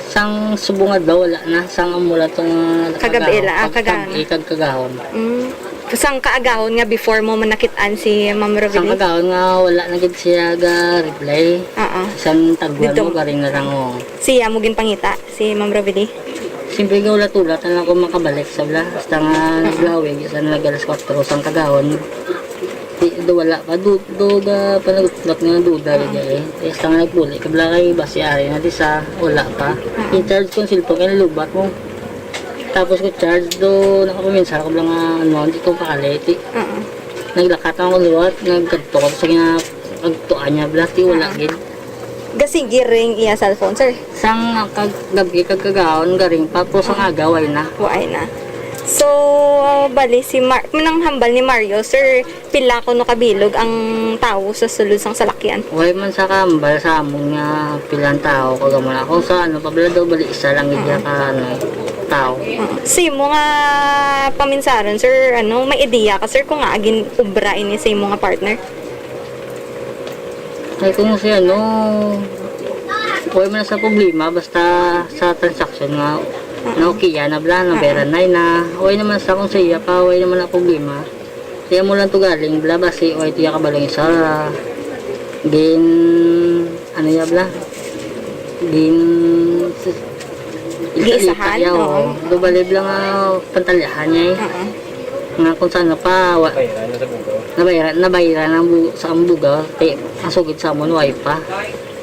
Sang subong adlaw, wala na. Sang amo lang tong, ah, Kagabi kagahon. la, ah, Kag-, kagahon. kag-, eh, kag-, kagahon. Mm. Sang kaagahon nga before mo manakit-an si Ma'am Sang Roveli? kagahon nga wala na gid siya ga-reply. Oo. Isang tagwan Dito. mo, garing na lang, oh. Siya mo ginpangita, si Ma'am Roveli? Siyempre, gaulat-ulat na lang kung makabalik sa bla. Basta nga naglawig, isa na nag-alas kwatro sang kagahon. Di, do wala pa, do, do ga panagutlot nga duda, Oo. gid eh. Basta nga nagpuli, kabla kay basi ari na di sa, wala pa. Oo. In-charge ko ang cellphone, kaya nalubat mo. Tapos ko charge, do, nakapaminsar ko lang nga, ano, hindi ko pakali, ti. Oo. Naglakat ako liwat, nagkadto ko sa gina-, pagtuan niya, bla, ti wala Oo. gid. Gasigi ring iya cellphone, sir? Sang kag-, gabi kag kagahon, garing pa, pero sang Oo. aga, way na. Way na. So, bali si Mar-, manang hambal ni Mario, sir, pila kuno ka bilog ang tawo sa sulod sang salakyan? Way man sa kahambal sa amon nga pila ang tawo, kag amo na. Kung sa ano, pabla daw, bali isa lang gid Ah. ka, ano, tawo. Ah. Sa imo nga paminsaron, sir, ano, may ideya ka, sir, kung nga gin-obra ini sa imo nga partner? Ay, kung si ano, way man sa problema, basta sa transaction nga, Ah. na okay, yan, na bla, na Ah. bayran na, na, way naman sa kung sa iya pa, way naman na problema. Kaya mo lang to galing, bla, basi, way tiya kabalong isa. Gin, ano ya, bla? Gin, Giisahan? Iya, Oo. oo. Do bali, bla, nga pantalyahan niya, eh. Oo. Nga kung saan na pa, wa-, Bayran na sa bugaw. nabayran, nabayran ang bu-, sa ang bugaw, kay ang sugid sa amon, way pa.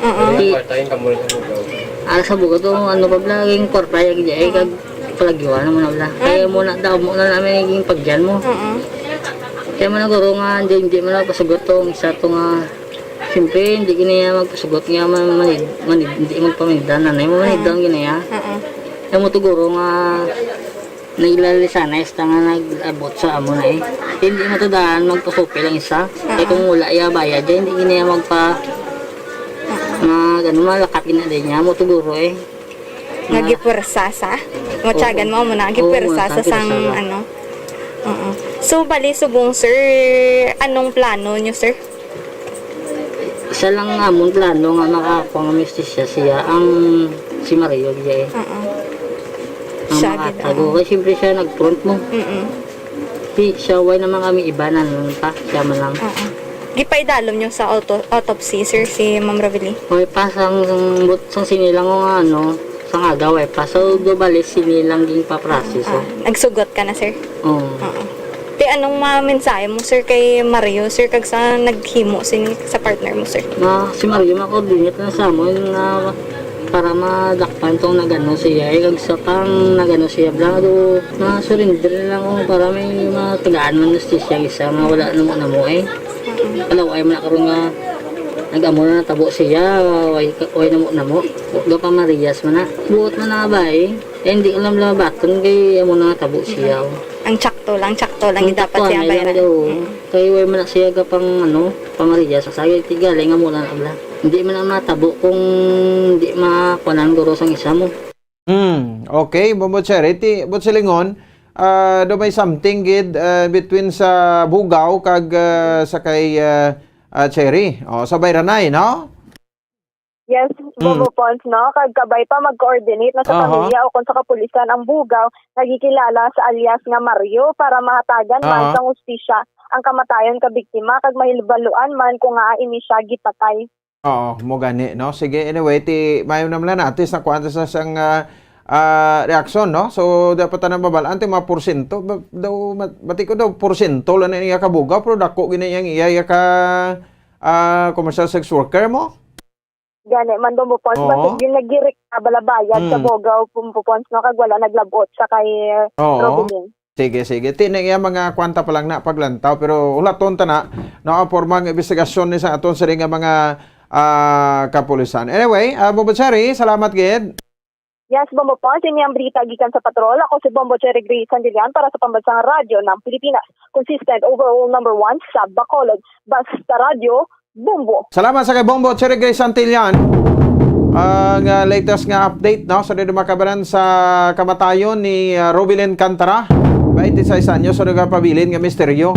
Oo. Kaya Di- kwarta yung kamul sa bugaw. Ara sa bugaw to, ano pa, bla, yung kwarta, yung diya, eh, Oo. kag palagiwa naman na, bla. Ah. Kaya mo na, damo na namin yung pagyan mo. Oo. Kaya mo na, guro, nga, hindi, hindi mo na pasugot to, ang isa to nga, siyempre, hindi gini niya magpasugot nga, man, man, man, hindi magpamindan, nanay mo, Oo. manigdan gini niya. Oo. Kaya mo to, guro, nga, Naglalisanay sa nga nag-abot sa amo na eh. Hindi mo to daan magpasupi lang isa. Kay Oo. kung wala iya bayad, di, hindi niya magpa-, mag-, ano, malakat gina din niya. Mo to guro eh. Nga Nga gipwersa sa? Matyagan Oo. mo, amo na, Oo, gipwersa sa sa sang, pwersa. ano. Oo. So, bali, subong, sir, anong plano nyo, sir? Isa lang nga amon plano nga makakuha nga mistisya siya, ang si Mario diya eh. Oo. Ang Siya gid, makatago. oo. Kay siyempre siya nag-front mo. Mm-mm. Di siya, way naman kami iba na nun pa. Siya man lang. Oo. Gipaidalom nyo sa auto-, autopsy, sir, si Ma'am Rovely? Way pa sang, sang, but-, sang sinilang ko nga ano, sang agaw way pa. So, do bali sinilang ging pa-process, Ah, oh. Nagsugot ka na, sir? Oo. Oo. Ti, anong mga mensahe mo, sir, kay Mario, sir, kag sa naghimo sini sa partner mo, sir? Ma, si Mario, ma-coordinate na sa amon nga para madakpan tong nagano siya, eh, kag sa pang nagano siya, bla, do, ma-surrender na lang ako para may matagaan man justisya isa nga wala na mo na mo, eh. Mm. Wala, ay man na karon nga nag-amo na natabo siya, way, way na mo na mo. Ga pa Marias man na. Buot man na nga ba, eh? Eh, hindi ko lang labaton kay amo na nga tabo siya, oh. Ang tsakto lang, tsakto lang Ang dapat tsakto, siya ang bayaran. Lang daw. Mm. Kay way man na siya ka pang, ano, pamariya sa sagay, ti galing nga muna na bla. Hindi man na matabo kung di makuanan guro sang isa mo. Hmm, okay, Bombo Cherry. Ti, but silingon, ah, do may something gid, ah, between sa bugaw kag, ah, sa kay, ah, ah, Cherry. O, sa bayranay, no? Yes, Mm. Bombo Pons, no? Kag kabay pa mag-coordinate na sa Aha. pamilya o kung sa kapulisan ang bugaw, nagikilala sa alias nga Mario, para mahatagan man Aha. sang hustisya ang kamatayon ka biktima kag mahibaluan man kung ngaa ini siya gipatay. Oo, mo gani, no? Sige, anyway, ti, mayo naman lang, at least nakuha na sa sang, ah, ah, reaksyon, no? So, dapat na mabal-an ti mga porsyento. Ba-, daw, mat-, bati ko daw, porsyento lang na iya kabugaw, pero dako gina iyang iya, iya ka, ah, commercial sex worker mo? Gani man, Bombo Pons, Oo. basig yun nagirik na balabayad sa Mm. Bogaw, Bombo Pons, no, kag wala naglabot sa kay Oo. Robilin. Sige, sige. Ti na iya mga kwanta pa lang na paglantaw, pero ulaton ta na, no, ang porma nga investigasyon ni sa aton sila nga mga, ah, kapulisan. Anyway, ah, Bombo Cherry, salamat gid. Yes, Bombo Pons, ini ang balita gikan sa patrol. Ako si Bombo Cherry Gray Santillan para sa Pambansang Radyo ng Pilipinas. Consistent, overall number one sa Bacolod. Basta Radyo, Bombo. Salamat sa kay Bombo Cherry Gray Santillan. Ang, ah, latest nga update, no, sa didumakabanan sa kamatayon ni, ah, Robilin Cantara, twenty-six anyos, sa nagapabilin nga misteryo.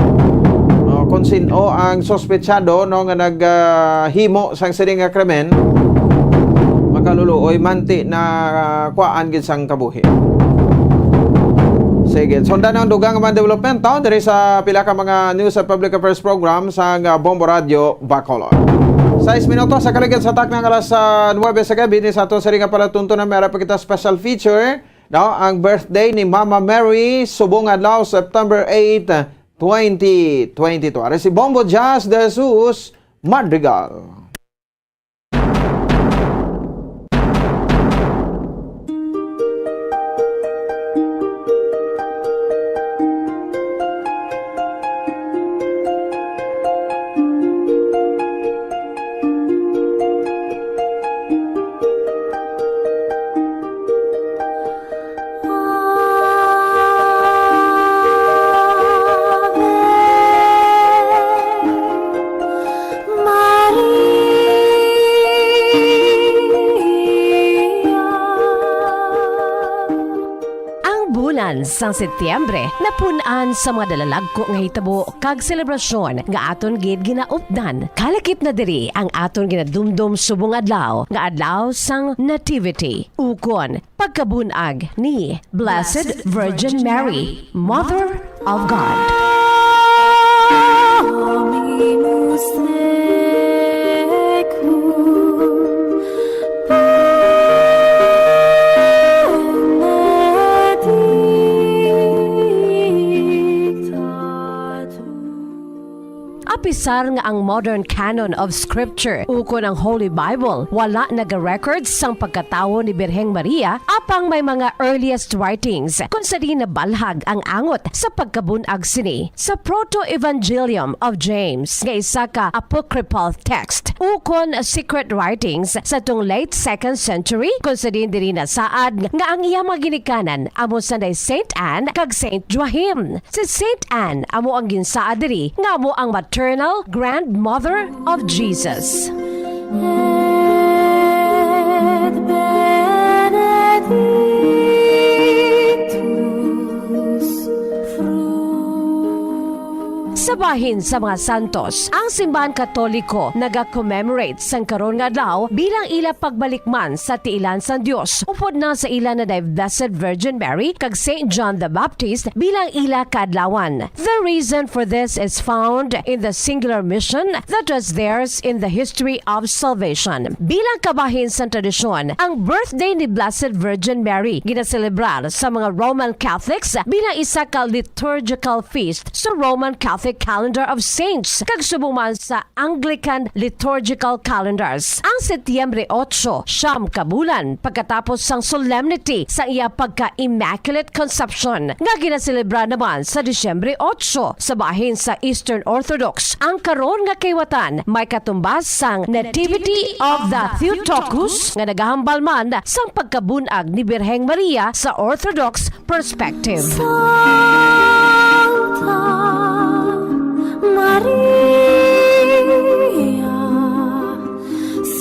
Oh, kung sin-o ang suspetsado, no, nga nag, ah, himo sang sini nga krimen, makaluluoy man ti na, ah, kuwaan gid sang kabuhi. Sige, sundan ang dugang nga mga development, no, diri sa pila ka mga news at public affairs program sa, ah, Bombo Radio Bacolod. Sais minutos sa kaligid sa takna nga alas, ah, nuwebe sa gabi ni sa aton sini nga palatuntunan, may ara pa kita special feature, no? Ang birthday ni Mama Mary, subong adlaw, September eight, twenty twenty-two. Ari si Bombo Jazz de Jesus Madrigal. sang Setyembre, napun-an sa mga dalalagko nga hitabo kag selebrasyon nga aton gid ginaupdan. Kalakip na diri ang aton ginadumdom subong adlaw, nga adlaw sang Nativity, ukon pagkabun-ag ni Blessed Virgin Mary, Mother of God. Apisar nga ang modern canon of scripture, ukon ang Holy Bible, wala nagarecord sang pagkatawo ni Birheng Maria, apang may mga earliest writings kon sa diin nabalhag ang angot sa pagkabun-ag sini. Sa Proto-Evangelium of James, nga isa ka apocryphal text, ukon secret writings sa tung late second century, kon sa diin diri nasaad nga ang iya mga ginikanan amo sanday Saint Anne kag Saint Joachim. Si Saint Anne amo ang ginsaad diri nga amo ang maternal grandmother of Jesus. Et benedictus fructus. Sa bahin sa mga santos, ang Simbahan Katoliko naga-commemorate sang karon nga adlaw bilang ila pagbalikman sa tiilan sang Dios, upod na sa ila na day Blessed Virgin Mary kag Saint John the Baptist bilang ila kaadlawan. The reason for this is found in the singular mission that was theirs in the history of salvation. Bilang kabahin sang tradisyon, ang birthday ni Blessed Virgin Mary ginaselebrar sa mga Roman Catholics bilang isa ka liturgical feast sa Roman Catholic Calendar of Saints kag subong man sa Anglican liturgical calendars. Ang Setyembre otso, siyam ka bulan pagkatapos sang solemnity sa iya pagka-Immaculate Conception, nga ginaselebra naman sa Disyembre otso sa bahin sa Eastern Orthodox. Ang karon nga kaliwatan may katumbas sang Nativity of the Theotokos, nga nagahambal man sang pagkabun-ag ni Birheng Maria sa Orthodox perspective. Sancta Maria,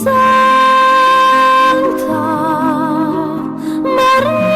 Sancta Maria.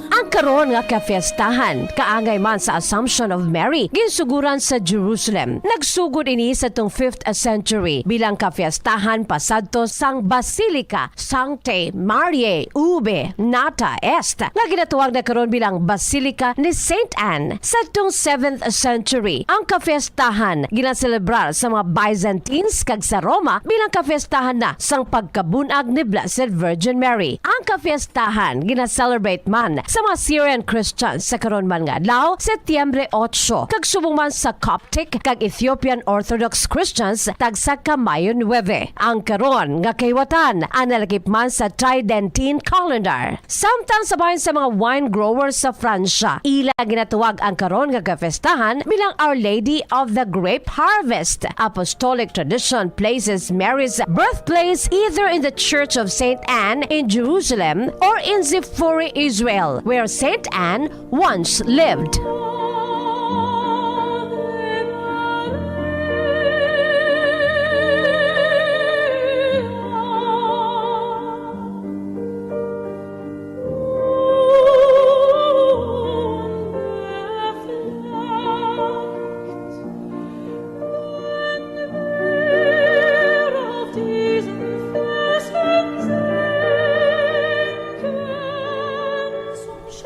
Ang karon nga kafiestahan, kaangay man sa Assumption of Mary, ginsuguran sa Jerusalem. Nagsugod ini sa tung fifth century bilang kafiestahan pasadto sang Basilica Sanctae Mariae ubi nata est, nga ginatawag na karon bilang Basilica ni Saint Anne. Sa tung seventh century, ang kafiestahan ginaselebrar sa mga Byzantines kag sa Roma bilang kafiestahan na sang pagkabun-ag ni Blessed Virgin Mary. Ang kafiestahan gina-celebrate man sa mga Syrian Christians sa karon man nga adlaw, Setyembre otso, kag subong man sa Coptic kag Ethiopian Orthodox Christians, tagsa ka Mayo nuebe. Ang karon nga kahiwatan ang nalakip man sa Tridentine calendar. Samtang sa bahin sa mga wine growers sa Francia, ila ginatawag ang karon nga kapistahan bilang Our Lady of the Grape Harvest. Apostolic tradition places Mary's birthplace either in the Church of Saint Anne in Jerusalem or in Zipori, Israel, where Saint Anne once lived.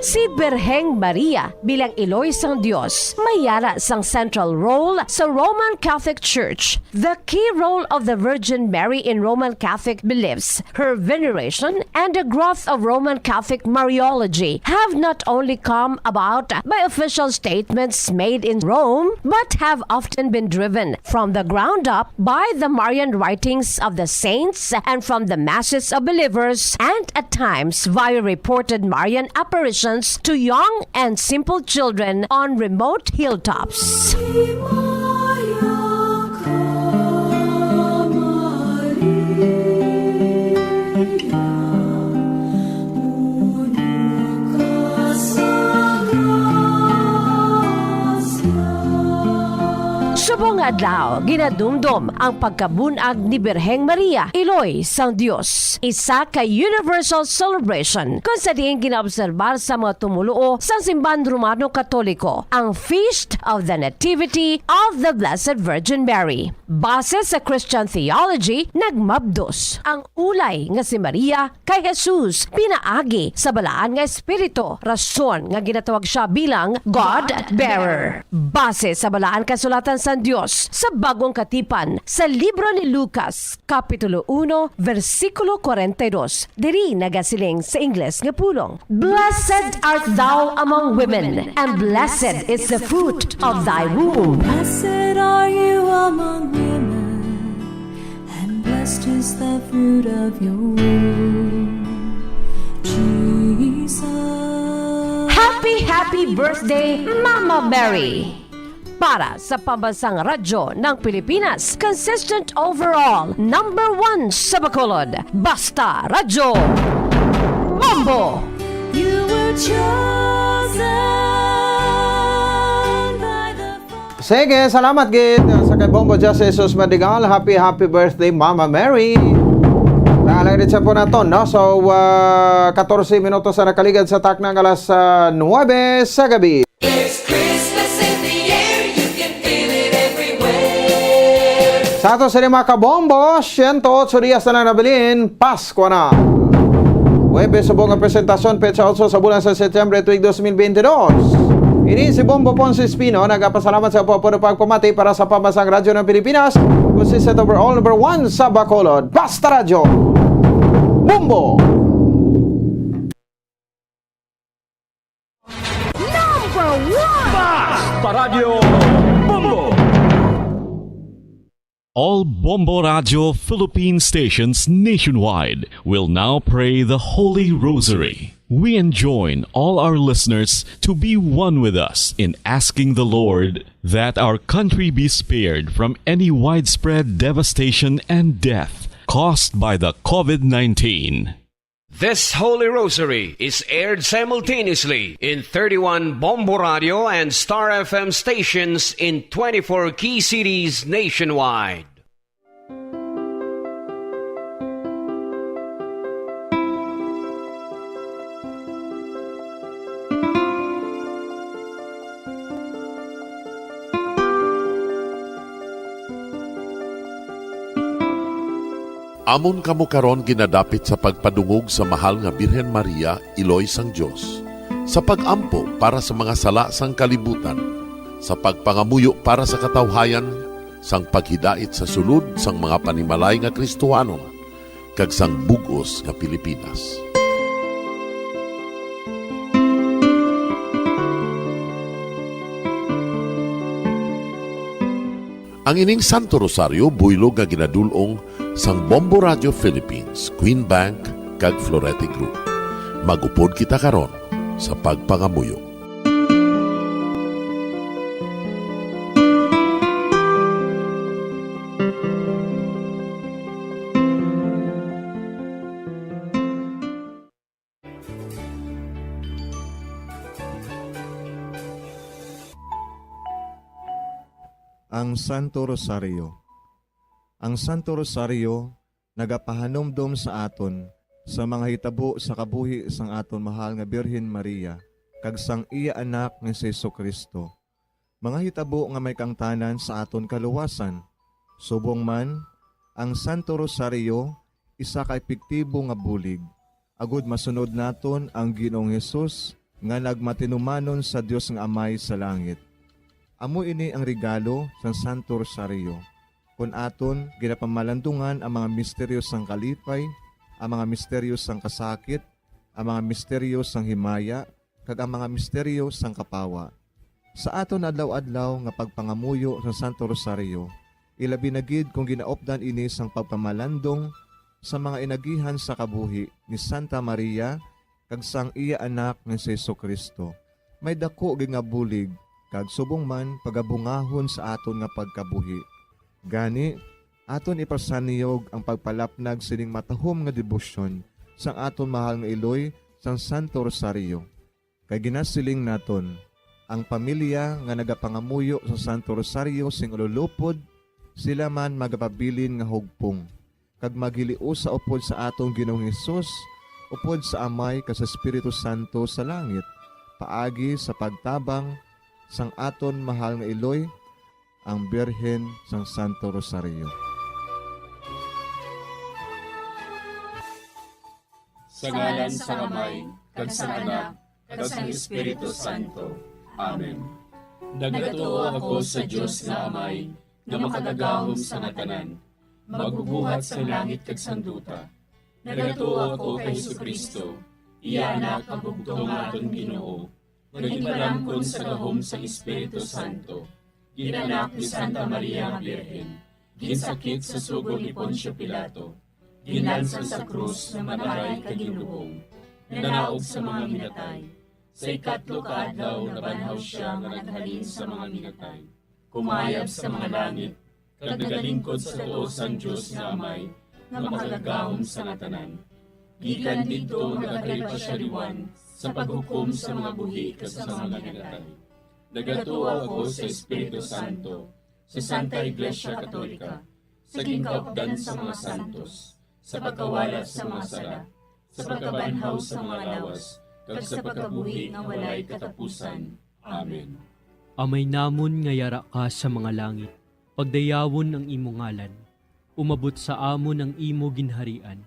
Si Birheng Maria bilang iloy sang Dios may yara sang central role sa Roman Catholic Church. The key role of the Virgin Mary in Roman Catholic beliefs, her veneration, and the growth of Roman Catholic Mariology have not only come about by official statements made in Rome, but have often been driven from the ground up by the Marian writings of the saints and from the masses of believers, and at times via reported Marian apparitions to young and simple children on remote hilltops. Subong Adlaw, ginadumdom ang pagkabun-ag ni Birheng Maria, Iloy sang Dios, isa ka universal celebration kon sa diin ginaobserbar sa mga tumoluo sang Simbahan Romano Katoliko, ang Feast of the Nativity of the Blessed Virgin Mary. Base sa Christian theology, nagmabdos ang ulay nga si Maria kay Jesus pinaagi sa Balaan nga Espiritu, rason nga ginatawag sia bilang God Bearer. Base sa Balaan Kasulatan sang Dios sa Bag-ong Katipan, sa libro ni Lucas, Kapitulo uno, bersikulo kwarenta y dos, diri nagasiling sa Ingles nga pulong, "Blessed art thou among women, and blessed is the fruit of thy womb." Blessed are you among women, and blessed is the fruit of your womb, Jesus. Happy, happy birthday, Mama Mary! Para sa Pambansang Radyo ng Pilipinas, consistent overall, number one sa Bacolod, Basta Radyo Bombo! You were chosen by the Sige, salamat gid sa kay Bombo Jose Jesus Madrigal. Happy, happy birthday, Mama Mary. Naalay rin sa po naton, no? So, ah, katorse minutos na nakaligad sa takna nga alas, ah, nuwebe sa gabi. There's Christmas in the air, you can feel it everywhere. Sa ato sini, mga kabombo, siyento otso dias na lang nabilin, Pasko na. Huwebes, subong nga presentasyon, petsa otso sa bulan sa Setyembre, tuig dos mil bente dos. Ini si Bombo Ponce Espino, nagapasalamat sa puno pagpamati para sa Pambansang Radyo ng Pilipinas, consistent overall number one sa Bacolod. Basta Radyo. Bombo! Number one! Basta Radyo Bombo! All Bombo Radio Philippine stations nationwide will now pray the Holy Rosary. We enjoin all our listeners to be one with us in asking the Lord that our country be spared from any widespread devastation and death caused by the covid nineteen. This Holy Rosary is aired simultaneously in thirty-one Bombo Radio and Star F M stations in twenty-four key cities nationwide. Amon kamo karon ginadapit sa pagpadungog sa Mahal nga Birhen Maria, Iloy sang Dios, sa pag-ampo para sa mga sala sang kalibutan, sa pagpangamuyo para sa katawhayan, sang paghidait sa sulod sang mga panimalay nga Kristohanon, kag sang bug-os nga Pilipinas. Ang ining Santo Rosario buylog nga ginadul-ong sang Bombo Radio Philippines, Queen Bank, kag Florete Group. Mag-upod kita karon sa pagpangamuyo. Ang Santo Rosario. Ang Santo Rosario nagapahanumdom sa aton sa mga hitabo sa kabuhi sang aton mahal nga Birhen Maria kag sang iya Anak nga si Jesu-Cristo, mga hitabo nga may kaangtanan sa aton kaluwasan. Subong man, ang Santo Rosario isa ka epektibo nga bulig agud masunod naton ang Ginoong Hesus nga nagmatinumanon sa Dios nga Amay sa langit. Amo ini ang regalo sang Santo Rosario, kon aton ginapamalandungan ang mga misteryo sang kalipay, ang mga misteryo sang kasakit, ang mga misteryo sang himaya, kag ang mga misteryo sang kapawa. Sa aton adlaw-adlaw nga pagpangamuyo sa Santo Rosario, ilabi na gid kon ginaupdan ini sang pagpamalandong sa mga inagihan sa kabuhi ni Santa Maria kag sang iya Anak nga si Jesu-Cristo, may daku gid nga bulig kag subong man pagabungahon sa aton nga pagkabuhi. Gani, aton ipasaniyog ang pagpalapnag sining matahom nga debosyon sang aton mahal nga iloy sang Santo Rosario. Kay ginasiling naton, Ang pamilya nga nagapangamuyo sa Santo Rosario sing ululupod, sila man magapabilin nga hugpong, kag maghiliusa upod sa aton Ginoong Hesus, upod sa Amay kag sa Espiritu Santo sa langit, paagi sa pagtabang sang aton mahal nga iloy, ang Birhen sang Santo Rosario. Sa ngalan sang Amay, kag sang Anak, kag sang Espiritu Santo. Amen. Nagatuo ako sa Dios nga Amay, nga makagagahom sa nga tanan, magbubuhat sang langit kag sang duta. Nagatuo ako kay Jesu-Cristo, iya Anak, ang bugtong nga aton Ginoo, nga ginpalamkon sa gahom sang Espiritu Santo, ginanak ni Santa Maria nga Birhen, ginsakit sa sugo ni Poncio Pilato, ginlansang sa krus nga mataray kag ginlubong, nanaog sa mga minatay. Sa ikatlo ka adlaw nabanhaw sia nga naghalin sa mga minatay, kumayab sa mga langit, kag nagalingkod sa tuo sang Dios nga Amay, nga makagagahom sa nga tanan. Gikan didto nagakari pa sia liwan sa paghukom sa mga buhi kag sa mga minatay. Nagatuo ako sa Espiritu Santo, sa Santa Iglesia Katolika, sa ginkaupdan sa mga santos, sa pagkawala sa mga sala, sa pagkabanhaw sa mga lawas, kag sa pagkabuhi nga walay katapusan. Amen. Amay namon nga yara ka sa mga langit, pagdayawon ang imo ngalan. Umabot sa amon ang imo ginharian.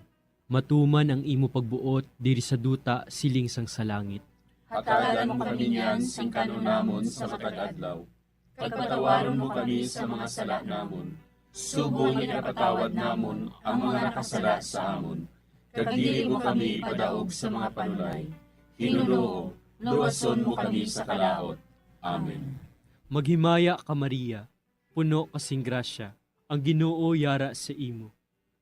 Matuman ang imo pagbuot diri sa duta siling sang sa langit. Hatagan mo kami niyan sing kan-on namon sa matag adlaw, kag patawaron mo kami sa mga sala namon, subong nga ginapatawad namon ang mga nakasala sa amon, kag dili mo kami ipadaog sa mga panulay. Hinunoo, luwason mo kami sa kalaut. Amen. Maghimaya ka, Maria, puno ka sing grasya, ang Ginoo yara sa imo.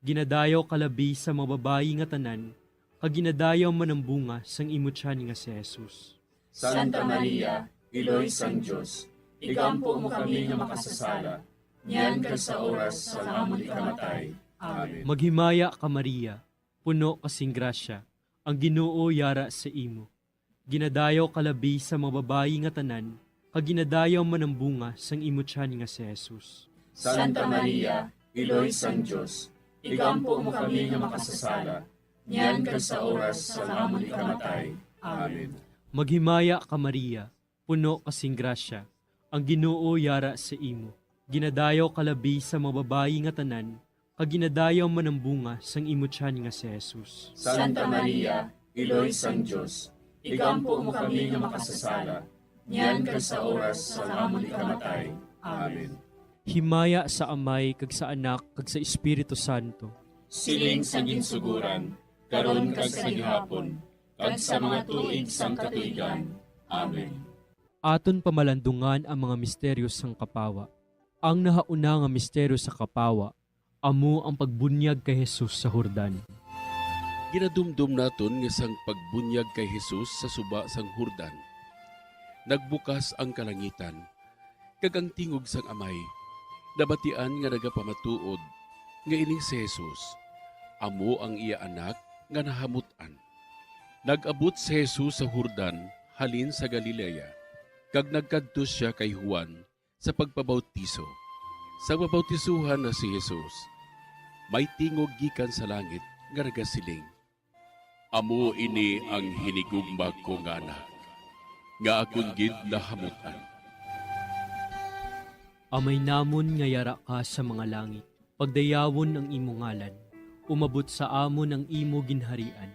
Ginadayaw ka labi sa mga babayi nga tanan, kag ginadayaw man ang bunga sang imo tiyan nga si Jesus. Santa Maria, Iloy sang Dios, igampo mo kami nga makasasala, niyan kag sa oras sang amon ikamatay. Amen. Maghimaya ka, Maria, puno ka sing grasya, ang Ginoo yara sa imo. Ginadayaw ka labi sa mga babayi nga tanan, kag ginadayaw man ang bunga sang imo tiyan nga si Jesus. Santa Maria, Iloy sang Dios, igampo mo kami nga makasasala, niyan kag sa oras sang amon ikamatay. Amen. Maghimaya ka, Maria, puno ka sing grasya, ang Ginoo yara sa imo. Ginadayaw ka labi sa mga babayi nga tanan, kag ginadayaw man ang bunga sang imo tiyan nga si Jesus. Santa Maria, Iloy sang Dios, igampo mo kami nga makasasala, niyan kag sa oras sang amon ikamatay. Amen. Himaya sa Amay, kag sa Anak, kag sa Espiritu Santo. Siling sa ginsugoran, karon kag sa gihapon, kag sa mga tuig sang katuigan. Amen. Aton pamalandungan ang mga misteryo sang kapawa. Ang nahauna nga misteryo sa kapawa amo ang pagbunyag kay Jesus sa Jordan. Ginadumdom naton nga sang pagbunyag kay Jesus sa suba sang Jordan, nagbukas ang kalangitan, kag ang tingog sang Amay nabatian nga nagapamatuod nga ini si Jesus amo ang iya Anak nga nahamut-an. Nag-abot si Jesus sa Jordan halin sa Galilea, kag nagkadto sia kay Juan sa pagpabautiso. Sang mabautisohan na si Jesus, may tingog gikan sa langit nga nagasiling, "Amo ini ang hinigugma ko nga Anak, nga akon gid nahamut-an." Amay namon nga yara ka sa mga langit, pagdayawon ang imo ngalan. Umabot sa amon ang imo ginharian.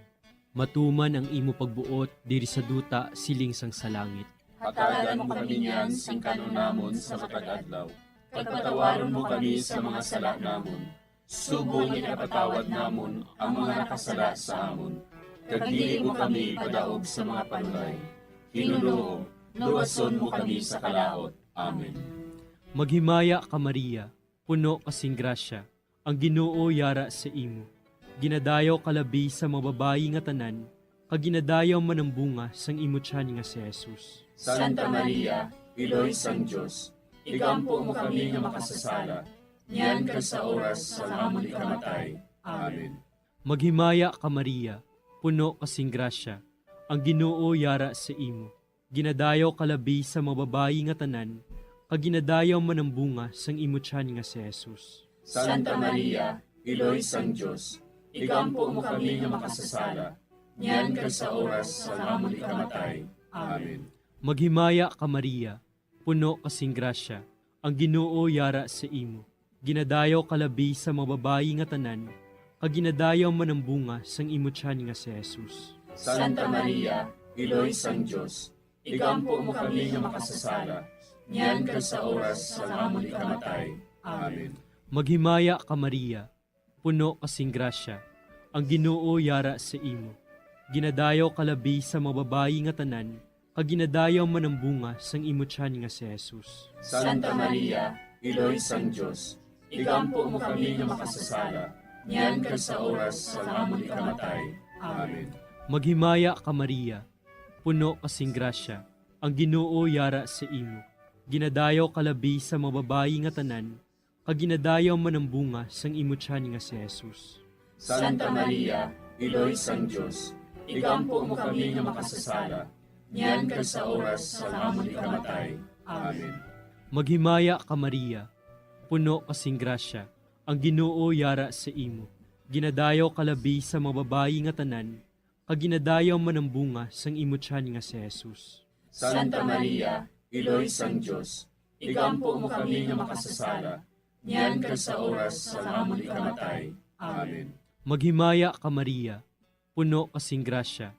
Matuman ang imo pagbuot diri sa duta siling sang sa langit. Hatagan mo kami niyan sing kan-on namon sa matag adlaw, kag patawaron mo kami sa mga sala namon, subong nga ginapatawad namon ang mga nakasala sa amon, kag dili mo kami ipadaog sa mga panulay. Hinunoo, luwason mo kami sa kalaut. Amen. Maghimaya ka, Maria, puno ka sing grasya, ang Ginoo yara sa imo. Ginadayaw ka labi sa mga babayi nga tanan, kag ginadayaw man ang bunga sang imo tiyan nga si Jesus. Santa Maria, Iloy sang Dios, igampo mo kami nga makasasala, niyan kag sa oras sang amon ikamatay. Amen. Maghimaya ka, Maria, puno ka sing grasya, ang Ginoo yara sa imo. Ginadayaw ka labi sa mga babayi nga tanan, kag ginadayaw man ang bunga sang imo tiyan nga si Jesus. Santa Maria, Iloy sang Dios, igampo mo kami nga makasasala, niyan kag sa oras sang amon ikamatay. Amen. Maghimaya ka, Maria, puno ka sing grasya, ang Ginoo yara sa imo. Ginadayaw ka labi sa mga babayi nga tanan, kag ginadayaw man ang bunga sang imo tiyan nga si Jesus. Santa Maria, Iloy sang Dios, igampo mo kami nga makasasala, niyan kag sa oras sang amon ikamatay. Amen. Maghimaya ka, Maria, puno ka sing grasya, ang Ginoo yara sa imo. Ginadayaw ka labi sa mga babayi nga tanan, kag ginadayaw man ang bunga sang imo tiyan nga si Jesus. Santa Maria, Iloy sang Dios, igampo mo kami nga makasasala, niyan kag sa oras sang amon ikamatay. Amen. Maghimaya ka, Maria, puno ka sing grasya, ang Ginoo yara sa imo. Ginadayaw ka labi sa mga babayi nga tanan, kag ginadayaw man ang bunga sang imo tiyan nga si Jesus. Santa Maria, Iloy sang Dios, igampo mo kami nga makasasala, niyan kag sa oras sang amon ikamatay. Amen. Maghimaya ka, Maria, puno ka sing grasya, ang Ginoo yara sa imo. Ginadayaw ka labi sa mga babayi nga tanan, kag ginadayaw man ang bunga sang imo tiyan nga si Jesus. Santa Maria, Iloy sang Dios, igampo mo kami nga makasasala, niyan kag sa oras sang amon ikamatay. Amen. Maghimaya ka, Maria, puno ka sing grasya,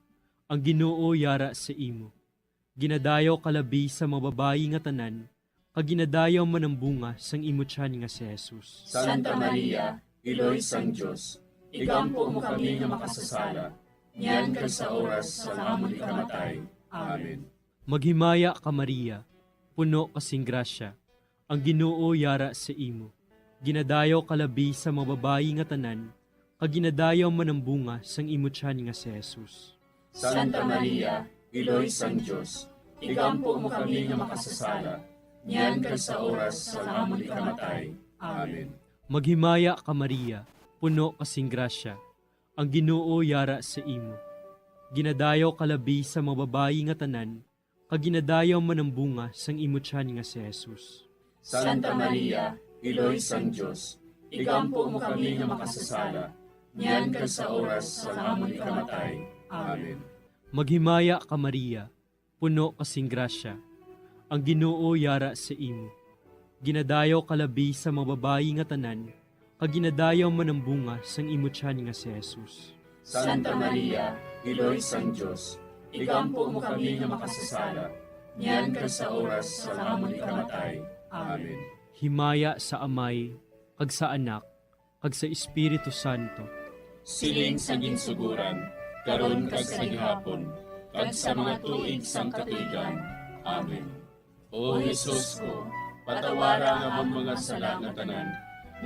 ang Ginoo yara sa imo. Ginadayaw ka labi sa mga babayi nga tanan, kag ginadayaw man ang bunga sang imo tiyan nga si Jesus. Santa Maria, Iloy sang Dios, igampo mo kami nga makasasala, niyan kag sa oras sang amon ikamatay. Amen. Maghimaya ka, Maria, puno ka sing grasya, ang Ginoo yara sa imo. Ginadayaw ka labi sa mga babayi nga tanan, kag ginadayaw man ang bunga sang imo tiyan nga si Jesus. Santa Maria, Iloy sang Dios, igampo mo kami nga makasasala, niyan kag sa oras sang amon ikamatay. Amen. Maghimaya ka, Maria, puno ka sing grasya, ang Ginoo yara sa imo. Ginadayaw ka labi sa mga babayi nga tanan, kag ginadayaw man ang bunga sang imo tiyan nga si Jesus. Santa Maria, Iloy sang Dios, igampo mo kami nga makasasala, niyan kag sa oras sang amon ikamatay. Amen. Maghimaya ka, Maria, puno ka sing grasya, ang Ginoo yara sa imo. Ginadayaw ka labi sa mga babayi nga tanan, kag ginadayaw man ang bunga sang imo tiyan nga si Jesus. Santa Maria, Iloy sang Dios, igampo mo kami nga makasasala, niyan kag sa oras sang amon ikamatay. Amen. Himaya sa Amay, kag sa Anak, kag sa Espiritu Santo. Siling sa ginsuguran, karon kag sa gihapon, kag sa mga tuig sang katuigan. Amen. O Jesus ko, patawara ang amon mga sala nga tanan,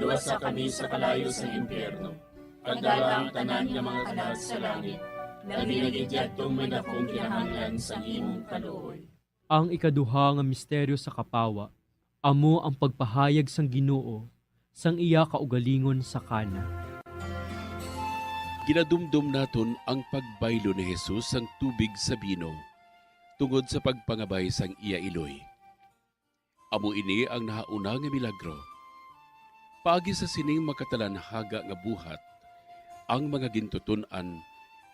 luwasa kami sa kalayo sang impyerno, kag dala ang tanan nga mga kalag sa langit, labi na gid yadtong may dakong kinahanglan sang imong kaluoy. Ang ikaduha nga misteryo sa kapawa amo ang pagpahayag sang Ginoo sang iya kaugalingon sa Cana. Ginadumdom naton ang pagbaylo ni Jesus sang tubig sa bino tungod sa pagpangabay sang iya iloy. Amo ini ang nahauna nga milagro. Paagi sa sining makatalanhaga nga buhat, ang mga gintuton-an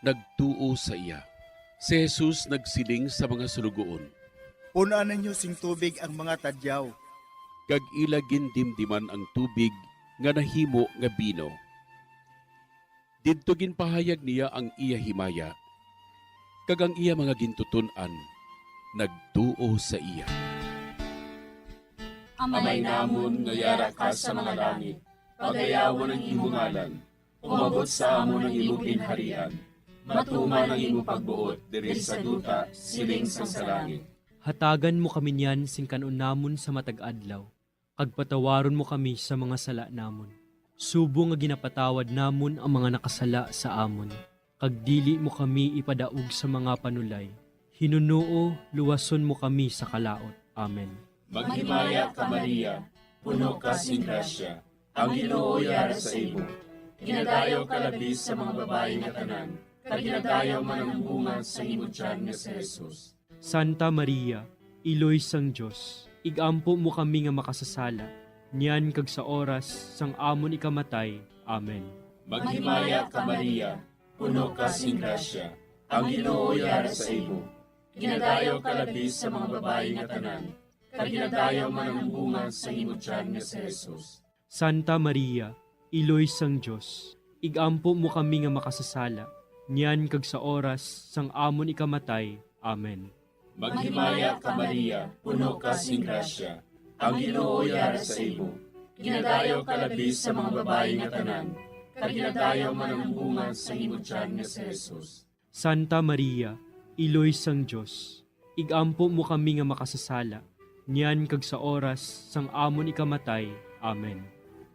nagtuo sa iya. Si Jesus nagsiling sa mga suloguon, "Pun-an ninyo sing tubig ang mga tadyaw." Kag ila gindimdiman ang tubig nga nahimo nga bino. Didto ginpahayag niya ang iya himaya, kag ang iya mga gintuton-an nagtuo sa iya. Amay namon nga yara ka sa mga langit, pagayawon ang imo ngalan. Umabot sa amon ang imo ginharian. Matuman ang imo pagbuot diri sa duta, siling sang sa langit. Hatagan mo kami niyan sing kan-on namon sa matag adlaw, kag patawaron mo kami sa mga sala namon, subong nga ginapatawad namon ang mga nakasala sa amon. Kag dili mo kami ipadaog sa mga panulay. Hinunoo, luwason mo kami sa kalaut. Amen. Maghimaya ka, Maria, puno ka sing grasya, ang Ginoo yara sa imo. Ginadayaw ka labi sa mga babayi nga tanan, kag ginadayaw man ang bunga sa imo tiyan nga si Jesus. Santa Maria, Iloy sang Dios, ig-ampo mo kami nga makasasala, niyan kag sa oras sang amon ikamatay. Amen. Maghimaya ka, Maria, puno ka sing grasya, ang Ginoo yara sa imo. Ginadayaw ka labi sa mga babayi nga tanan, kag ginadayaw man ang bunga sa imo tiyan nga si Jesus. Santa Maria, Iloy sang Dios, ig-ampo mo kami nga makasasala, niyan kag sa oras sang amon ikamatay. Amen. Maghimaya ka, Maria, puno ka sing grasya, ang Ginoo yara sa imo. Ginadayaw ka labi sa mga babayi nga tanan, kag ginadayaw man ang bunga sa imo tiyan nga si Jesus. Santa Maria, Iloy sang Dios, ig-ampo mo kami nga makasasala, niyan kag sa oras sang amon ikamatay. Amen.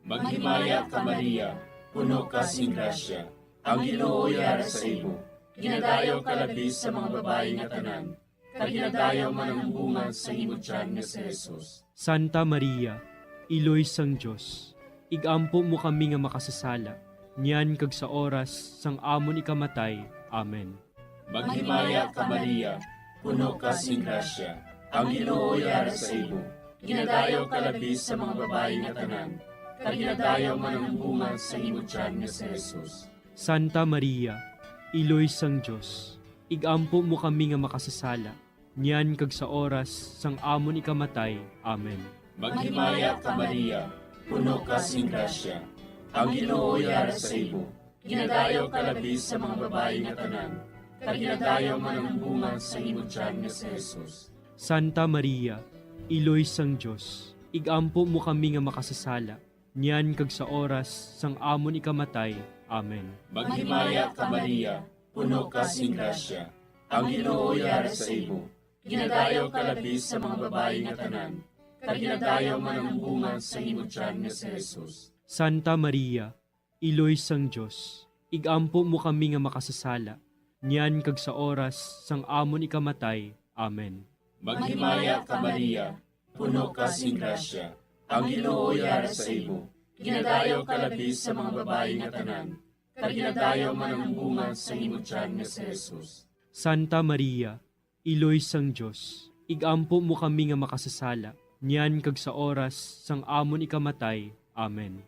Maghimaya ka, Maria, puno ka sing grasya, ang Ginoo yara sa imo. Ginadayaw ka labi sa mga babayi nga tanan, kag ginadayaw man ang bunga sa imo tiyan nga si Jesus. Santa Maria, Iloy sang Dios, ig-ampo mo kami nga makasasala, niyan kag sa oras sang amon ikamatay. Amen. Maghimaya ka, Maria, puno ka sing grasya, ang Ginoo yara sa imo. Ginadayaw ka labi sa mga babayi nga tanan, kag ginadayaw man ang bunga sa imo tiyan nga si Jesus. Santa Maria, Iloy sang Dios, ig-ampo mo kami nga makasasala, niyan kag sa oras sang amon ikamatay. Amen. Maghimaya ka, Maria, puno ka sing grasya, ang Ginoo yara sa imo. Ginadayaw ka labi sa mga babayi nga tanan, kag ginadayaw man ang bunga sa imo tiyan nga si Jesus. Santa Maria, Iloy sang Dios, ig-ampo mo kami nga makasasala, niyan kag sa oras sang amon ikamatay. Amen. Maghimaya ka, Maria, puno ka sing grasya, ang Ginoo yara sa imo. Ginadayaw ka labi sa mga babayi nga tanan, kag ginadayaw man ang bunga sa imo tiyan nga si Jesus. Santa Maria, Iloy sang Dios, ig-ampo mo kami nga makasasala, niyan kag sa oras sang amon ikamatay. Amen. Maghimaya ka, Maria, puno ka sing grasya, ang Ginoo yara sa imo. Ginadayaw ka labi sa mga babayi nga tanan, kag ginadayaw man ang bunga sa imo tiyan nga si Jesus. Santa Maria, Iloy sang Dios, ig-ampo mo kami nga makasasala, niyan kag sa oras sang amon ikamatay. Amen.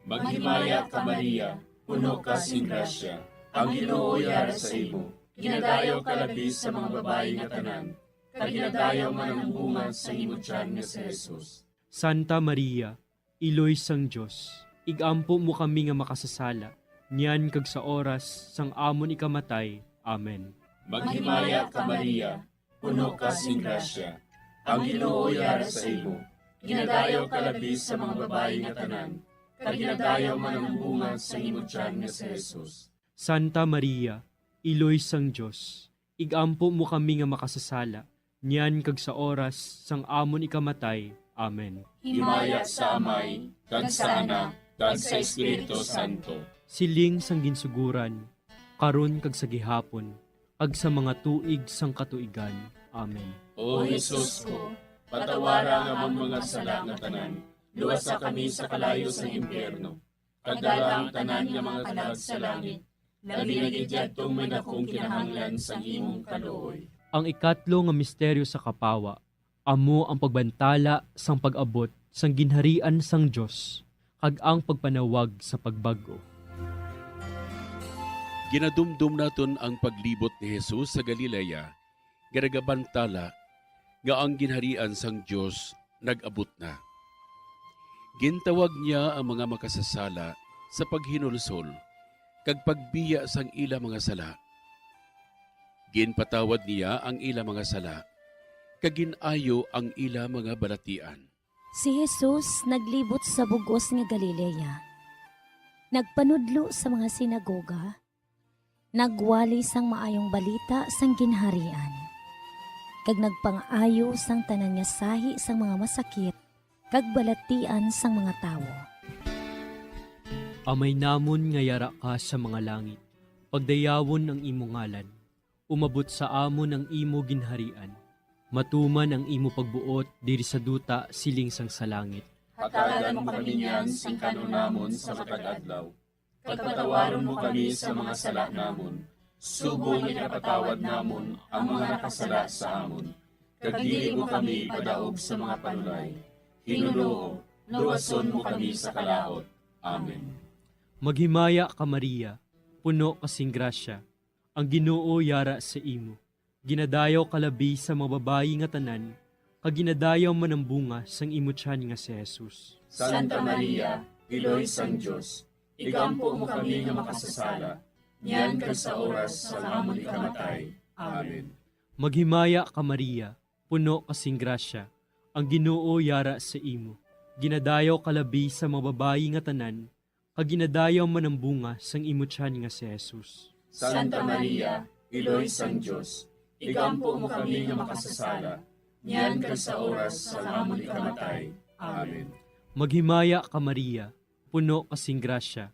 Maghimaya ka, Maria, puno ka sing grasya, ang Ginoo yara sa imo. Ginadayaw ka labi sa mga babayi nga tanan, kag ginadayaw man ang bunga sa imo tiyan nga si Jesus. Santa Maria, Iloy sang Dios, ig-ampo mo kami nga makasasala, niyan kag sa oras sang amon ikamatay. Amen. Maghimaya ka, Maria, puno ka sing grasya, ang Ginoo yara sa imo. Ginadayaw ka labi sa mga babayi nga tanan, kag ginadayaw man ang bunga sa imo tiyan nga si Jesus. Santa Maria, Iloy sang Dios, ig-ampo mo kami nga makasasala, niyan kag sa oras sang amon ikamatay. Amen. Himaya sa Amay, kag sa Anak, kag sa Espiritu Santo. Siling sang ginsuguran, karon kag sa gihapon, kag sa mga tuig sang katuigan. Amen. O Jesus ko, patawara ang amon mga sala nga tanan, luwasa kami sa kalayo sang impyerno, kag dala ang tanan nga mga kalag sa langit, labi na gid yadtong may dakong kinahanglan sang imong kaluoy. Ang ikatlo nga misteryo sa kapawa amo ang pagbantala sang pag-abot sang Ginharian sang Dios kag ang pagpanawag sa pagbag-o. Ginadumdom naton ang paglibot ni Jesus sa Galilea nga nagabantala nga ang Ginharian sang Dios nag-abot na. Gintawag niya ang mga makasasala sa paghinulsol kag pagbiya sang ila mga sala. Ginpatawad niya ang ila mga sala, kag gin-ayo ang ila mga balatian. Si Jesus naglibot sa bug-os nga Galilea, nagpanudlo sa mga sinagoga, nagwali sang Maayong Balita sang Ginharian, kag nagpangaayo sang tanan nga sahi sang mga masakit kag balatian sang mga tawo. Amay namon nga yara ka sa mga langit, pagdayawon ang imo ngalan. Umabot sa amon ang imo ginharian. Matuman ang imo pagbuot diri sa duta siling sang sa langit. Hatagan mo kami niyan sing kan-on namon sa matag adlaw, kag patawaron mo kami sa mga sala namon, Subong nga ginapatawad namon ang mga nakasala sa amon, kag dili mo kami ipadaog sa mga panulay. Hinuloo, luwason mo kami sa kalaut. Amen. Maghimaya ka, Maria, puno ka sing grasya, ang Ginoo yara sa imo. Ginadayaw ka labi sa mga babayi nga tanan, kag ginadayaw man ang bunga sang imo tiyan nga si Jesus. Santa Maria, Iloy sang Dios, igampo mo kami nga makasasala, niyan kag sa oras sang amon ikamatay. Amen. Maghimaya ka, Maria, puno ka sing grasya, ang Ginoo yara sa imo. Ginadayaw ka labi sa mga babayi nga tanan, kag ginadayaw man ang bunga sang imo tiyan nga si Jesus. Santa Maria, Iloy sang Dios, igampo mo kami nga makasasala, niyan kag sa oras sang amon ikamatay. Amen. Maghimaya ka, Maria, puno ka sing grasya,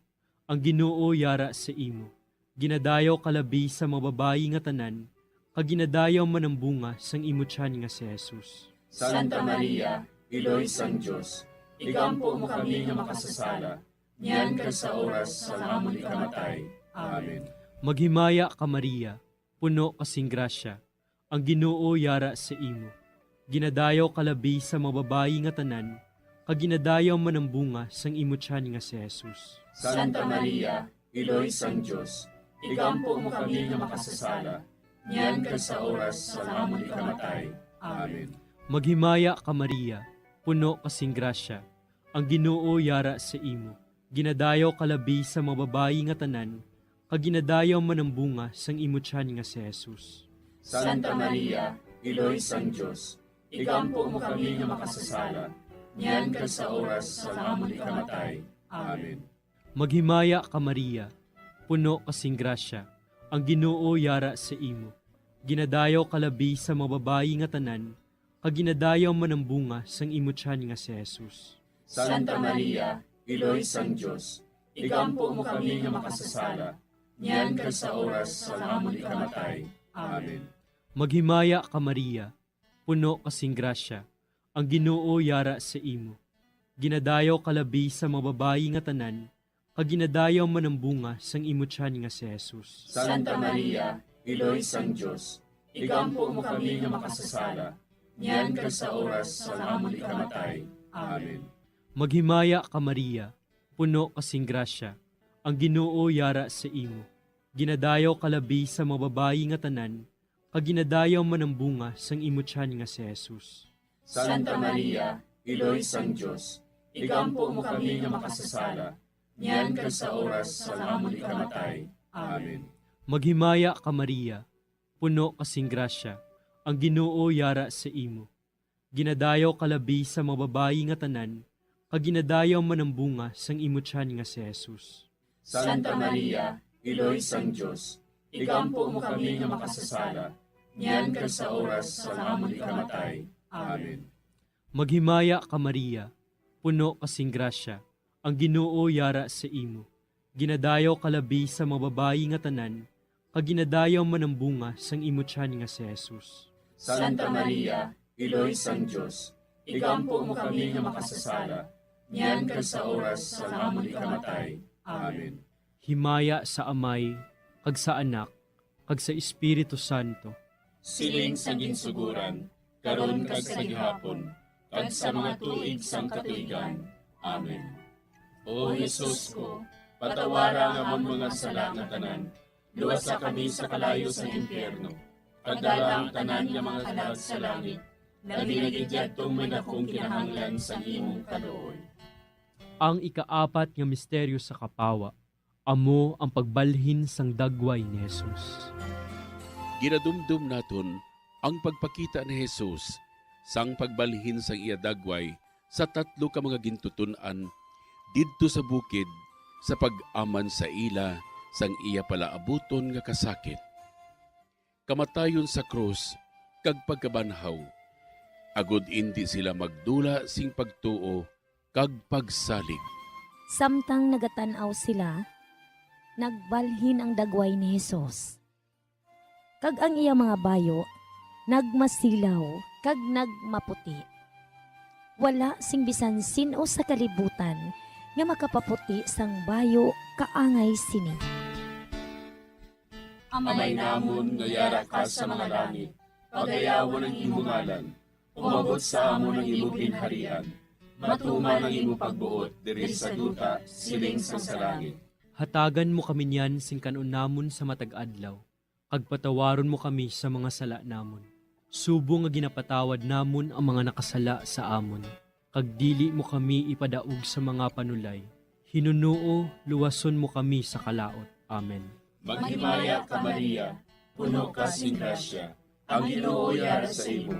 ang Ginoo yara sa imo. Ginadayaw ka labi sa mga babayi nga tanan, kag ginadayaw man ang bunga sang imo tiyan nga si Jesus. Santa Maria, Iloy sang Dios, igampo mo kami nga makasasala, niyan kag sa oras sang amon ikamatay. Amen. Maghimaya ka, Maria, puno ka sing grasya, ang Ginoo yara sa imo. Ginadayaw ka labi sa mga babayi nga tanan, kag ginadayaw man ang bunga sang imo tiyan nga si Jesus. Santa Maria, Iloy sang Dios, igampo mo kami nga makasasala, niyan kag sa oras sang amon ikamatay. Amen. Maghimaya ka, Maria, puno ka sing grasya, ang Ginoo yara sa imo. Ginadayaw ka labi sa mga babayi nga tanan, kag ginadayaw man ang bunga sang imo tiyan nga si Jesus. Santa Maria, Iloy sang Dios, igampo mo kami nga makasasala, niyan kag sa oras sang amon ikamatay. Amen. Maghimaya ka, Maria, puno ka sing grasya, ang Ginoo yara sa imo. Ginadayaw ka labi sa mga babayi nga tanan, kag ginadayaw man ang bunga sang imo tiyan nga si Jesus. Santa Maria, Iloy sang Dios, igampo mo kami nga makasasala, niyan kag sa oras sang amon ikamatay. Amen. Maghimaya ka, Maria, puno ka sing grasya, ang Ginoo yara sa imo. Ginadayaw ka labi sa mga babayi nga tanan, kag ginadayaw man ang bunga sang imo tiyan nga si Jesus. Santa Maria, Iloy sang Dios, igampo mo kami nga makasasala, niyan kag sa oras sang amon ikamatay. Amen. Maghimaya ka, Maria, puno ka sing grasya, ang Ginoo yara sa imo. Ginadayaw ka labi sa mga babayi nga tanan, kag ginadayaw man ang bunga sang imo tiyan nga si Jesus. Santa Maria, Iloy sang Dios, igampo mo kami nga makasasala, niyan kag sa oras sang amon ikamatay. Amen. Maghimaya ka, Maria, puno ka sing grasya, ang Ginoo yara sa imo. Ginadayaw ka labi sa mga babayi nga tanan, kag ginadayaw man ang bunga sang imo tiyan nga si Jesus. Santa Maria, Iloy sang Dios, igampo mo kami nga makasasala, niyan kag sa oras sang amon ikamatay. Amen. Maghimaya ka, Maria, puno ka sing grasya, ang Ginoo yara sa imo. Ginadayaw ka labi sa mga babayi nga tanan, kag ginadayaw man ang bunga sang imo tiyan nga si Jesus. Santa Maria, Iloy sang Dios, igampo mo kami nga makasasala, niyan kag sa oras sang amon ikamatay. Amen. Himaya sa Amay, kag sa Anak, kag sa Espiritu Santo. Siling sa ginsuguran, karon kag sa gihapon, kag sa mga tuig sang katuigan. Amen. O Jesus ko, patawara ang amon mga sala nga tanan, luwasa kami sa kalayo sang impyerno, kag dala ang tanan nga mga kalag sa langit, labi na gid yadtong may dakong kinahanglan sang imong kaluoy. Ang ikaapat nga misteryo sa kapawa, amo ang pagbalhin sang dagway ni Jesus. Ginadumdom naton ang pagpakita ni Jesus sang pagbalhin sang iya dagway sa tatlo ka mga gintuton-an didto sa bukid, sa pag-aman sa ila sang iya palaabuton nga kasakit, kamatayon sa krus, kag pagkabanhaw, agod indi sila magdula sing pagtuo kag pagsalig. Samtang nagatan-aw sila, nagbalhin ang dagway ni Jesus, kag ang iya mga bayo nagmasilaw kag nagmaputi. Wala sing bisan sin-o sa kalibutan nga makapaputi sang bayo kaangay sini. Amay namon nga yara ka sa mga langit, pagayawan ang imo ngalan. Umabot sa amon ang imo ginharian. Matuman ang imo pagbuot diri sa duta, siling sang sa langit. Hatagan mo kami niyan sing kan-on namon sa matag adlaw, kag patawaron mo kami sa mga sala namon, subong nga ginapatawad namon ang mga nakasala sa amon. Kag dili mo kami ipadaog sa mga panulay. Hinunoo, luwason mo kami sa kalaut. Amen. Maghimaya ka, Maria, puno ka sing grasya, ang Ginoo yara sa imo.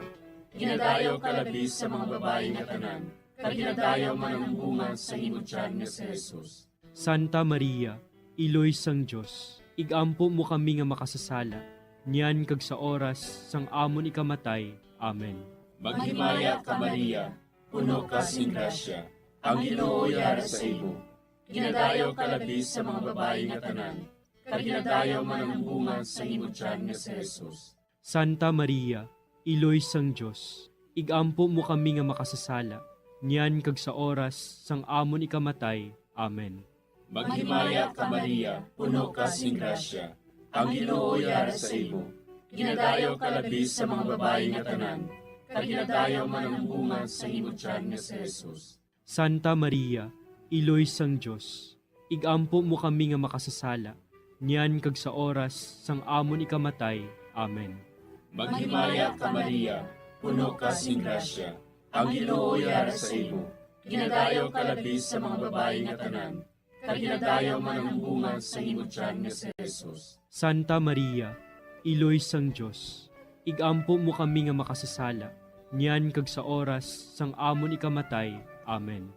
Ginadayaw ka labi sa mga babayi nga tanan, kag ginadayaw man ang bunga sa imo tiyan nga si Jesus. Santa Maria, Iloy sang Dios, ig-ampo mo kami nga makasasala, niyan kag sa oras sang amon ikamatay. Amen. Maghimaya ka, Maria, puno ka sing grasya, ang Ginoo yara sa imo. Ginadayaw ka labi sa mga babayi nga tanan, kag ginadayaw man ang bunga sa imo tiyan nga si Jesus. Santa Maria, Iloy sang Dios, ig-ampo mo kami nga makasasala, niyan kag sa oras sang amon ikamatay. Amen. Maghimaya ka, Maria, puno ka sing grasya, ang Ginoo yara sa imo. Ginadayaw ka labi sa mga babayi nga tanan, kag ginadayaw man ang bunga sa imo tiyan nga si Jesus. Santa Maria, Iloy sang Dios, ig-ampo mo kami nga makasasala, niyan kag sa oras sang amon ikamatay. Amen. Maghimaya ka, Maria, puno ka sing grasya, ang Ginoo yara sa imo. Ginadayaw ka labi sa mga babayi nga tanan, kag ginadayaw man ang bunga sa imo tiyan nga si Jesus. Santa Maria, Iloy sang Dios, ig-ampo mo kami nga makasasala, niyan kag sa oras sang amon ikamatay. Amen.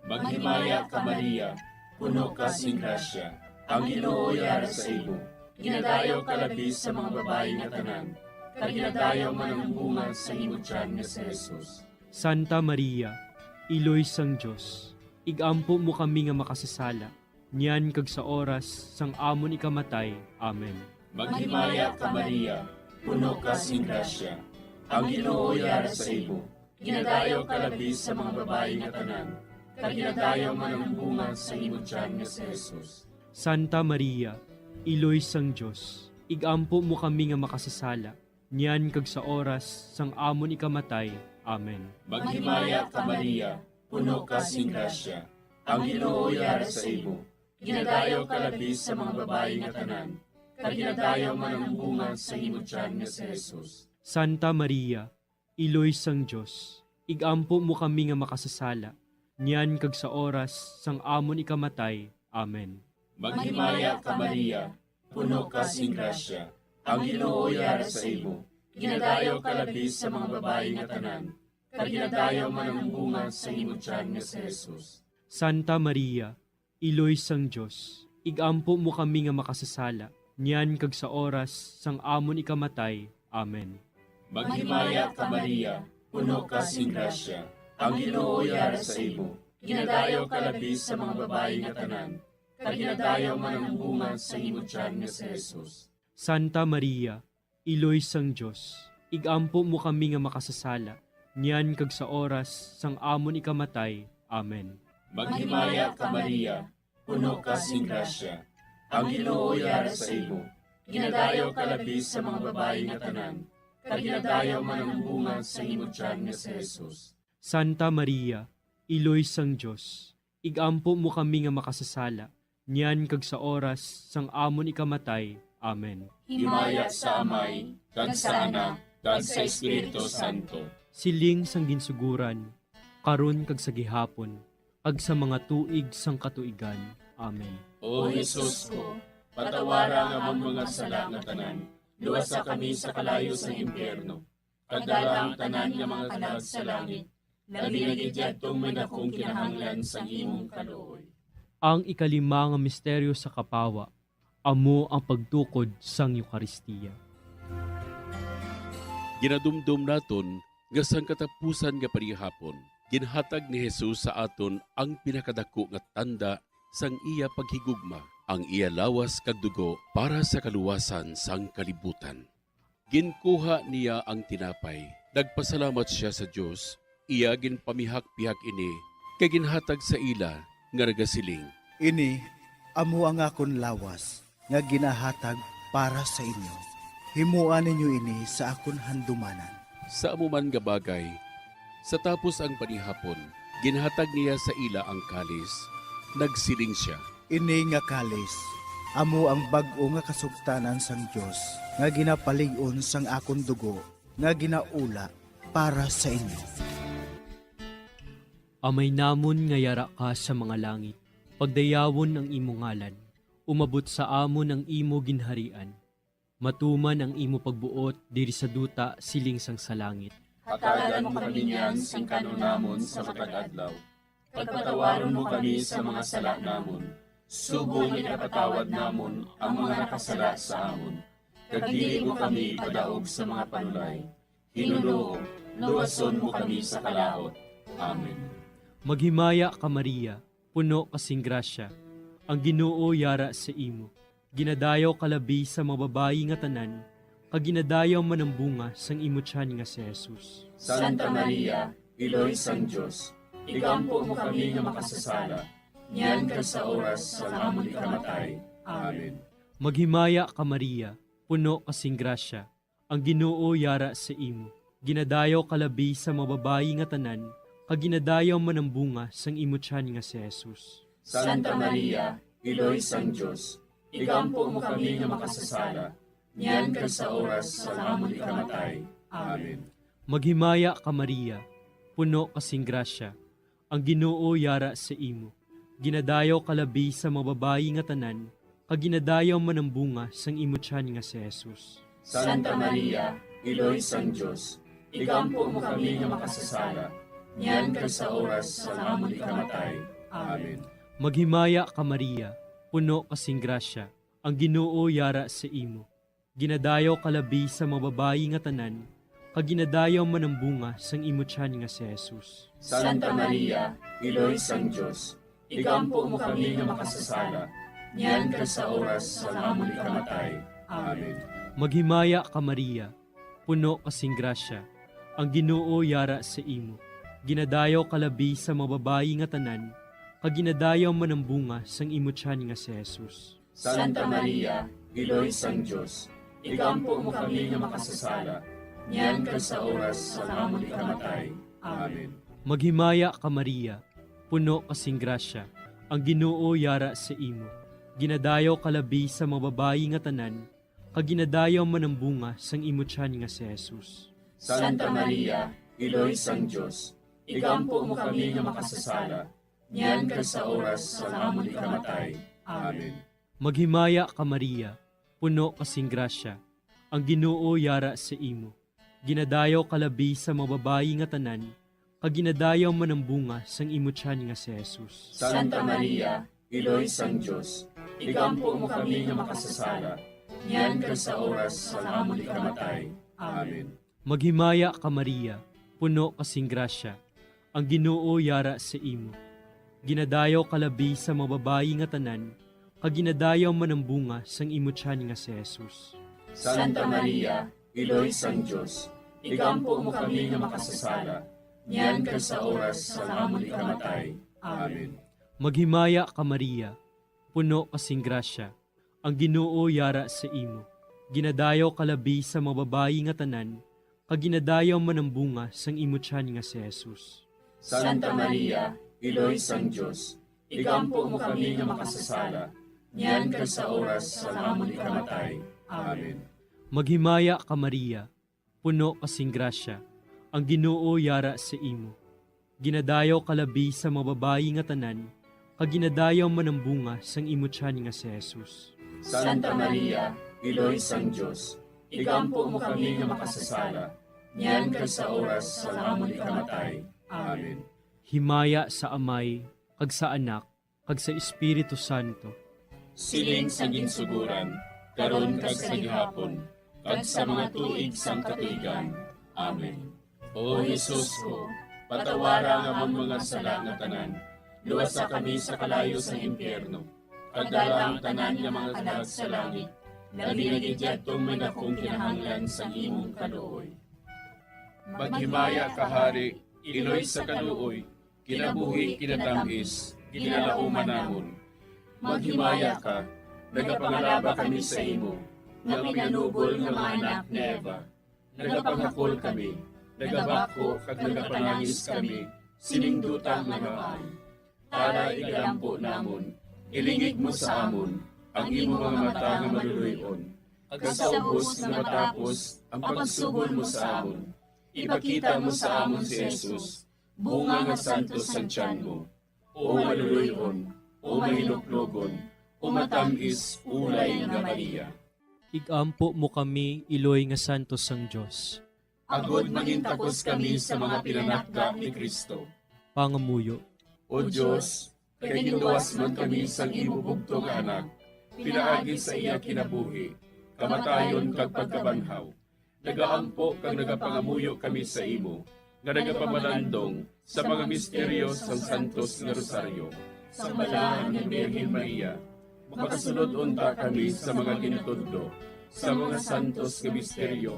Maghimaya ka, Maria, puno ka sing grasya, ang Ginoo yara sa imo. Ginadayaw ka labi sa mga babayi nga tanan, kag ginadayaw man ang bunga sa imo tiyan nga si Jesus. Santa Maria, Iloy sang Dios, ig-ampo mo kami nga makasasala, niyan kag sa oras sang amon ikamatay. Amen. Maghimaya ka, Maria, puno ka sing grasya, ang Ginoo yara sa imo. Ginadayaw ka labi sa mga babayi nga tanan, kag ginadayaw man ang bunga sa imo tiyan nga si Jesus. Santa Maria, Iloy sang Dios, ig-ampo mo kami nga makasasala, niyan kag sa oras sang amon ikamatay. Amen. Maghimaya ka, Maria, puno ka sing grasya, ang Ginoo yara sa imo. Ginadayaw ka labi sa mga babayi nga tanan, kag ginadayaw man ang bunga sa imo tiyan nga si Jesus. Santa Maria, Iloy sang Dios, ig-ampo mo kami nga makasasala, niyan kag sa oras sang amon ikamatay. Amen. Maghimaya ka, Maria, puno ka sing grasya, ang Ginoo yara sa imo. Ginadayaw ka labi sa mga babayi nga tanan, kag ginadayaw man ang bunga sa imo tiyan nga si Jesus. Santa Maria, Iloy sang Dios, ig-ampo mo kami nga makasasala, niyan kag sa oras sang amon ikamatay. Amen. Maghimaya ka, Maria, puno ka sing grasya, ang Ginoo yara sa imo. Ginadayaw ka labi sa mga babayi nga tanan, kag ginadayaw man ang bunga sa imo tiyan nga si Jesus. Santa Maria, Iloy sang Dios, ig-ampo mo kami nga makasasala, niyan kag sa oras sang amon ikamatay. Amen. Maghimaya ka, Maria, puno ka sing grasya, ang Ginoo yara sa imo. Ginadayaw ka labi sa mga babayi nga tanan, kag ginadayaw man ang bunga sa imo tiyan nga si Jesus. Santa Maria, Iloy sang Dios, ig-ampo mo kami nga makasasala, niyan kag sa oras sang amon ikamatay. Amen. Himaya sa Amay, kag sa Anak, kag sa Espiritu Santo. Siling sang ginsuguran, karon kag sa gihapon, kag sa mga tuig sang katuigan. Amen. O Jesus ko, patawara ang amon mga sala nga tanan, luwasa kami sa kalayo sang impyerno, kag dala ang tanan nga mga kalag sa langit, labi na gid yadtong may dakong kinahanglan sang imong kaluoy. Ang ikalima nga misteryo sa kapawa, amo ang pagtukod sang Eukaristia. Ginadumdom naton nga sang katapusan nga panihapon, ginhatag ni Jesus sa aton ang pinakadako nga tanda sang iya paghigugma, ang iya lawas kag dugo para sa kaluwasan sang kalibutan. Ginkuha niya ang tinapay, nagpasalamat sia sa Dios, iya ginpamihak-pihak ini, kag ginhatag sa ila, nga nagasiling, "Ini amo ang akon lawas nga ginahatag para sa inyo. Himoa ninyo ini sa akon handumanan. Sa amo man nga bagay, sa tapos ang panihapon, ginhatag niya sa ila ang kalis. Nagsiling sia, "Ini nga kalis amo ang bag-o nga kasugtanan sang Dios, nga ginapalig-on sang akon dugo, nga ginaula para sa inyo." Amay namon nga yara ka sa mga langit, pagdayawon ang imo ngalan. Umabot sa amon ang imo ginharian. Matuman ang imo pagbuot diri sa duta siling sang sa langit. Hatagan mo kami niyan sing kan-on namon sa matag adlaw. Pagpatawaron mo kami sa mga sala namon, subong nga ginapatawad namon ang mga nakasala sa amon. Kag dili mo kami ipadaog sa mga panulay. Ginoo, luwason mo kami sa kalaut. Amen. Maghimaya ka, Maria, puno ka sing grasya. Ang Ginoo yara sa imo. Ginadayaw ka labi sa mga babayi nga tanan, kag ginadayaw man ang bunga sang imo tiyan nga si Jesus. Santa Maria, Iloy sang Dios, igampo mo kami nga makasasala, niyan kag sa oras sang amon ikamatay. Amen. Maghimaya ka, Maria, puno ka sing grasya. Ang Ginoo yara sa imo. Ginadayaw ka labi sa mga babayi nga tanan, kag ginadayaw man ang bunga sang imo tiyan nga si Jesus. Santa Maria, Iloy sang Dios, igampo mo kami nga makasasala, niyan kag sa oras sang amon ikamatay. Amen. Maghimaya ka, Maria, puno ka sing grasya. Ang Ginoo yara sa imo. Ginadayaw ka labi sa mga babayi nga tanan, kag ginadayaw man ang bunga sang imo tiyan nga si Jesus. Santa Maria, Iloy sang Dios, igampo mo kami nga makasasala, niyan kag sa oras sang amon ikamatay. Amen. Maghimaya ka, Maria, puno ka sing grasya. Ang Ginoo yara sa imo. Ginadayaw ka labi sa mga babayi nga tanan, kag ginadayaw man ang bunga sang imo tiyan nga si Jesus. Santa Maria, Iloy sang Dios, igampo mo kami nga makasasala, niyan kag sa oras sang amon ikamatay. Amen. Maghimaya ka, Maria, puno ka sing grasya. Ang Ginoo yara sa imo. Ginadayaw ka labi sa mga babayi nga tanan, kag ginadayaw man ang bunga sang imo tiyan nga si Jesus. Santa Maria, Iloy sang Dios, igampo mo kami nga makasasala, niyan kag sa oras sang amon ikamatay. Amen. Maghimaya ka, Maria, puno ka sing grasya, ang Ginoo yara sa imo. Ginadayaw ka labi sa mga babayi nga tanan, kag ginadayaw man ang bunga sang imo tiyan nga si Jesus. Santa Maria, Iloy sang Dios, igampo mo kami nga makasasala, niyan kag sa oras sang amon ikamatay. Amen. Maghimaya ka, Maria, puno ka sing grasya, ang Ginoo yara sa imo. Ginadayaw ka labi sa mga babayi nga tanan, kag ginadayaw man ang bunga sang imo tiyan nga si Jesus. Santa Maria, Iloy sang Dios, igampo mo kami nga makasasala, niyan kag sa oras sang amon ikamatay. Amen. Maghimaya ka, Maria, puno ka sing grasya, ang Ginoo yara sa imo. Ginadayaw ka labi sa mga babayi nga tanan, kag ginadayaw man ang bunga sang imo tiyan nga si Jesus. Santa Maria, Iloy sang Dios, igampo mo kami nga makasasala, niyan kag sa oras sang amon ikamatay. Amen. Maghimaya ka, Maria, puno ka sing grasya, ang Ginoo yara sa imo. Ginadayaw ka labi sa mga babayi nga tanan, kag ginadayaw man ang bunga sang imo tiyan nga si Jesus. Santa Maria, Iloy sang Dios, igampo mo kami nga makasasala, niyan kag sa oras sang amon ikamatay. Amen. Maghimaya ka, Maria, puno ka sing grasya, ang Ginoo yara sa imo. Ginadayaw ka labi sa mga babayi nga tanan, kag ginadayaw man ang bunga sang imo tiyan nga si Jesus. Santa Maria, Iloy sang Dios, igampo mo kami nga makasasala, niyan kag sa oras sang amon ikamatay. Amen. Himaya sa Amay, kag sa Anak, kag sa Espiritu Santo. Siling sa ginsugoran, karon kag sa gihapon, kag sa mga tuig sang katuigan. Amen. O Jesus ko, patawara ang amon mga sala nga tanan, luwasa kami sa kalayo sang impyerno, kag dala ang tanan nga mga kalag sa langit, labi na gid yadtong may dakong kinahanglan sang imong kaluoy. Maghimaya ka, Hari, Iloy sa kaluoy, kinabuhi, kinatamis, ginalauman namon. Maghimaya ka, nagapangalaba kami sa imo. nga pinanubol nga mga anak ni Eva. Nagapangakol kami, nagabako kag nagapanangis kami sining duta nga napaay. Tara, igalampo namon, ilingig mo sa amon ang imo mga mata nga maluloy-on, kag sa ubos nga matapos ang pagsubol mo sa amon, ipakita mo sa amon si Jesus, bunga nga santos sang tiyan mo, o maluloy-on, o mahinuklogon, o matam-is ulay nga Maria. Igampo mo kami, iloy nga santos sang Dios. Agod mangintakos kami sa mga pinanakda ni Cristo. Pangamuyo. O Dios, kay ginluwas man kami sang imo bugtong nga Anak, pinaagi sa iya kinabuhi, kamatayon kag pagkabanhaw, nagaampo kag nagapangamuyo kami sa imo, nga nagapamalandong sa mga misteryo sang Santos nga Rosaryo. Sang Balahan nga Birhen Maria, makasulod unta kami sa mga ginatudlo sa mga santos nga misteryo,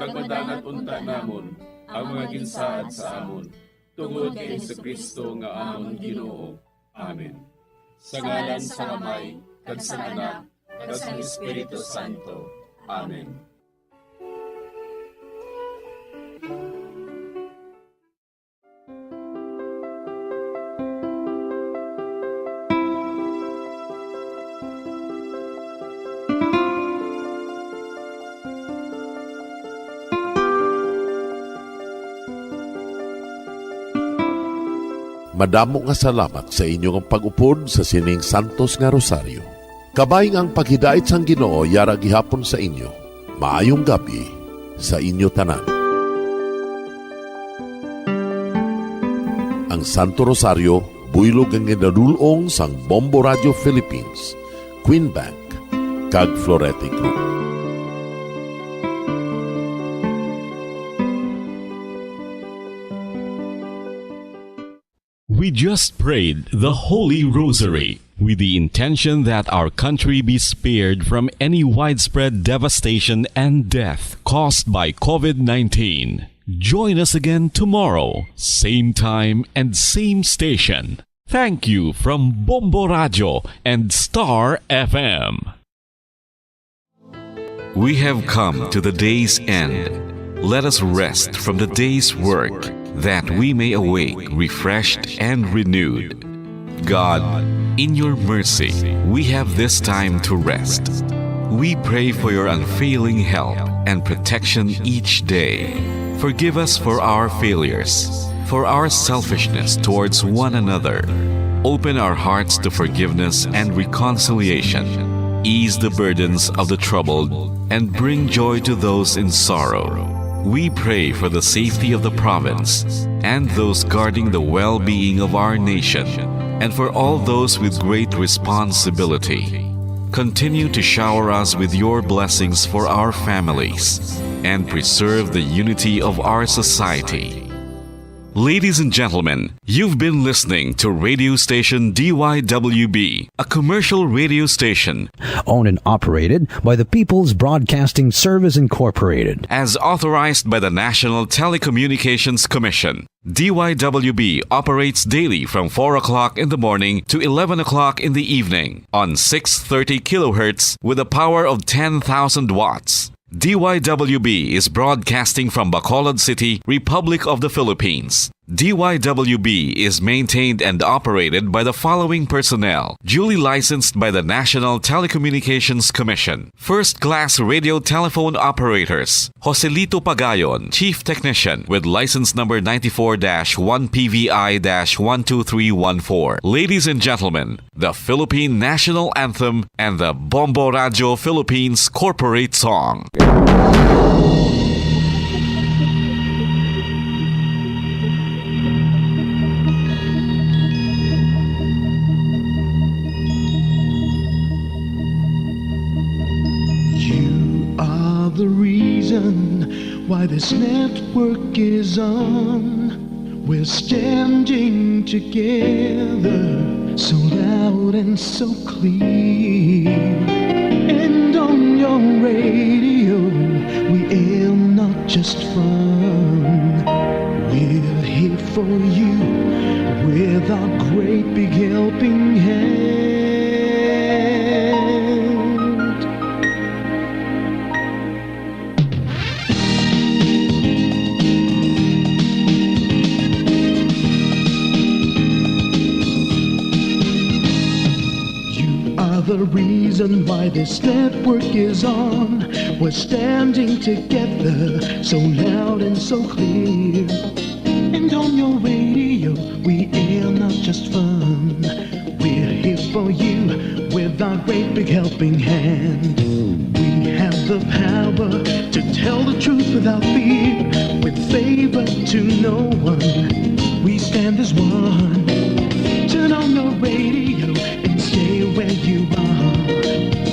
kag madangat unta namon ang mga ginsaad sa amon, tungod kay Jesu-Cristo nga amon Ginoo. Amen. Sa ngalan sang Amay, kag sang Anak, kag sang Espiritu Santo. Amen. Madamo nga salamat sa inyo nga pag-upod sa sining santos nga rosaryo. Kabay nga ang paghidait sang Ginoo yara gihapon sa inyo. Maayong gab-i sa inyo tanan. Ang Santo Rosario, buylog nga ginadul-ong sang Bombo Radio Philippines, Queen Bank, kag Florete Group. We just prayed the Holy Rosary with the intention that our country be spared from any widespread devastation and death caused by COVID nineteen. Join us again tomorrow, same time and same station. Thank you from Bombo Radio and Star F M. We have come to the day's end. Let us rest from the day's work, that we may awake refreshed and renewed. God, in your mercy, we have this time to rest. We pray for your unfailing help and protection each day. Forgive us for our failures, for our selfishness towards one another. Open our hearts to forgiveness and reconciliation. Ease the burdens of the troubled and bring joy to those in sorrow. We pray for the safety of the province and those guarding the well-being of our nation, and for all those with great responsibility. Continue to shower us with your blessings for our families and preserve the unity of our society. Ladies and gentlemen, you've been listening to radio station D Y W B, a commercial radio station owned and operated by the People's Broadcasting Service Incorporated, as authorized by the National Telecommunications Commission. D Y W B operates daily from four o'clock in the morning to eleven o'clock in the evening on six thirty kilohertz with a power of ten thousand watts. D Y W B is broadcasting from Bacolod City, Republic of the Philippines. D Y W B is maintained and operated by the following personnel, duly licensed by the National Telecommunications Commission. First class radio telephone operators, Joselito Pagayon, Chief Technician, with license number ninety-four dash one P V I dash one two three one four. Ladies and gentlemen, the Philippine National Anthem and the Bombo Radio Philippines Corporate Song. You are the reason why this network is on. We're standing together, so loud and so clear. And on your radio, we aim not just fun. We're here for you with our great big helping hand. reason why this network is on. We're standing together, so loud and so clear. And on your radio, we air not just fun. We're here for you with our great big helping hand. We have the power to tell the truth without fear, with favor to no one. We stand as one. Turn on your radio and stay where you are.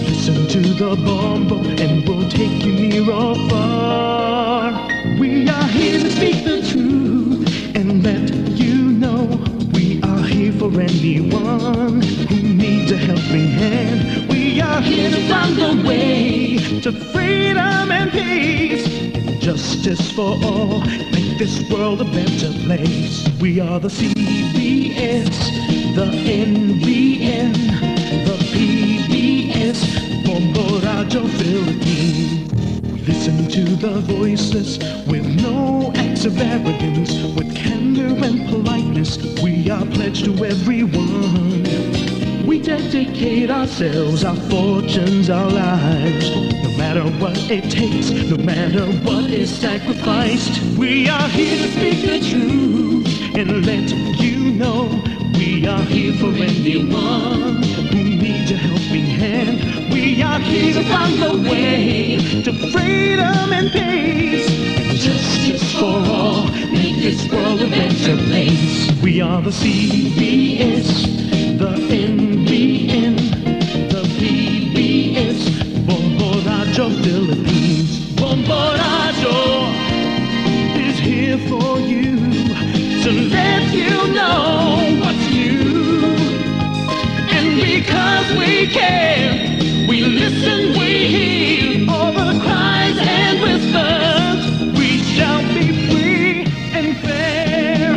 Listen to the Bombo and we'll take you near or far. We are here to speak the truth and let you know we are here for anyone who needs a helping hand. We are here to find the way to freedom and peace, and justice for all. Make this world a better place. We are the C B S, the N B N, the P B S, Bombo Radio Philippines. Listen to the voiceless with no acts of arrogance, with candor and politeness. We are pledged to everyone. We dedicate ourselves, our fortunes, our lives, no matter what it takes, no matter what is sacrificed. We are here to speak the truth and let you know we are here for anyone who needs a helping hand. We are here to find the way to freedom and peace, and justice for all. Make this world a better place. We are the C B S, the N B N, the P B S, Bombo Radio Philippines. Bombo Radio is here for you to let you know what's new. And because we care, we listen, we hear all the cries and whispers. We shall be free and fair.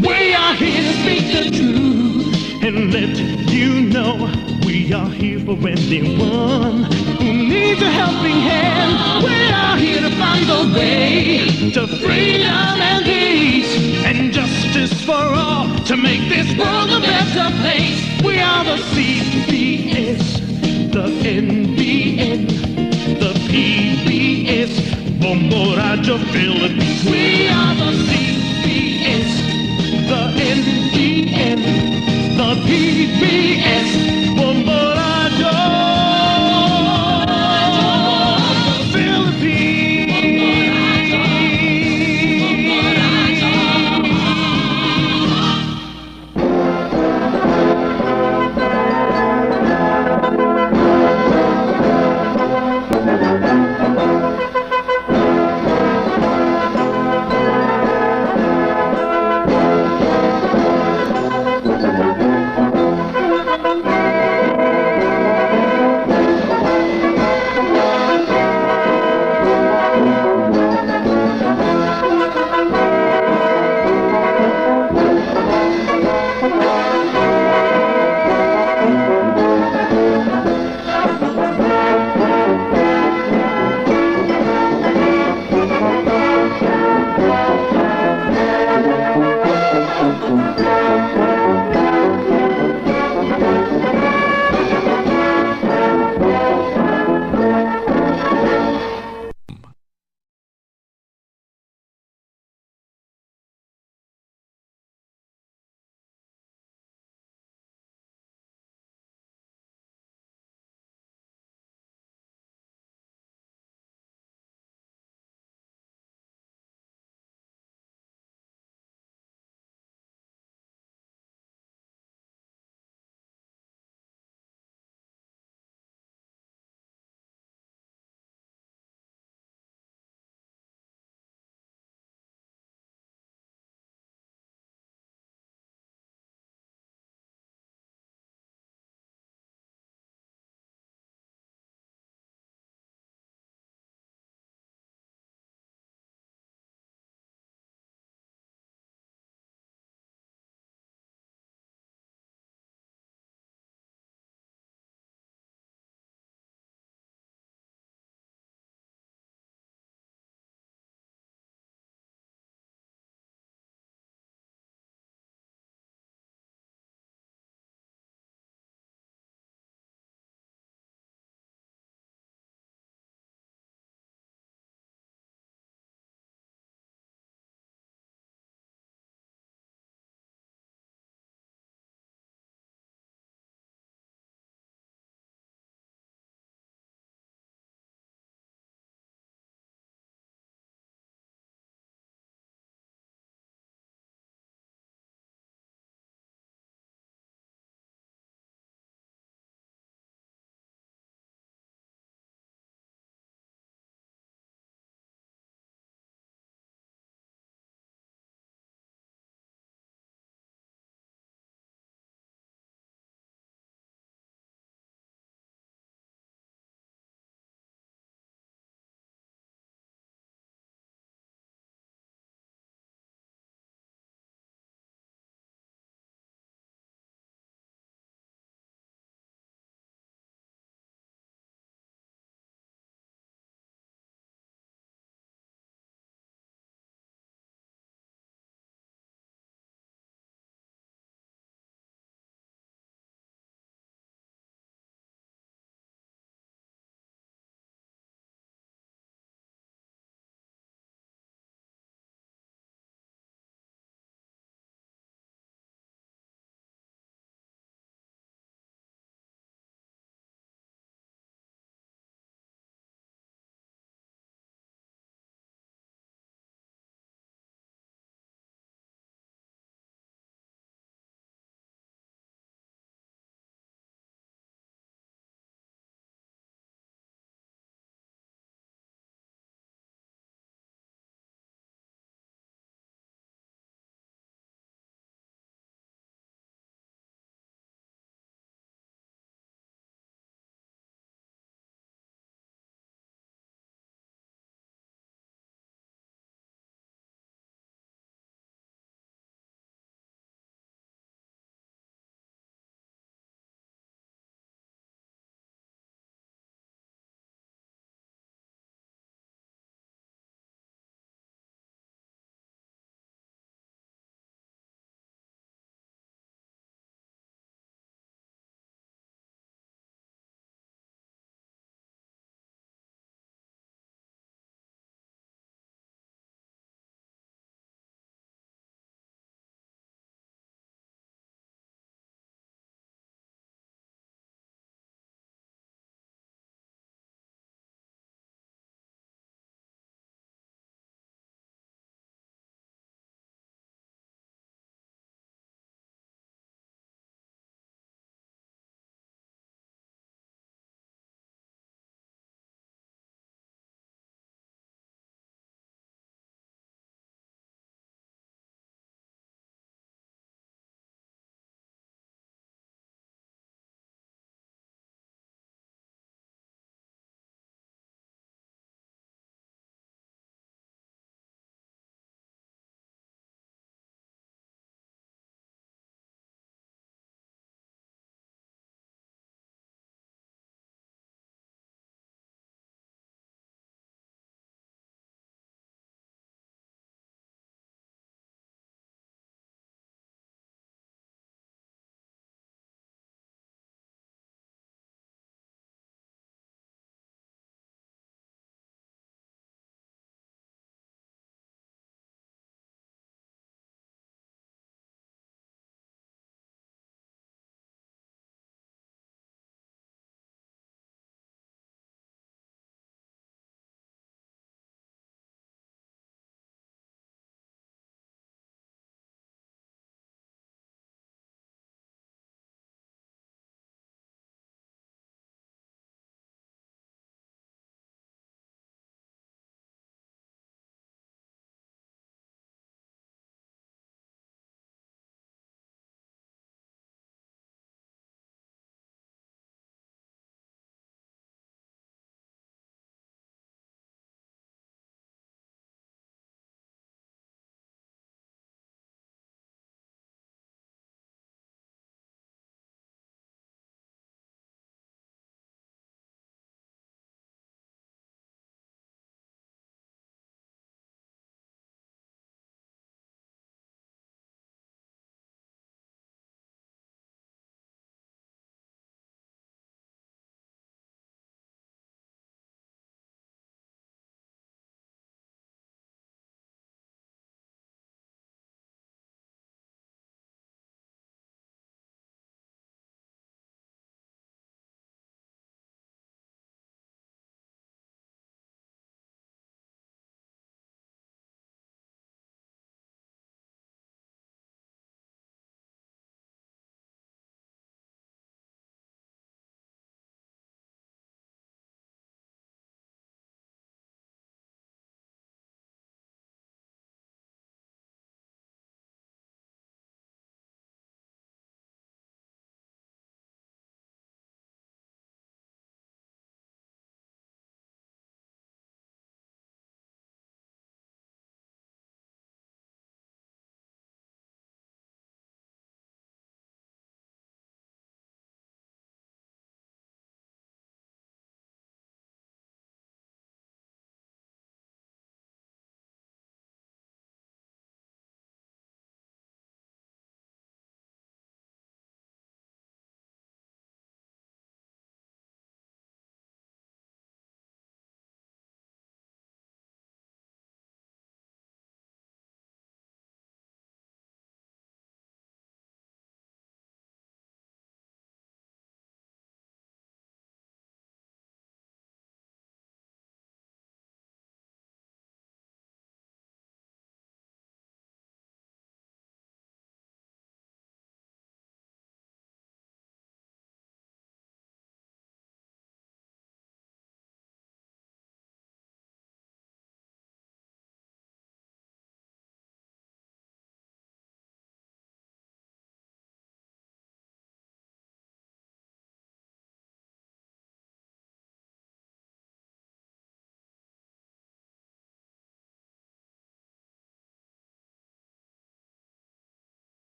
We are here to speak the truth and let you know we are here for anyone who needs a helping hand. We are here to find the way to freedom and peace and justice for all, to make this world a better place. We are the C B S, the N B N, the P B S, Bombo Radio Philippines. We are the C B S, the N B N, the P B S,